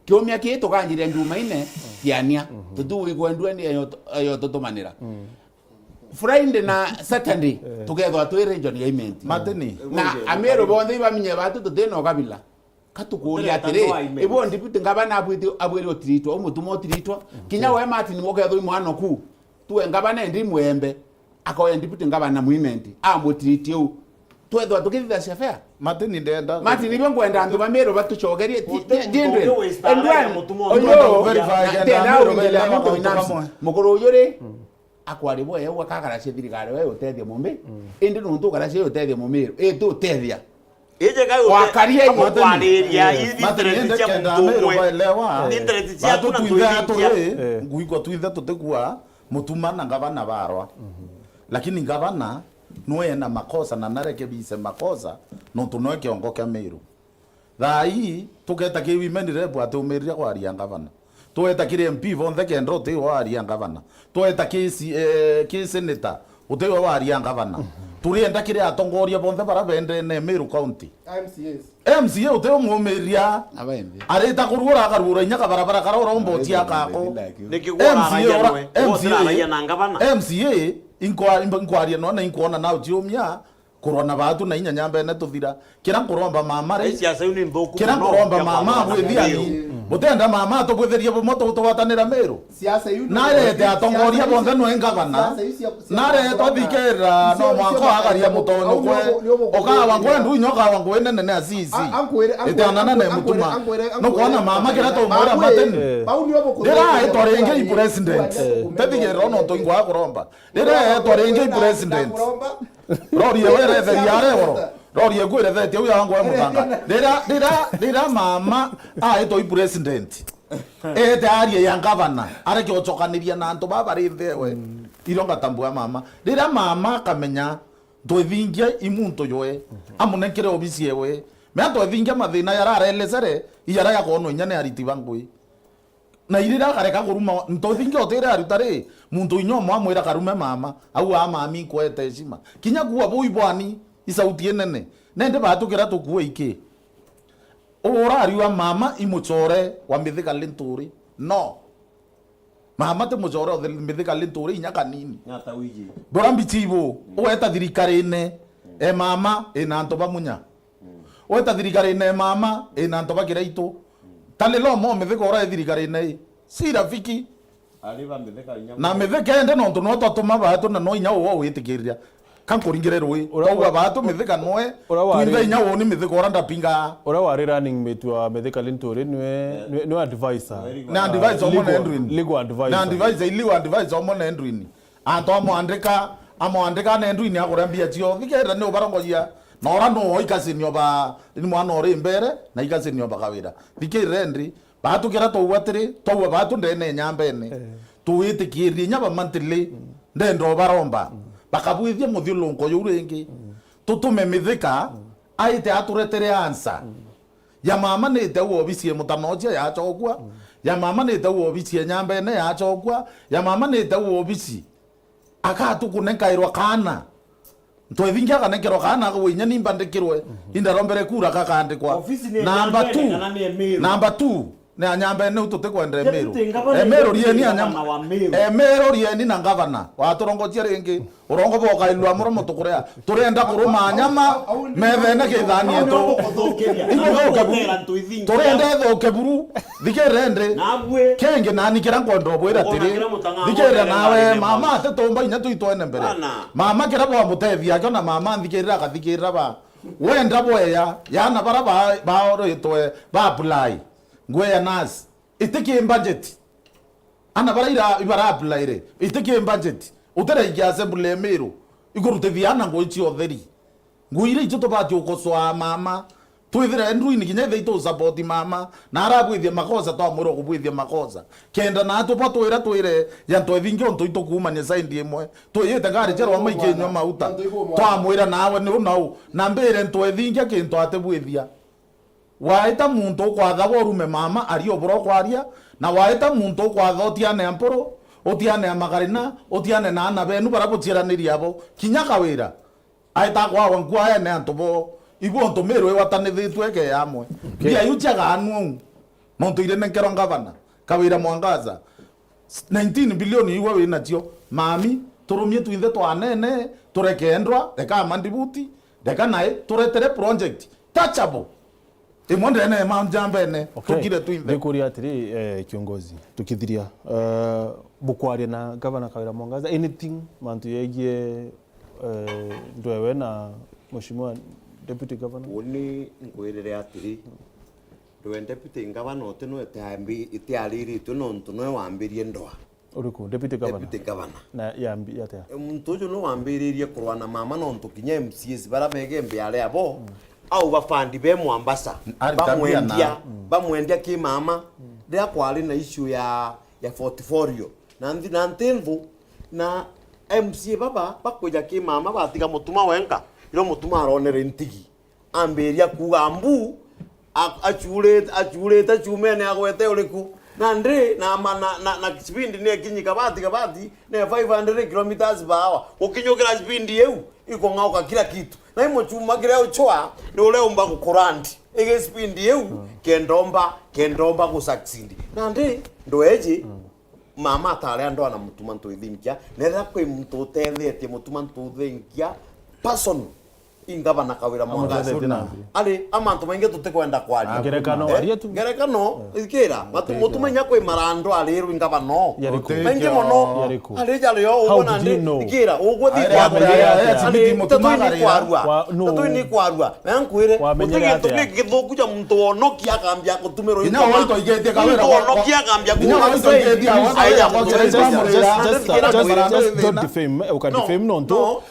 Kiumia kii tukanjiria Jumaine, Kiania. Tutiwigua ndua ni eyo, eyo tutumanira. Friday na Saturday, tukethwa twi region ya Imenti. Matini. Na Ameru bonthe ibamenye batu tutina ukabila. Katukuria atiri, ibo deputy ngavana abwiti, abwiri utiritwa, umutuma utiritwa. Kinya we Martin mukethwa imwanoku. Tuwe ngavana endi mwembe. Akoya deputy ngavana mwimenti. Amutiritie u. Twethwa tukithitha shafea. Matini ndenda. Martin, ibo ngwenda antu ba Meru batucokerie. Ti, ti, ti ndwe. Endwani. Oyo. Ndenda uingila muntu binafsi. Mukuru uyu ri. Akwari bwega akakaracia thirikari we utethia mumi. Indi nuntu ukaracia utethia mumiru. Ii tutethia. Ije kai wakaria ite- amukwariria interest cia muntu umwe. Interest ciaku na twithe turi, ngwigua twithe tutikua mutuma na ngavana barwa. Lakini ngavana nwe ena makosa na narekebise makosa nuntu nwe kiongo kia Meru. Thaa ii, tuketa ki women rep ati umirire kwaria ngavana. Tweta kiri M P bonthe kenda uti we waria ngavana. Tweta ki si-, eh, ki senator, uti we waria ngavana. Turienda kiri atongoria bonthe bara bendene Meru County. M C As. M C A uti umumiria. Arita kurua urakarura inya kabarabara kara uromba uciaka ako. Niki M C A ura-, M C A, M C A, inkwa-, inkwaria nona inkwona na uciumia. Kurwa na baatu na inya nyambene tuthira. Kira nkuromba mama ri, kira nkuromba mama abwithia ni, mutenda mama atubwitherie bumwe tu-, tugwatanira Meru. Narete atongoria bonthe nwe ngavana. Narete uthikirira no mwanka wagaria mutonyo kwe. Ukawa ngwe ndu inya ukawa ngwe nene ni asisi. Itianana na mutuma. Nukwona mama kira tumwira mateni. Ndiraitwa ringi i president. Tethigirira no ntu ingwa kuromba. Ndiraitwa ringi i president. Rori ewe iretheria aregoro. Rori eku irethetie uya wangu wa muthanga. Rira, rira, rira mama aitwa i president. Ete arie ya ngavana. Areke ucokaniria na antu baba bari nthi ewe. Iro ngatambua mama. Rira mama akamenya twithingia i muntu jwe. Amunenkere obisi ewe. Mea twithingia mathina yara arelesere, iyara yakonwa inya ni ariti ba ngui. Na irira akareka kuruma, ntothingi otire aruta ri, muntu inya umwe amwira karume mama, au a mami nkwete heshima. Kinya kuwa bui bwani, i sauti inene. Nende batukira tukua iki. Urariwa mama i mucore wa Mithika Linturi. No. Mama ti mucore wa Mithika Linturi inya kanini. Bora mbichi ibu, ugeta thirikarine, e mama, ina antu ba munya. Weta thirikarine mama, ina antu ba Kiraitu. Tali lo mo mithika ura e thirikarine i. Si rafiki. Na mithika ende nontu no twatuma baatu na no inya uwe witikiriria. Ka nkuringire rui. Twauga baatu mithika nwe. Twinthe inya uni mithika ura ndapinga. Ura wari running mate wa Mithika Linturi nwe, nwe, nwe advisor. Na advisor omo na Edwin. Legal advisor. Na advisor, legal advisor omo na Edwin. Antu amwandika, amwandika na Edwin akura mbia cio. Thikirira ni ubarongoria. Na ura no ikasinio ba, ni mwana uri mbere, na ikasinio ba kawira. Thikirira ndi, baatu kira twaua atiri, twaua baatu ndene nyambene. Tuwitikirie nya ba monthly, ndenda ubaromba. Bakabwithia muthiurunko juu ringi. Tutume mithika, aite aturetere answer. Ya mama ni ite au obisi e mutanochia yachokua. Ya mama ni ite au obisi e nyambene yachokua. Ya mama ni ite au obisi. Akatukunenkairwa kaana. Ntwethingi akanenkerwa kaana akauga inya ni mbandikirwe. Indarombere kura kakandikwa. Number two. Number two. Ni anyambene u tutikwenda Emiru. Emiru rieni anyama. Emiru rieni na ngavana. Waturongochia ringi. Urongo bokailwa muromo tukurea. Turenda kuruma nyama methene kithani etu. Ibu thuke buru. Turenda ithuke buru. Thikirira ndi. Kingi nani kira nkwenda ubwira atiri. Thikirira nawe mama ati tumba inya tuitwene mbere. Mama kira bwamutethia akio na mama nthikirira akathikirira ba. Wenda bweya yana bara ba, baoritwe ba apply. Ngweya nasi. Iti ki budget. Ana bara ira ibara apply ri, iti ki budget. Utiraikia assembly ya Meru ikurutithia ana ngui cia utheri. Ngui iria itu tubati ukosoa mama. Twithire Edwin kinya ithe itu support mama. Na arabwithia makosa twamwira ukubwithia makosa. Kenda na atu batwira twire ya ntwethingi untu itukuumania side imwe. Twiyite ngari cia rwama ikinywa mauta. Twamwira nawe ni unau. Na mbire ntwethingi kintu atibwithia. Waita muntu ukwatha worume mama aria ubura ukwaria, na waita muntu ukwatha utiane mpuru, utiane magarina, utiane na ana benu bara buciaranirie abo, kinya kawira. Aita kwawa nkuaene antu bo, ibu untu Meru iwatanithitue eke amwe. Mbia iu ciagaanua u. Nontu iri nenkerwa ngavana, Kawira Mwangaza, nineteen billion igwe winacio, mami, turumie twinthe twanene, tureke ndwa, reka mandibuti, reka nae, turetere project, touchable. Imwe ndene ma njambene, okay, tukire twinthe. Ndikuria atiri, eh, kiongozi, tukithiria, eh, bukwaria na Gavana Kawira Mwangaza, anything, mantu yegie, eh, ndwewe na Mheshimiwa Deputy Governor? Uni nkwirire atiri, ndwe Deputy Governor uti nwe itiambi-, itiariritwe nontu nwe wambirie ndwa. Uriku? Deputy Governor? Deputy Governor. Na yambi atia? E, muntu uju nwe wambiririe kurwa na mama nontu kinya M C As bara begembe aria bo, au bafandi be Mwambasa, ari tabia bamwendia, na bamwendia ki mama, riria kwari na issue ya, ya portfolio. Na nthi, na nthi nthu, na M C A baba bakwija ki mama batiga Mutuma wenka, irio Mutuma aronere ntigi. Ambiria kuuga mbu, a-, acurite, acurite ciumene agwete uriku? Nandi, na ma-, na, na, na speed ni ekinyi kabati, kabati, ne five hundred kilometers per hour. Gukinyukira speed iu, ikung'auka kila kitu. Na imuchuma kiria uchwa, ni uria umba gukurandi. Igi speed iu, kendomba, kendomba gu succeed. Nandi, ndweji, mama atari andwa na Mutuma Ntuithinkia, nethira kwi muntu utethetie Mutuma Ntuithinkia, person, ingavana Kawira Mwangaza. Amutethetie na mbi. Ari, amantu maingi tutikwenda kwaria. Ngerekano, eh, aria tu. Ngerekano, ikira, matu-, Mutuma inya kwi marando arirwi ngavana. Yariku? Maingi mono. Yariku? Ari jari yo, how did you know? Ikira, ugwe thi. Ari, wamenya atia? Ari, Mutuma tatu ni kwarua. Wa-, no. Tatu ni kwarua. Na nkwire, wamenya uti gintu atia? Gi-, githuku ja muntu onokia akambia gutumirwo. Inya intuma. Muntu onokia akambia kuuga. Just, just, just, just, just don't defame, uka defame nontu. No, no.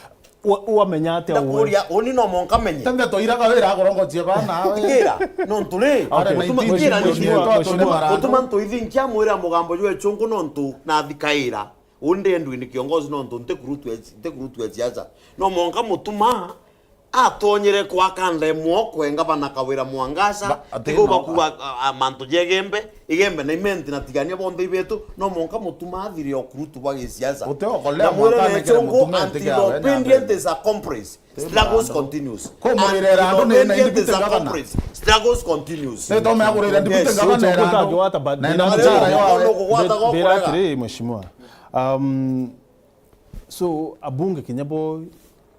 Wa-, wamenya atia we? Ndakuria, uni no monka menye. Tende toira Kawira akurongotie bana we. Ikira, nontu ri, okay. Mutuma, ikira, Mheshimiwa, Mheshimiwa. Mutuma Ntuithinkia mwira mugambo jwe chungu nontu nathikaira. Undi ndwi ni kiongozi nontu nti kurutwa, nti kurutwa siasa. No monka Mutuma atonyere kwaka ndemwo kwe ngavana Kawira Mwangaza, ba-, ati tigo no. Bakuga, a, a, mantu jegembe, igembe na imenti na tigania bonthe ibetu, no monka Mutuma athire o kurutu bwa gisiasa. Uti okolea. Na mwire mwaka anekere nechongo Mutuma until etike awe, obedience is accomplished, struggles continues. Kumurira andu ni na independent governor. Struggles continues. Ni tome akurira independent governor. Yes, so, andu. Utangigwata, but na ina muchara yawe. Ndira atiri, Mheshimiwa. Um, So, abunge kinya bo,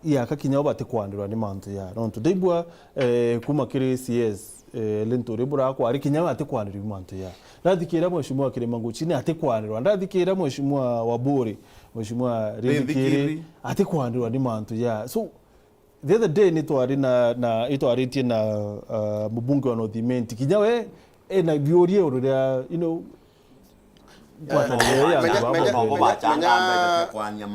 iaka kinya bo batikwandirwa ni mantu ya. Nontu ndaigua, eh, kuma kiri C S, eh, Linturi burakwari kinya batikwandirwa ni mantu ya. Ndathikira Mheshimiwa Kirima Nguchini atikwandirwa. Ndathikira Mheshimiwa Waburi, Mheshimiwa Rindikiri, Rindikiri, atikwandirwa ni mantu ya. So, the other day nitwari na, na, itwaritie na, uh, mubunge wa North Imenti. Kinya we, ena biuria iguru ria, you know, Menya, menya, menya, menya,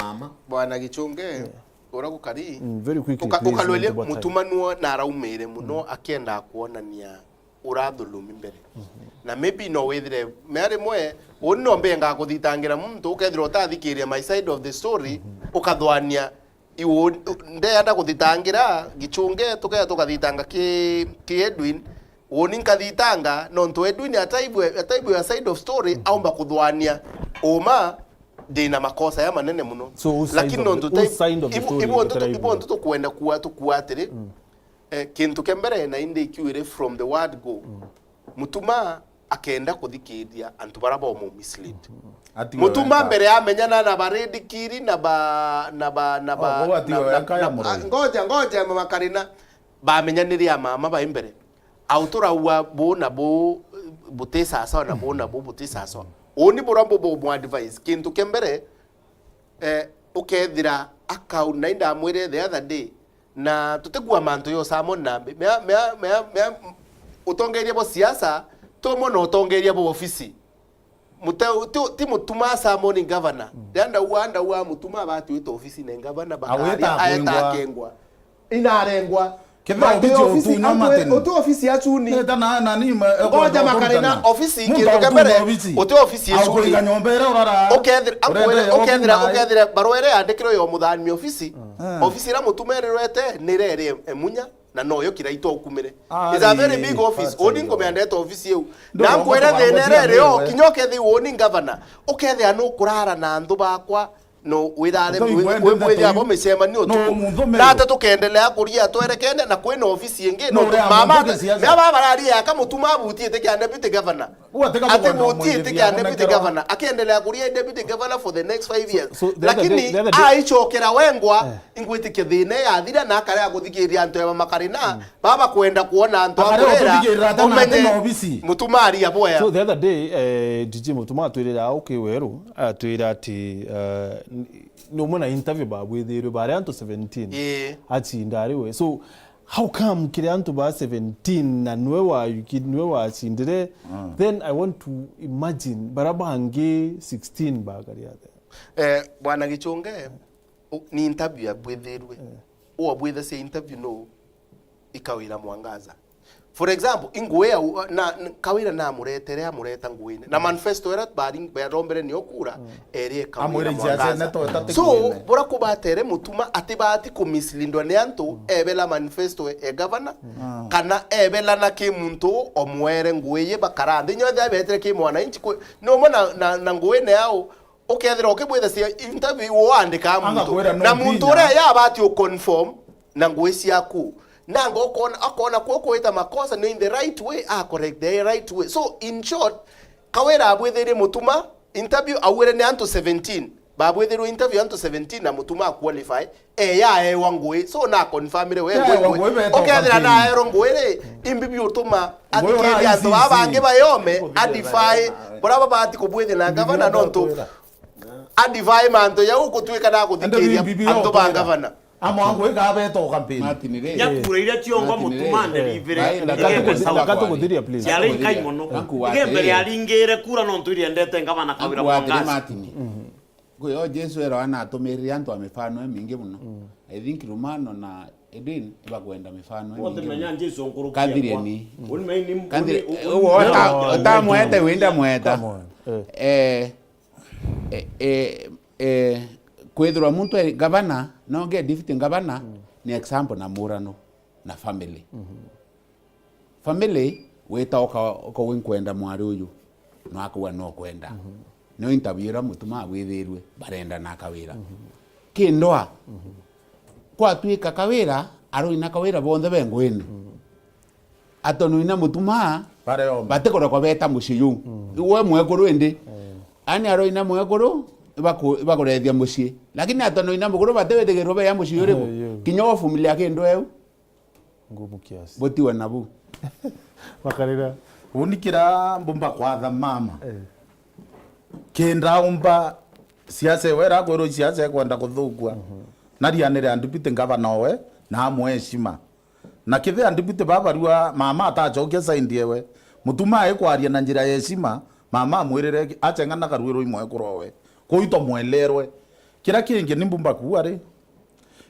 Bwana Gichunge, uria gukari, mm, very quickly, uka-, please, ukalweria Mutuma nuo na araumire muno, mm, akienda kuonania urathulumi mbere. Mhm. Na maybe no withire, mea rimwe, uni no mbenga kuthitangira muntu, ukethira utathikiria my side of the story, mhm, ukathwania Iu, ndenda kuthitangira Gichunge, tukea tukathitanga ki, ki Edwin. Uni nkathitanga, nontu Edwin ataigwe, ataigwe a side of story, mm, aumba kuthwania uma, ndina makosa ya manene muno. So, whose side of the, whose side of the story? Lakini nontu ibu-, ibu-, ibu-, ibu-, tukwenda kuwa, tukuwa atiri, mm, eh, kintu kia mbere, na indi ikiwire from the word go. Mm. Mutuma akenda kuthikiria antu bara bomu mislead. Mhm. Atigwe Mutuma weka. Mbere amenyana na Barindikiri na ba, na ba, na ba, oh, atigwe na, na, weka ya na, Muroi. Ah, ngoja, ngoja, mama Karina. Bamenyanire a mama bai mbere. Au turaua bu na bu, buti sasawa na bu na bu buti sasawa. Uni bura mbu bu mu advise. Kintu kia mbere, eh, ukethira akau, na indamwire the other day, na tutigua mantu yo Simon Nambi. Mea, mea, mea, mea, utongeria bo siasa, tomo na utongeria bo ofisi. Mute-, ti, ti Mutuma Simon governor. Mm. Ria ndaua, ndaua Mutuma batwite ofisi ne governor, bakaria, aweta aeta akengwa. Akengwa. Inarengwa. Kethira ofisi utunywa mateni. Uti ofisi ya chuni. Neta na, na ni ma, ngoja makarena ofisi kintu kia mbere. Uti ofisi ya chuni. Au kuringa nyomba ira urara. Ukethira, akwere, ukethira, ukethira barua ira yandikirwe yo muthani ofisi. Mm. Ofisi ira Mutuma irirwete ni rere emunya na noyo kiraito ukumire. It's a very big office. Uni nkumendete ofisi iu. Na nkwere thina rere yo, kinya ukethira uni governor. Ukethira nukurara na antu bakwa. No wirare. Ito igwende withia bo micemanio no tuku. Nate tukendelea kuria twerekene na kwina ofisi ingi no mama mea baba bararia aka Mutuma abutiite kia deputy governor. Ati butiite kia deputy governor, akiendelea kuria deputy governor for the next five years. So, so the other day, lakini the other day, aicokera wengwa, eh, ingwitikia thina yathira na akarega kuthikiria antu eba makari na baba kwenda kuona antu akurera umenye Mutuma aria bwea. So the other day, eh, D G Mutuma atwirira uki weru, atwira ati, eh, ni umwe na interview babwithirwe bari antu seventeen. Ii. Acinda ari we. So, how come kiri antu ba seventeen na niwe wa, niwe wacindire? Mm. Then I want to imagine bara bangi sixteen bakari atia. Eh, Bwana Gichunge, u-, ni interview abwithirwe. Eh. Uabwitha cia interview no ikawira Mwangaza. For example, ingui ya u-, na, n-, Kawira namuretere, amureta nguine. Na manifesto era bari, barombere nio kura, mm, eri Kawira Mwangaza. So, bura kubatere Mutuma ati bati kumislindwa ni antu, mm, ebela manifesto e governor, mm, kana ebela na ki muntu omwere ngui ye bakara nthi. Nyo ethia betere ki mwananchi kwi, ni umwe na, na, na nguine yao. Ukethira ukibwitha cia interview, uandika muntu. Agakwira no na muntu nginya uria yabati u confirm na ngui ciaku. Nanga ukona, akona kwa ukwita makosa ni in the right way, a correct the right way. So, in short, Kawira abwithirie Mutuma interview, augire ni antu seventeen. Babwithirwe interview antu seventeen na Mutuma a qualify. Eh, yaewa ngui, so na confirmire we ngui. Yaewa ngui, ngui, beta ukethira campaign naerwa ngui ri, imbi biutuma ngui athikiria antu baba bangi bayome, adify, bura babati kubwithia na gavana nontu adify mantu jau gutwika na guthikiria antu ba gavana. Amwe ngui kabeta o campaign. Martin ri. Nyakura iria ciongo Mutuma nderive ri. Reka tukuthiria, please. Ciari nkai mono. Igembe riaringire kura nontu iriendete gavana Kawira Mwangaza. Martin. Ngui yo Jesu erwa anatumirire antu a mifano imingi mono. Mm. I think Romano na Edwin ibakwenda mifano imingi mono. Jesu nkurukia. Kathirieni. Uni mai ni, kathire, uni, uni, uni, utamwete, wenda mweta. Come on. Eh. Eh, eh, eh, eh, kwithirwa muntu e gavana, nonge deputy gavana, mm, ni example na murano na family. Mhm. Family, wita uka-, uka wi nkwenda mwari uyu, no akauga no kwenda. Mhm. No interview ira Mutuma abwithirwe, barenda na Kawira. Mhm. Kindoa, mhm, kwatwika Kawira, aroina Kawira bonthe be nguini. Mhm. Atonui na Mutuma, bareomba, batikurekwa beta mucii juu. Mhm. We mwekuru indi. Eh. Ani aroina mwekuru, ibaku-, ibakurethia mucii. Lakini atonui na mukuru batiwitikirwe beya mucii uriku. Eh, yeah. Kinya wo familia kindu eu. Ngumu kiasi. Butiwe nabu. Makarira. Uni kira mbumba kwatha mama. Eh. Kinda umba siasa ewe irakwirwo siasa ekwenda kuthukua. Mhm. Narianire a deputy governor owe na amwe heshima. Na kithia deputy babarua mama atachokia side ewe. Mutuma aikwaria na njira ya heshima, mama amwirire acheng'ana karwirwo imwe kurowe. Kuito mwelerwe. Kira kingi ni mbumba kuua ri.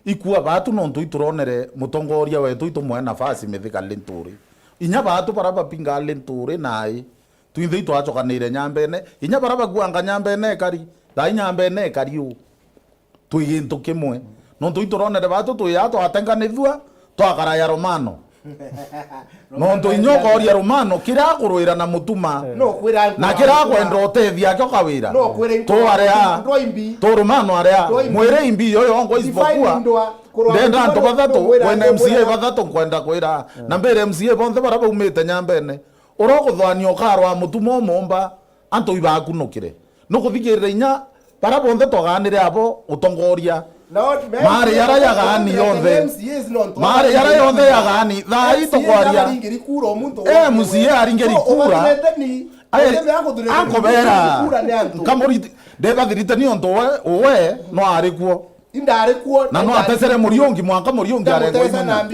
Ikua batu nontu ituronere mutongoria wetu itumwe nafasi Mithika Linturi. Inya batu bara bapinga Linturi nai, twinthe itwachokanire Nyambene. Inya bara bakuanga Nyambene ekari, thaa inya Nyambene ekari u. Twi gintu kimwe. Nontu ituronere batu twi aa twatenganithua, twakara ya Romano. Nontu inya ukoria Romano, kira akurwira na Mutuma, na kira akwenda utethia akio Kawira. Tu aria, tu Romano aria, mwire imbi iyo yongwa isipokuwa. Ndenda antu bathatu, wena M C A bathatu nkwenda kwira. Na mbere M C A bonthe bara baumite Nyambene. Ura ukuthwania ukarwa Mutuma umumba, antu ibakunukire. Nukuthikirira inya bara bonthe twagaanire abo utongoria. Mari yara yagaani yonthe. Mari yara yonthe yagaani. Thaa ii tukwaria. M C A aringiri kura. Aye, ankobera. Nkamuriti-, ndebathirite ni ontu we, we no ari kuo. Indari kuo. Na no atesere Muriungi, mwanka Muriungi arengwa imunya.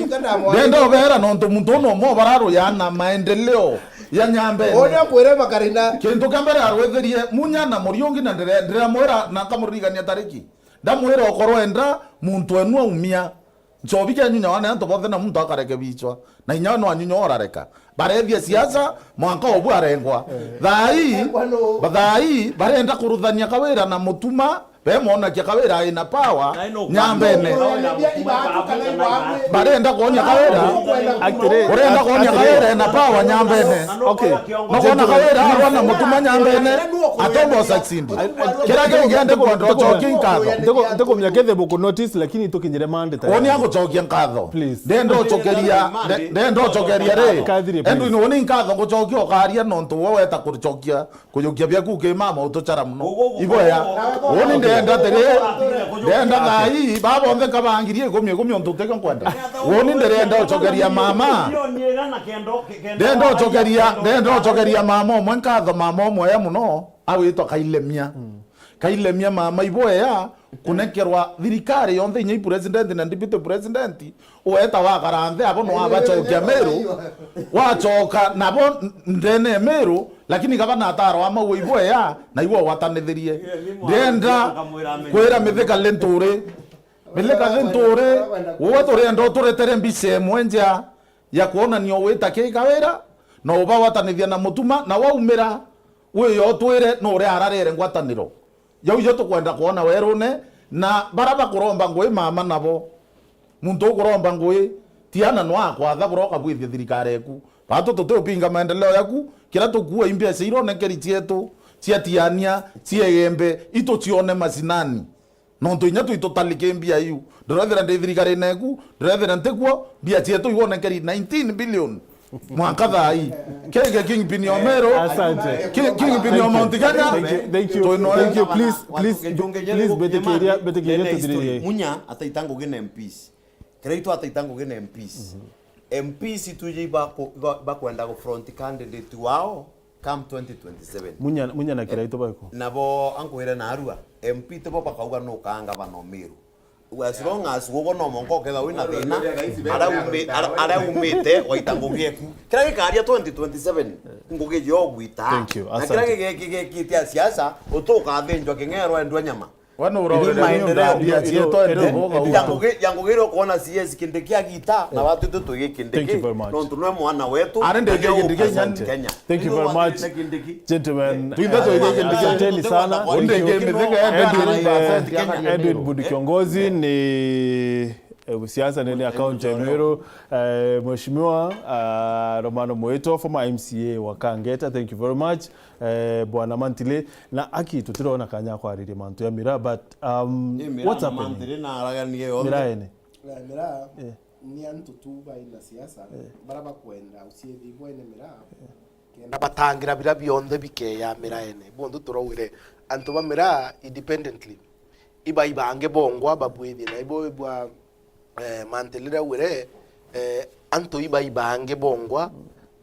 Ndenda obera nontu muntu uno mo bararuya na maendeleo ya Nyambene. Onya kwire makarina. Kintu kia mbere arwithirie munya na Muriungi na ndire-, ndiramwira na nkamuririkania tariki. Ndamwira okorwo enda muntu enu aumia. Nchobi kia nyunya wane antu bonthe na muntu akarekebishwa. Na inya no anyunya orareka. Barethia siasa, mwanka obu arengwa. Eh. Thaa ii, arengwa no. Ba-, thaa ii, barenda kuruthania Kawira na Mutuma, be monakia Kawira ina power, Nyambene. Barenda kuonia Kawira. Atiri, urenda kuonia Kawira ina power Nyambene. Okay. No kuona Kawira arwa na Mutuma Nyambene. Atombo succeed. Kira kingi ndekwenda ucokie nkatho. Ntikumia kethe buku notice, lakini tukinyire Monday tayari. Woni angucokia nkatho. Please. Ndenda ucokeria, nde- ndenda ucokeria ri. Kathiri, please. Edwin, woni nkatho ngucokia ukaria nontu we weta kucokia kujukia biaku ki mama utuchara muno. Iboya. Woni ndenda tiri, ndenda thai, baba onthe kabangirie ikumi ikumi ontu uteke nkwenda. Woni ndirenda ucokeria mama. Ndenda ucokeria, ndenda ucokeria mama omwe nkatho, mama omwe ya muno. Awitwa Kailemia. Kailemia mama iboya kunekerwa thirikari yonthe inya i president na deputy president, ueta wakara nthi abo no abacokia Meru, wacoka nabo ndene Meru, lakini gavana ataro amau iboya na iwe watanithirie. Ndenda kwira Mithika Linturi, Mithika Linturi, uwe turienda uturetere mbica imwe nja ya kwonania ugwita ki kawira, na ubawatanithia na Mutuma, na waumira, wiyo utwire nu uria ararere ngwataniro. Jau jo tukwenda kwona werune, na bara bakuromba ngui mama nabo. Muntu ukuromba ngui, tiana no akwatha bura ukabwithia thirikari eku. Batu tutiupinga maendeleo yaku, kira tukuua i mbeca iria onekeri cietu, cia tiania, cia igembe, itucione macinani. Nontu inya twitutalike mbia iu. Ndirethira ndi thirikarine eku, ndirethira ntikuo, mbia cietu iwonekeri nineteen billion. Mwanka thaa ii. Kenge kingpin ya Meru. Asante. Ki- Kingpin ya Mount Kenya. Thank you, thank you, thank you. Please, please, please, mbitikiria, mbitikiria tuthiririe. Munya ataita ngugi na M Ps. Kiraitu ataita ngugi na M Ps. M Ps itwiji ibaku- iba- bakwenda gu front candidate wao come twenty twenty-seven. Munya, munya na Kiraitu bako. Nabo ankwire narua, M P tibo bakauga nukaa ngavana o Meru. As long as ugo no mongo ukethwa wina thina, ara umi- ara- ara umite waita ngugi eku. Kira gikaria twenty twenty-seven, ngugi yo gwita. Thank you. Na kira Asante. gige- gigekite a siasa, utukathinjwa king'ero endwa nyama. Wana uraurire maendeleo. Mbia cietu ende. Ero, ero, ero. Yangu ge- yangu gire ukona C S Kindiki agita, na watu tu tugi Kindiki. Thank you very much. Nontu nwe mwana wetu. Ari ndege Kindiki Asante. Kenya. Thank you very much. Gentlemen, Tuithe tuige Kindiki. Asanteni sana. Thank you. Ndege Kindiki. Edwin, eh, Edwin Budu Kiongozi ni, eh, siasa ni, ni account ya Meru. Eh, Mheshimiwa, ah, Romano Mwito, former M C A wa Kangeta, thank you very much. Eh, Bwana Mantile, na aki tutirona kanya kwariria mantu ya miraa, but, um, what's happening? Mantile na aragania yonthe. Miraa ene? Eh, miraa, eh, ni antu tu baina siasa, eh, bara bakwenda uciethibwa ene miraa, eh, kenda batangira bira bionthe bikeya miraa ene. Bonthe turaugire antu ba miraa independently. Iba ibange bongwa babwithie na ibo ibwa eh, Mantile augire, eh, antu iba ibange bongwa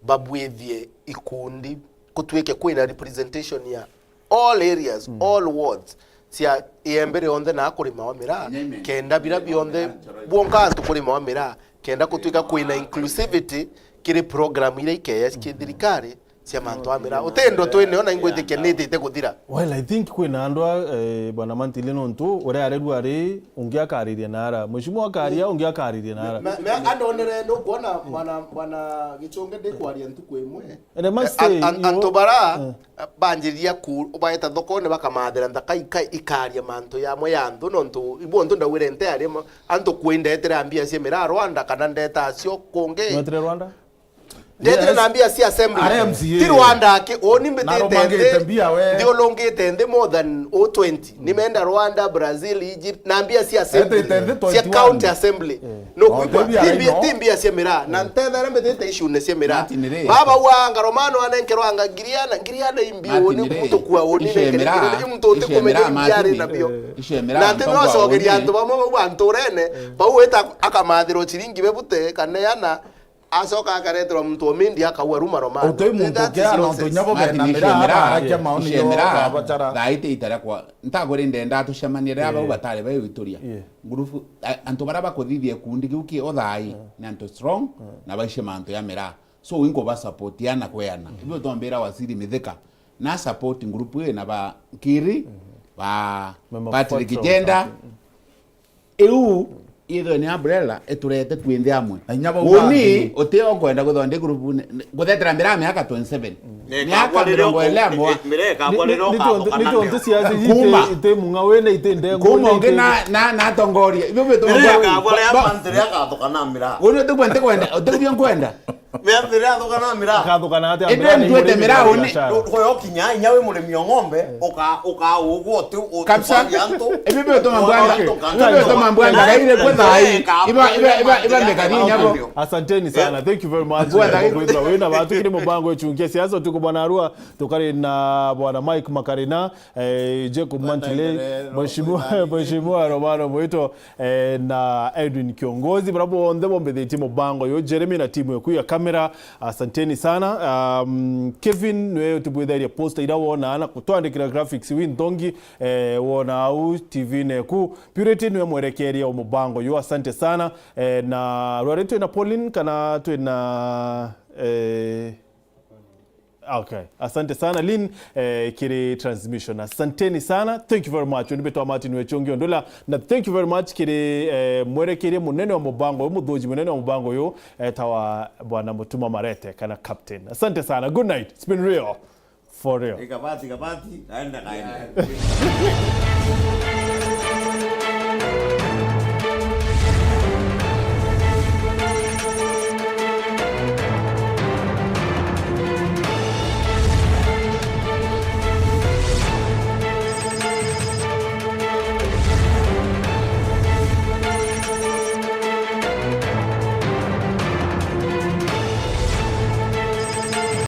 babwithie ikundi, kutwike kwina representation ya all areas, all wards cia Iembe rionthe na kurima wa miraa, kenda bira bionthe bwonka antu kurima wa miraa, kenda kutwika kwina inclusivity kiri program iria ikeya cia thirikari, cia mantu a miraa. Utendo twineo na ingwitikia nitite kuthira. Well, I think kwina andu a, eh, Bwana Mantile nontu uria arerua ari ungi akariria na ara. Mheshimiwa akaria, ungi akariria na ara. Me- me- andonere ndukwona bwana bwana Gichunge ndikwaria ntuku imwe. And I must say, an- an- you antu know, bara eh, banjiriria ku baeta thokone bakamathira nthaka ika- ikaria mantu yamwe ya nthu nontu ibu ntu ndawire nte aria ma- antu kwindetere mbia cia miraa Rwanda kana ndeta cio kungi. Nwetere Rwanda? Ndetire na mbia cia assembly. Ti Rwanda aki, uni mbitite nthi, ndiulungite nthi more than o twenty. Nimeenda Rwanda, Brazil, Egypt, na mbia cia assembly, cia county assembly. No kwigua, ti mbia, ti mbia cia miraa. Na ntethere mbitite icune cia miraa. Baba wa Ngaromano anenkerwa anga ngiriana, ngiriana imbi uni kutukua uni nenkere, uni muntu utikumenya imbi ari nabio. Na nti no acogeria antu bamwe bau anturene, bau wita akamathirwo ciringi bebute, kaneana, acoka akareterwa muntu o mindi akaua ruma roma. Utoi muntu ukiana untu inya bogena miraa, barakia maoni yo, babacara. Thaa iti itara kwa, ntakwiri ndenda tucemanie riria bau batari baigwituria. Ngurubu, a- antu baria bakuthithia gikundi kiu ki o thaa ii, ni antu strong, na baici mantu ya miraa. So, inkuba support ana kweana. Ibio tombira Waziri Mithika, na support ngurubu ii na ba Nkiri, ba Patrick Jenda, Iu, ithwe ni umbrella iturete twinthe amwe. Na inya bau bangi. Uni, uti ukwenda guthondeka group ne, ne, guthetera miraa miaka twenty-seven. Miaka mirongo iri amwe. Miraa ikagwa riria ukathukana miraa. Ni tontu siasa ite, ite mung'a wene ite ndengwa. Kuma ungi na, na, na atongoria. Ibio bitu miraa ikagwa riria mantere akathukana miraa. Uni uti kwenda, kwenda, uti kwenda. Mira, mira, thogora na mira. Akathukana atia? Ende Mira ni ntwete murimi mira wa uni. biashara. Koyo kinya inya wi murimi wa ng'ombe, uka uka ugu ati u Kabisa. Antu. Ebi betoma mbwanga. Antu Ebi betoma mbwanga. Kaire kwetha ai. Iba iba iba iba mekari nyabo. Asanteni sana. Thank you very much. Bwana- Kwithirwa wina batu kiri mubango echunkia siasa tuko bwana Arua, tukari na bwana Mike Makarina, eh, Jacob Mantile, Maendeleo, Mheshimiwa Mheshimiwa Romano Mwito, eh, na Edwin Kiongozi, bara bonthe bombithitie mubango uyu, Jeremy na timu yaku ya kamera. Asanteni sana. Um, Kevin niwe utubwitharia poster ira wona na kutwandikira graphics wi nthongi, eh, wona au T V neku. Purity niwe mwerekeria wa mubango uyu. Asante sana. Eh, na rwari twina Pauline kana twina, eh, Okay. Asante sana Lynn, eh, kiri transmission. Asanteni sana. Thank you very much. Uni betwa Martin Wechongi Ondula. Na thank you very much kiri, eh, mwerekeria munene wa mubango uyu, muthuji munene wa mubango uyu, eh, tawa bwana Mutuma Marete kana Captain. Asante sana. Good night. It's been real. For real. Ikabati kabati kaenda kaenda.